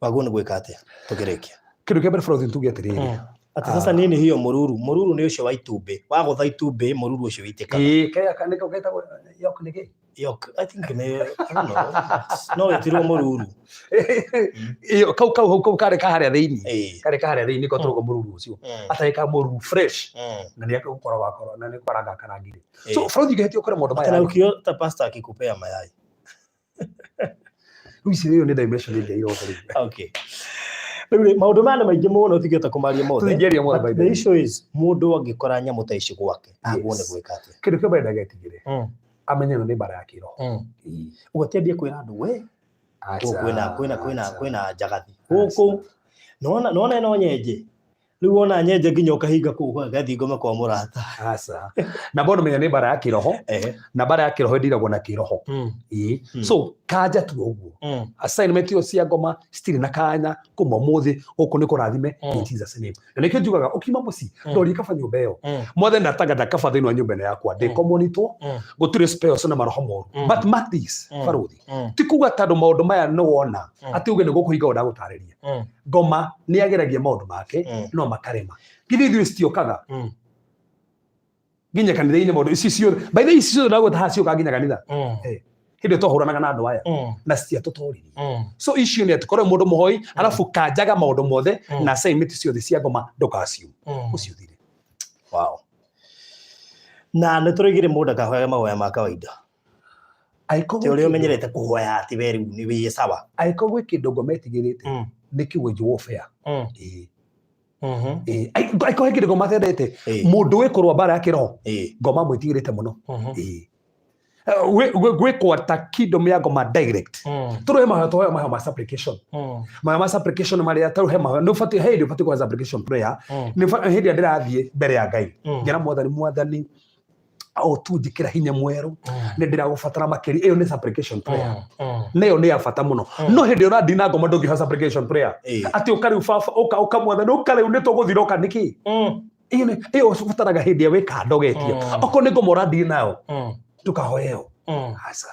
wagwo nĩ gwĩka atĩa tũkĩrĩkia? Kĩndũ kĩa mbere bro tuge atĩrĩrĩ, Atĩ sasa nini hiyo mũruru, mũruru nĩ ũcio wa itumbĩ, wagũtha itumbĩ mũruru ũcio wĩitĩkaga. Ĩĩ kaya nĩko getagwo yok nĩkĩ? Yok, I think nĩ, I don't know, no wĩtirwo mũruru. Ĩyo kau kau kau karĩ ka harĩa thĩinĩ. Karĩ ka harĩa thĩinĩ ko tũrũgo mũruru ũcio. Atarĩ ka mũruru fresh. Na nĩ akũgũkora wakora na nĩ kwaranga akarangire. So bro ngĩhĩtia ũkore maũndũ maya. Na ukiota pastor akikupea mayai. Rĩu ici rĩu nĩ dimension ĩngĩ irota rĩu. Okay. Rĩu rĩ, maũndũ maya nĩ maingĩ mũno tũtingĩhota kũmaria mothe. Tũtingĩaria mothe, by But the the way. issue is mũndũ angĩkora nyamũ ta ici gwake agwo nĩ gwĩka atĩa? Kĩndũ kĩa mbere ndagetigĩre. Amenye ĩno nĩ mbara ya kĩroho. Ũguo ti ambie kwĩra andũ we gũkũ kwĩna kwĩna kwĩna kwĩna njagathi gũkũ nona nona ĩno nyenje rĩu wona nyenje nginya ũkahinga kũu gathiĩ ngome kwa mũrata. Aca. Na bono menya nĩ mbara ya kĩroho na mbara ya kĩroho ĩndiragwo na kĩroho. Ĩĩ. So kanja tu ũguo. Assignment ĩyo cia ngoma citirĩ na kanya kuma ũmũthĩ gũkũ nĩ kũrathime in Jesus name. Na nĩkĩo njugaga ũkiuma mũciĩ ndorie kaba nyũmba ĩyo. Mothe ndatangatha kaba thĩinĩ wa nyũmba ĩno yakwa ndĩkomonitwo gũtirĩ spells na maroho moru. But mark this barũthi, ti kuga tondũ maũndũ maya nĩ wona atĩ uge nĩ gũkũhinga ũndagũtarĩria. Ngoma nĩ ageragia maũndũ make no makarema. Githĩ ithuĩ citiokaga nginya kanitha-inĩ maũndũ ici ciothe, by the way ici ciothe ndagweta haha ciokaga nginya kanitha. Hĩndĩ ĩyo twahũranaga na andũ aya na citiatũtoririe. So icio nĩ atĩ korwo mũndũ mũhoi, arabu kanjaga maũndũ mothe na assignment ciothe cia ngoma ndũkaciume, ũcio ũthire. Wow. Na nĩ tũroigire mũndũ akahoyaga mahoya ma kawaida. Angĩkorwo Ti ũrĩa gwĩ kĩndũ- ũmenyerete kũhoya atĩ we rĩu nĩ wĩ sawa. Angĩkorwo gwĩ kĩndũ ngoma ĩtigĩrĩte, nĩ kiugo warfare. Ĩĩ. Ĩĩ. Angĩkorwo he kĩndũ ngoma atendete, mũndũ wĩ kũrũa mbara ya kĩroho, ngoma mwĩtigĩrĩte mũno. Ĩĩ. Gwĩkwo ta kingdom ya ngoma direct. Tondũ he mahoya tũhoya, mahoya ma supplication, mahoya ma supplication marĩa tarĩu he mahoya nĩ ũbatiĩ, he hĩndĩ ũbatiĩ kũhoya supplication prayer. Hĩndĩ ĩrĩa ndĩrathiĩ mbere ya Ngai, ngera Mwathani, Mwathani, o tu njĩkĩra hinya mwerũ, nĩ ndĩragũbatara makĩria. Ĩyo nĩ supplication prayer, na ĩyo nĩ ya bata mũno. No hĩndĩ ĩyo ũrathiĩ na ngoma, ndũngĩhoya supplication prayer atĩ ũka rĩu baba, ũka, ũka Mwathani, ũka rĩu nĩ tũgũthira, ũka nĩkĩ. Ĩyo ũbataraga hĩndĩ ĩrĩa wĩ kando getia. Okorwo nĩ ngoma ũrathiĩ nayo, ndũkahoye ĩyo, aca.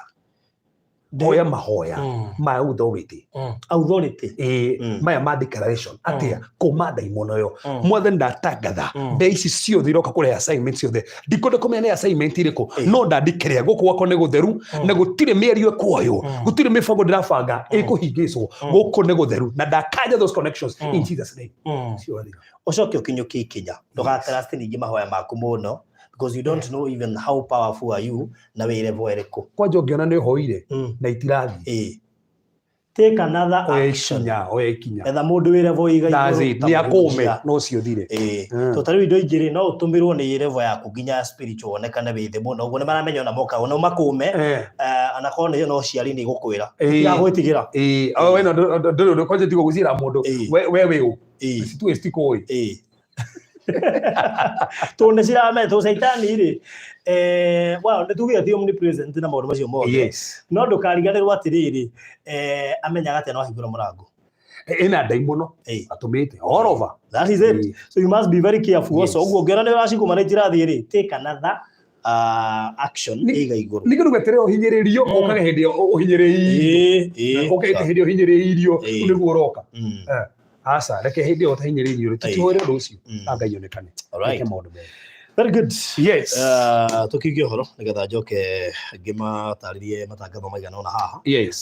Hoya mahoya ma authority. Authority. Ĩĩ. Maya ma declaration atĩa kũma ndaimono ĩyo. Mwathani, ndatangatha mbia ici ciothe iroka kũrehe assignment ciothe, ndikwenda kũmenya nĩ assignment irĩkũ, no ndandikĩrĩa gũkũ gwakwa nĩ gũtheru na gũtirĩ mĩario ĩkuoywo, gũtirĩ mĩbango ndĩrabanga ĩkũhingĩcwo, gũkũ nĩ gũtheru na ndakanja those connections in Jesus name. Ũcio wathira. Ũcoke ũkinyũkie ikinya, ndũgatrust ningĩ mahoya maku mũno, because you don't know even how powerful are you na wĩ level ĩrĩkũ. Kwanja ũngĩona nĩ ũhoire na itirathiĩ, Take another oya action. ikinya, oya ikinya. Etha mũndũ wĩ level ĩiga That's igũrũ it. ta Nĩ akũme mũhunjia. no ũcio ũthire. To ta rĩu indo ingĩ rĩ, no ũtũmĩrwo nĩ level yaku nginya spiritual wonekane wĩ thĩ mũno, ũguo nĩ maramenya ona moka ona makũme. Anakorwo nĩ no ciari nĩ igũkwĩra tigagwĩtigĩra. Ĩĩ, o we no ndũrĩ ũndũ kwanja tiga gũcira mũndũ. We wĩ ũ? Situĩ citikũĩ. Tondũ nĩ cirame tondũ caitani rĩ, well, nĩ tugire ti omnipresent na maũndũ macio mothe. No ndũkariganĩrwo atĩrĩrĩ, amenyaga atĩa no ahingũre mũrango? Ĩna ndaimono atũmĩte all over. That is it. So you must be very careful also. Ũguo ũngĩona nĩ ũracigũma na itirathiĩ rĩ, take another action ĩiga igũrũ. Ningĩ ndũgeterere ũhinyĩrĩrio, ũkage hĩndĩ ĩyo ũhinyĩrĩirio. Ũkage hĩndĩ ĩyo ũhinyĩrĩirio nĩguo ũroka. Aca, reke hĩndĩ ĩyo ũtahinyĩrĩirio rĩ, tũtihoere ũndũ ũcio na Ngai onekane. Alright. Reke maũndũ mega. Very good. Yes. Tũkiuge ũhoro nĩgetha njoke ngĩmatarĩrie matangatho maigana ũna haha.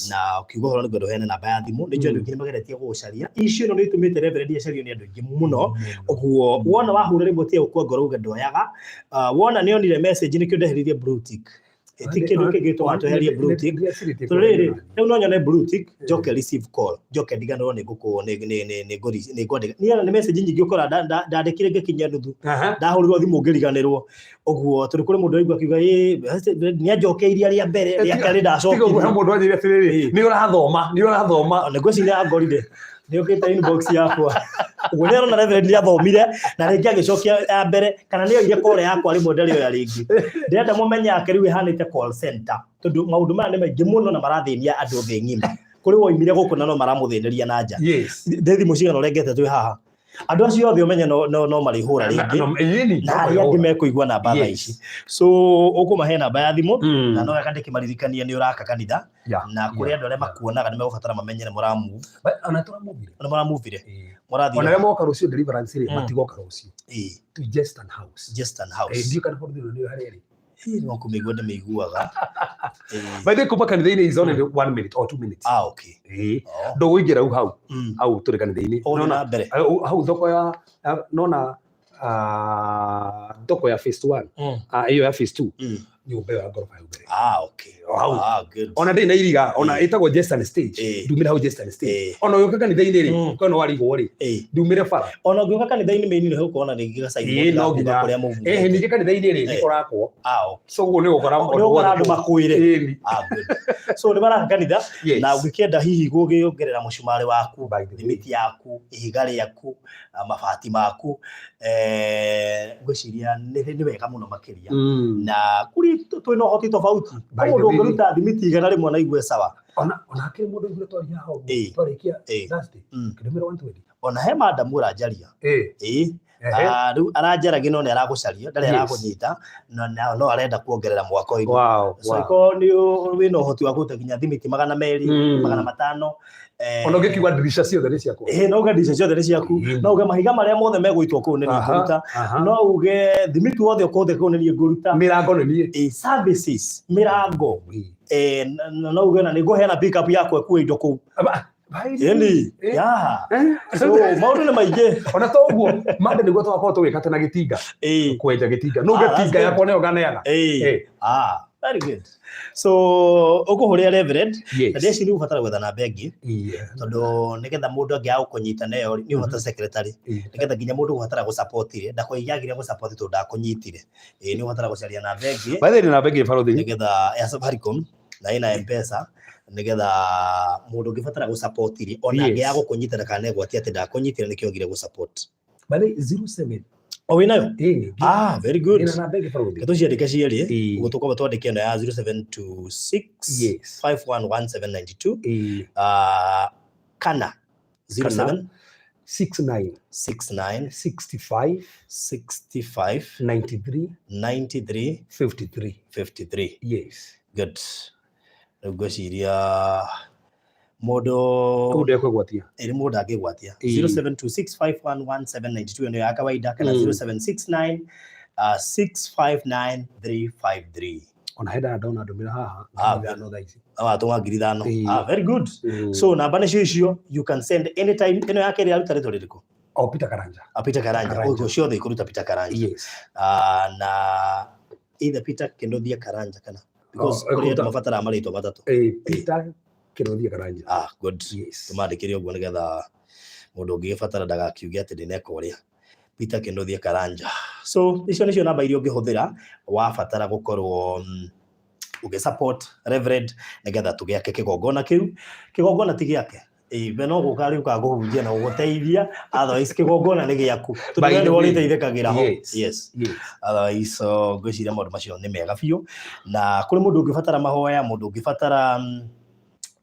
Na ũkiuga ũhoro nĩngwenda ũheane namba ya thimũ. Nĩ njũĩ andũ aingĩ nĩ mageretie gũgũcaria. Issue ĩno nĩ ĩtũmĩte Reverend acario nĩ andũ aingĩ mũno. Ũguo wona wahũra rĩmwe tiga gũkua ngoro uge ndoyaga. Wona nĩ onire message, nĩkĩo ndeheririe blue tick. Ti kĩndũ kĩngĩtũma tweherie blue tick. Tondũ rĩrĩ, rĩu no nyone blue tick, njoke receive call, njoke ndiganĩrwo nĩ ngũkũ nĩ nĩ nĩ nĩ ngũri- nĩ ngwandĩka. Niĩ nĩ message nyingĩ ũkora ndandĩkire ngĩkinyia nuthu. Ndahũrĩrwo thimũ ngĩriganĩrwo. Ũguo tondũ kũrĩ mũndũ ũraigua akiuga ĩ nĩ anjokeirie rĩa mbere, rĩa kerĩ Tiga ũguo, he ndacokirie. mũndũ anjĩire atĩrĩrĩ, nĩ ũrathoma, nĩ ũrathoma. Ona ngwĩciria angorire nĩ ũkĩte inbox yakwa. Ũguo nĩ arona Reverend nĩ athomire na rĩngĩ agĩcokia ya mbere, kana nĩ oire call yakwa rĩmwe ndarĩoya rĩngĩ. Ndĩrenda mũmenye yake rĩu ĩhanĩte call center, tondũ maũndũ maya nĩ maingĩ mũno na marathĩnia andũ thĩ ng'ima. Kũrĩ woimire gũkũ na no maramũthĩnĩria na nja. Ndĩ thimũ cigana ũrengete twĩ haha? Andũ acio othe ũmenye no marĩhũra rĩngĩ. Ĩni. Na arĩa angĩ mekũigua namba thaa ici. So ũkũmahe namba ya thimũ na no wega ndĩkĩmaririkanie nĩ ũraka kanitha na kũrĩ andũ arĩa makuonaga nĩ megũbatara mamenye nĩ mũramove. Ona tũramuvire. Nĩ mũramuvire. Ona Mũrathire. arĩa moka rũciũ deliverance rĩ, matigoka rũciũ. To Jeston House. Jeston House. Ndiũ kana bũrũri ũyũ nĩ harĩa ĩrĩ. Ĩĩ, no kũmĩigua ndĩmĩiguaga. By the way, kuma kanitha-inĩ is only 1 minute or 2 minutes. Ah, okay. Ĩĩ. Ndũgũingĩra hau hau hau tũrĩ kanitha-inĩ. Ũũ nĩ Nona na mbere. Hau thoko ya nona thoko ya phase one, ĩyo ya phase two, nyũmba ĩyo ya ngoroba hau mbere. Ah, okay. Hau. Ah, good. Ona ndĩ na iriga ona ĩtagwo Jeston Stage. Ndumĩre hau Jeston Stage. Ona ũgĩũka kanitha-inĩ rĩ, kwĩna warigwo rĩ, ndumĩre bara. Ona ũngĩũka kanitha-inĩ main nĩ ũkuona rĩngĩ gacaini No nginya kũrĩa mũvuvĩte. Ningĩ kanitha-inĩ rĩ, nĩ kũrakwo. Ah, okay. So ũguo nĩ ũgũkora Nĩ ũgũkora andũ makwĩre. Ĩni. Ah, good. So nĩ maraka kanitha na ũngĩkĩenda hihi gũgĩongerera mũcumarĩ waku, By the way. thimiti yaku, ihiga rĩaku, mabati maku, ngwĩciria nĩ wega mũno makĩria. Na kũrĩ twĩna ũhoti tofauti. By the Mũndũ way, ũngĩruta thimiti 100 na igue sawa. Ona hakĩrĩ mũndũ ũiguire twaria haha ũguo, twarĩkia Thursday, kĩndũmĩra 120. Ona he madam ũranjaria. Ah, rĩu aranjaragia no nĩ aragũcaria ndarĩ arakũnyita no no arenda kuongerera mwako-inĩ. So angĩkorwo nĩ wĩna ũhoti wa kũruta nginya thimiti 200, 500, Ona ũngĩkiuga ndirisha ciothe nĩ ciakwa. Ĩĩ, no uge ndirisha ciothe nĩ ciaku, no uge mahiga marĩa mothe megũitwo kũu nĩ niĩ ngũruta, no uge thimiti wothe ũkũhũthĩka kũu nĩ niĩ ngũruta. Mĩrango nĩ niĩ. Ĩĩ, services, mĩrango. Na no uge na nĩ ngũheana pick up yakwa ĩkue indo kũu. Ĩni, yeah. So maũndũ nĩ maingĩ. Ona to ũguo, mande nĩguo tũgakorwo tũgĩka tena gĩtinga. Kwenja gĩtinga. No uge tinga yakwa nĩyo nganeana. Ah, very good. So ũkũhũrĩra Reverend, na ndĩreciria nĩ ũgũbatara gwetha namba ĩngĩ, tondũ nĩgetha mũndũ angĩaga gũkũnyita nayo rĩ, nĩ ũbatara secretary, nĩgetha nginya mũndũ ũgũbatara gũ-support rĩ, ndakoige agire gũ-support tondũ ndakũnyitire. Ĩĩ, nĩ ũgũbatara gũcaria namba ĩngĩ. By the way, namba ĩngĩ barothi. Nĩgetha ya Safaricom na ĩna M-Pesa, nĩgetha mũndũ ũngĩbatara gũ-support rĩ, ona angĩaga gũkũnyita ndakanegwatie atĩ ndakũnyitire nĩkĩo agire gũ-support. By the way, 07. O wĩnayo? Ĩĩ. Ah, very good. Ĩna namba ĩngĩ barothi. Reke tũciandĩke cierĩ, ũguo tũkwamba twandĩke ĩno ya 0726 511792, ah, kana 07 69 69 65 65 93 93 53. 53. Yes. Good. Rĩu ngwĩciria mũndũ Kũu ndekwĩgwatia. Ĩrĩ mũndũ angĩgwatia. 0726511792 ĩno ya kawaida, kana 0769 659353. Ona henda ndona ndũmĩra haha. Ah, 5,000 thaa ici. Watũma 5,000. Ĩĩ. Ah, very good. So namba nĩcio icio, you can send anytime. Ĩno ya kerĩ yaruta rĩtwa rĩrĩkũ? O Peter Karanja. Ah, Peter Karanja. Karanja. Ũguo ciothe ikũruta Peter Karanja. Yes. Ah, na either Peter Kĩnũthia Karanja kana because Oh, kũrĩ andũ ĩkũruta- mabataraga marĩtwa matatũ. Eh, Peter Kĩnũthia Karanja. Ah, good. Yes. Tũmandĩkĩre ũguo nĩgetha mũndũ ũngĩgĩbatara ndagakiuge atĩ ndĩneka ũrĩa. Peter Kĩnũthia Karanja. So icio nĩcio namba iria ũngĩhũthĩra wabatara gũkorwo ũgĩ support Reverend nĩgetha tũgĩake kĩgongona kĩu. Kĩgongona ti gĩake. Ĩĩ, we no gũka rĩu kagũhunjia na gũgũteithia, otherwise kĩgongona nĩ gĩaku. Tondũ By we the nĩwe way. ũrĩteithĩkagĩra ho. Yes. Yes. Yes. Otherwise, so ngwĩciria maũndũ macio nĩ mega biũ. Na kũrĩ mũndũ ũngĩbatara mahoya, mũndũ ũngĩbatara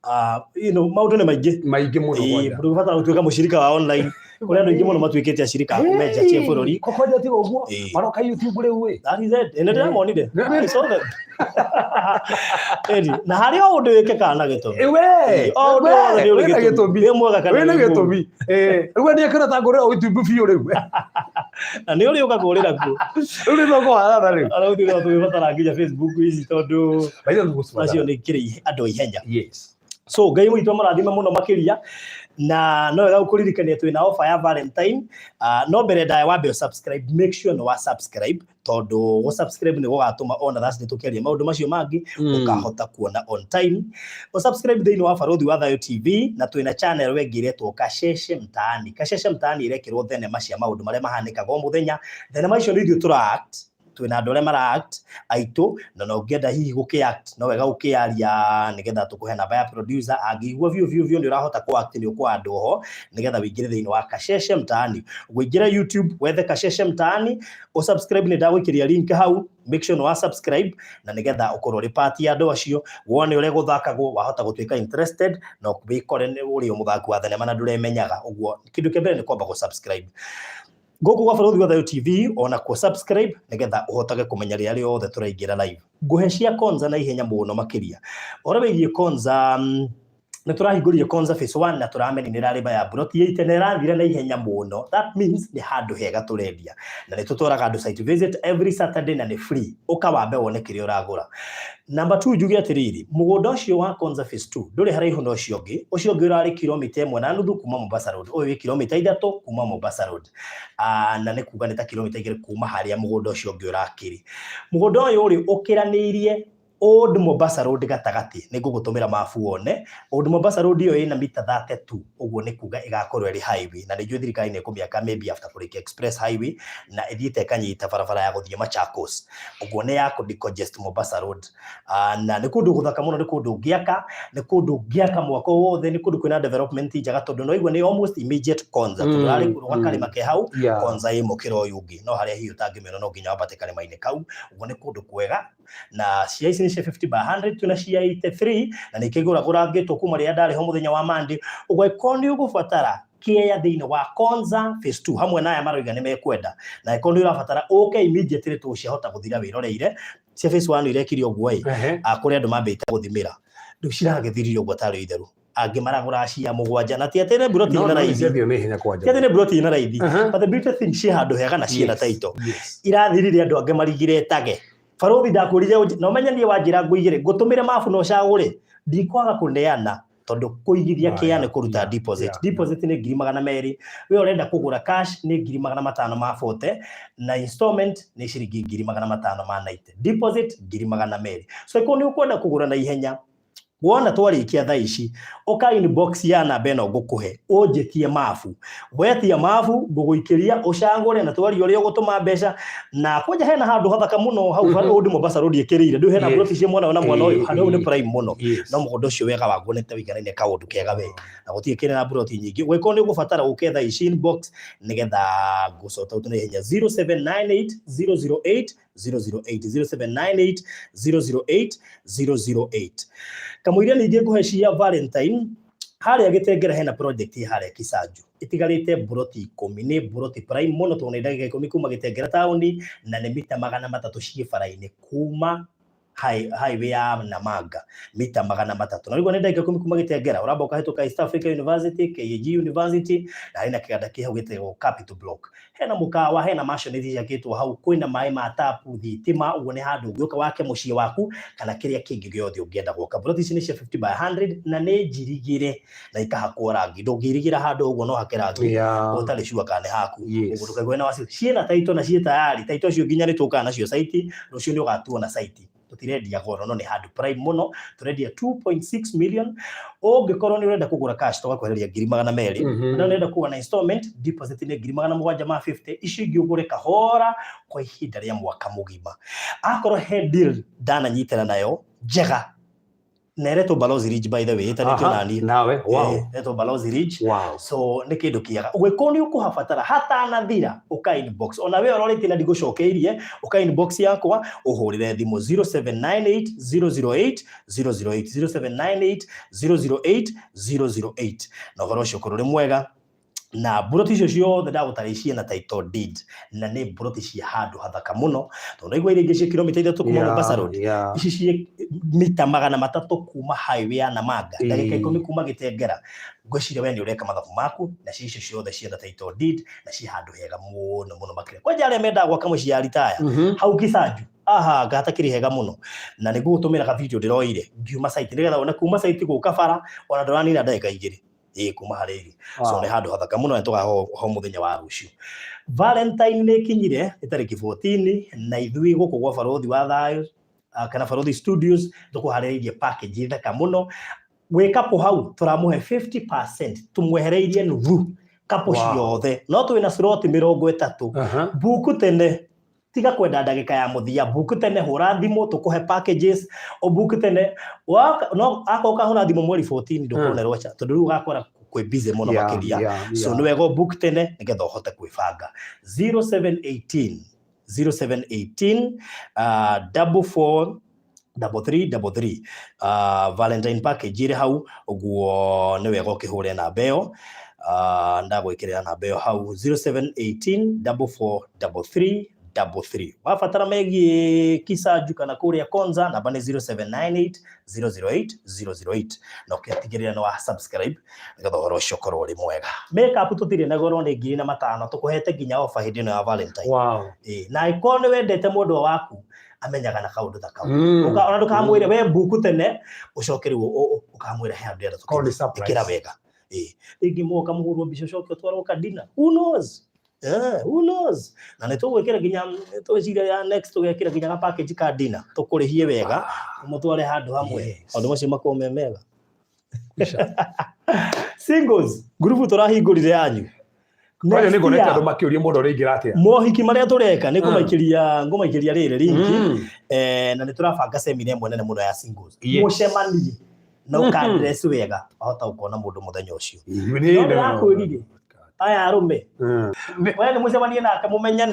maũndũ nĩ maingĩ. Maingĩ mũno Ĩĩ, kwanja. mũndũ ũngĩbatara gũtuĩka mũcirika wa online. Kũrĩ andũ aingĩ mũno matuĩkĩte acirika a kũmenja cia bũrũri. Ko kwanja tiga ũguo. Ĩĩ. Maroka YouTube rĩu ĩ. That is it. Nĩ ndĩramonire. Nĩ- I saw them. Ĩni, na harĩ o ũndũ wĩkĩkaga na gĩtũmi. Ĩ, we. O ũndũ wothe nĩ ũrĩ Wĩna gĩtũmi. gĩtũmi. Wĩ mwega kana Wĩna wĩ mũũru. gĩtũmi. Eh, rĩu nĩ ekĩra ta ngũrĩra YouTube biũ rĩu. Na nĩ ũrĩ ũkakũrĩra kuo. Rĩu nĩ tũkũharana rĩu. Arauthi no tũgĩbatara nginya Facebook ici tondũ By the way, nĩgũcibatara. nacio nĩ ikĩrĩ andũ a ihenya. Yes. So Ngai witũ amũrathime mũno makĩria, na no wega gũkũririkania twĩna offer ya Valentine. No mbere ndaya wambe subscribe, make sure nĩ wa subscribe, tondũ gũ subscribe nĩ gũgatũma ona Thursday tũkĩaria maũndũ macio mangĩ ũkahota kuona on time. Gũ subscribe thĩinĩ wa Barũthi wa Thayũ TV, na twĩna channel ĩngĩ ĩretwo Kasheshe Mtaani. Kasheshe Mtaani ĩrekĩrwo thenema cia maũndũ marĩa mahanĩkaga o mũthenya. Thenema icio nĩ ithuĩ tũra act, twĩna andũ arĩa mara act aitũ, na no ũngĩenda hihi gũkĩ act no wega gũkĩaria nĩgetha tũkũhe namba ya producer, angĩigua biũ biũ biũ nĩ ũrahota kũ act nĩ ũkũandwo ho nĩgetha wĩingĩre thĩinĩ wa Kasheshe Mtaani. Ũngĩingĩra YouTube wethe Kasheshe Mtaani, ũsubscribe, nĩ ndagũikĩria link hau, make sure nĩ wa subscribe na nĩgetha ũkorwo ũrĩ part ya andũ acio, wone ũrĩa gũthakagwo, wahota gũtuĩka interested na wĩkore nĩ ũrĩ o mũthaki wa thenema na ndũremenyaga. Ũguo kĩndũ kĩa mbere nĩ kwamba gũ subscribe gũkũ gwa Barũthi wa Thayũ TV, ona kuo subscribe nĩgetha ũhotage kũmenya rĩrĩa rĩothe tũraingĩra live. Ngũhe cia Konza na ihenya mũno makĩria. Ũhoro wĩgiĩ Konza, nĩ tũrahingũrire Konza phase 1 na tũrameninĩra rĩba ya buroti 8 na ĩrathira na ihenya mũno. That means nĩ handũ hega tũrendia. Na nĩ tũtwaraga andũ site visit every Saturday na nĩ free. Ũka wambe wone kĩrĩa ũragũra. Number 2, njuge atĩrĩrĩ, mũgũnda ũcio wa Konza phase 2 ndũrĩ haraihu na ũcio ũngĩ. Ũcio ũngĩ ũrarĩ kilomita 1.5 kuma Mombasa Road. Ũyũ wĩ kilomita 3 kuma Mombasa Road. Na nĩ kuga nĩ ta kilomita 2 kuma harĩa mũgũnda ũcio ũngĩ ũrakĩrĩ. Mũgũnda ũyũ rĩ ũkĩranĩirie Old Mombasa Road gatagatĩ, nĩ ngũgũtũmĩra mabu wone. Old Mombasa Road ĩyo ĩna mita 32, ũguo nĩ kuga ĩgakorwo ĩrĩ highway, na nĩ njũĩ thirikari nĩ ĩkũmĩaka maybe after kũrĩkia express highway, na ĩthiĩte ĩkanyita barabara ya gũthiĩ Machakos, ũguo nĩ ya kũ decongest Mombasa Road. Na nĩ kũndũ gũthaka mũno, nĩ kũndũ ũngĩaka, nĩ kũndũ ũngĩaka mwako wothe, nĩ kũndũ kwĩna development njega, tondũ no igua nĩ almost immediate Konza, tondũ rarĩ gakarĩma ke hau, Konza ĩ mũkĩra ũyũ ũngĩ, no harĩa hihi ũtangĩmĩona no nginya wambate karĩma-inĩ kau, ũguo nĩ kũndũ kwega. Na cia ici nĩ cia 50 by 100, twĩna cia 83 na nĩ ikĩgũragũrangĩtwo kuma rĩrĩa ndarĩ ho mũthenya wa Monday. Ũguo angĩkorwo nĩ ũgũbatara Kĩea thĩinĩ wa Konza phase 2 hamwe na aya maroiga nĩ mekwenda, na angĩkorwo nĩ ũrabatara ũke immediately tondũ ciahota gũthira wĩroreire. Cia phase 1 irekire ũguo ĩ, kũrĩ andũ mambĩte gũthimĩra, rĩu ciragĩthirire ũguo tarĩ itherũ, angĩ maragũra cia mũgwanja, na ti atĩ nĩ mburoti No ĩna no raithi, ciathira nĩ ihenya kwanja. Ti atĩ nĩ mburoti ĩna raithi, but the beauty thing, ciĩ handũ hega na ciĩna title. Irathirire, andũ angĩ marigiretage. Barũthi, ndakwĩrire na ũmenye niĩ wanjĩra ngũigĩre, ngũtũmĩre mabu na ũcagũre, ndikwaga kũneana, tondũ kũigithia kĩa nĩ kũruta deposit. Deposit nĩ 200,000. We ũrenda kũgũra cash nĩ 540,000, na installment nĩ ciringi 590,000. Deposit 200,000. So ĩkorwo nĩ ũkwenda kũgũra na ihenya, wona twarĩkia thaa ici, ũka inbox ya namba ĩno ngũkũhe, ũnjĩtie mabu. Wetia mabu, ngũgũikĩria ũcagũre, na twaria ũrĩa ũgũtũma mbeca. Na kwanja hena handũ hathaka mũno hau Old Mombasa Road ĩkĩrĩire ndũ hena plot cia mwena ũyũ na mwena ũyũ. Handũ hau nĩ prime mũno. No mũgũnda ũcio wega waguo nĩ ta wĩiganaine kaũndũ kega we, na gũtirĩ kĩrĩ na plot nyingĩ. Ũngĩkorwo nĩ ũgũbatara, ũke thaa ici inbox nĩgetha ngũsort out na ihenya. 0798 008 008, 0798 008 008. Kamũira ningĩ ngũhe cia Valentine, harĩa Gĩtengera hena project harĩa Kisanju ĩtigarĩte mburoti 10. Nĩ mburoti prime mũno tondũ nĩ ndagĩka 10 kuma Gĩtengera taũni, na nĩ mita 300 ciĩ bara-inĩ kuma highway ya Namanga, mita 300. Na rĩu nĩ ndagĩka 10 kuma Gĩtengera, ũramba ũkahĩtũka East Africa University, KAG University, na hena kĩganda kĩ hau gĩtagwo Capital Block, hena mũkawa, hena mansion ciakĩtwo hau, kwĩna maĩ ma tapu, thitima. Ũguo nĩ handũ ũngĩũka wake mũciĩ waku kana kĩrĩa kĩngĩ gĩothe ũngĩenda gwaka. Plot ici nĩ cia 50 by 100 na nĩ njirigĩre na ikahakwo rangi. Ndũngĩirigĩra handũ ũguo no hake rangi ũtarĩ sure kana nĩ haku. Ũguo ndũkaigue na waci. Ciĩna title na ciĩ tayari. Title icio nginya nĩ tũkaga nacio site rũciũ, nĩ ũgatuona site. Tũtirendia goro, no nĩ handũ prime mũno. Tũrendia 2.6 million. Ũngĩkorwo nĩ ũrenda kũgũra cash, tũgakwehereria 200,000. Na ũrenda kũgũra na installment, deposit nĩ 750,000, icio ingĩ ũgũre kahora kwa ihinda rĩa mwaka mũgima. Akorwo he deal ndananyitana nayo njega na ĩretwo Balozi Ridge, by the way, ĩtanĩtio nani. Nawe, wow. Ĩretwo Balozi Ridge. So nĩ kĩndũ kĩega. Ũgĩkorwo nĩ ũkũhabatara hatanathira, ũka inbox. Ona we ũrorĩtie na ndigũcokeirie, ũka inbox yakwa, ũhũrĩre thimũ 0798 008 008, 0798 008 008, na ũhoro ũcio ũkorwo ũrĩ mwega. Na mburoti icio ciothe ndagũtarĩria ciĩna title deed, na nĩ mburoti cia handũ hathaka mũno, tondũ ndaigua iria ingĩ ciĩ kilomita 3 kuma Mombasa Road, ici ciĩ mita 300 kuma highway ya Namanga, ndagĩka 10 kuma Gĩtengera. Ngwĩciria we nĩ ũreka mathabu maku, na ci icio ciothe ciĩna title deed na ciĩ handũ hega mũno mũno makĩria. Kwanja arĩa mendaga gwaka mũciĩ ya ritaya hau Kisanju, aha ngatakĩrĩ hega mũno. Na nĩ ngũgũtũmĩra ka video ndĩroire ngiuma site, nĩgetha wone kuma site gũka bara ona ndũranina ndagĩka 2 ĩĩ kuma harĩa ĩrĩ. So nĩ handũ hathaka mũno, na tũkaho ho mũthenya wa rũciũ. Valentine nĩ ĩkinyire, nĩ tarĩki 14, na ithuĩ gũkũ gwa Barũthi wa Thayũ, kana Barũthi Studios, tũkũharĩrĩirie package thaka mũno. Gwĩ couple hau tũramũhe 50%, tũmwehereirie nuthu couple ciothe. No twĩna slot 30. Book tene, tiga kwenda ndagĩka ya mũthia. Book tene, hũra thimũ tũkũhe packages. Ũbook tene. No akorwo ũkahũra thimũ mweri 14, ndũkũnerwo cha, tondũ rĩu ũgakora kwĩ busy mũno makĩria. So nĩ wega ũbook tene nĩgetha ũhote kwĩbanga. 0718 0718 44 3333. Valentine package ĩrĩ hau ũguo, nĩ wega ũkĩhũre namba ĩyo. Ndagwĩkĩrĩra namba ĩyo hau, 0718 44 33 33. Wabatara megiĩ Kisanju kana kũrĩa Konza, namba nĩ 0798 008 008. Na ũkĩtigĩrĩra nĩ wa subscribe nĩgetha ũhoro ũcio ũkorwo ũrĩ mwega. Makeup tũtirĩ na goro, nĩ 5,000. Tũkũhete nginya offer hĩndĩ ĩno ya Valentine. Ĩĩ, na angĩkorwo nĩ wendete mwendwa waku, amenyaga na kaũndũ ta kau. Ona ndũkamwĩre, we book tene, ũcoke rĩu ũkamwĩra he handũ ndĩrenda Korwo nĩ tũkĩthiĩ. Surprise. Ĩkĩra wega. Ĩĩ, rĩngĩ moka mũhũrwo mbica, ũcoke ũtwarwo kadina, who knows? Eh, who knows? Na nĩ tũgwĩkĩra nginya, tweciria ya next tũgekĩra nginya ga package ka dinner, tũkũrĩhie wega, ũmũtware handũ hamwe. Maũndũ macio makorwo me mega. Kwisha. Singles ngurubu tũrahingũrire yanyu. Kwanja Next nĩ ngonete year, andũ makĩũria mũndũ ũrĩa atĩa. Mohiki marĩa tũreka nĩ ngũmaikĩria rĩrĩ link. Na nĩ tũrabanga semina ĩmwe nene mũno ya singles. Mũcemanie na ũkandress wega, wahota gũkona mũndũ mũthenya ũcio. No ndĩrakwĩrire aya arũme, we nĩ mũcemanie nake mũmenyane.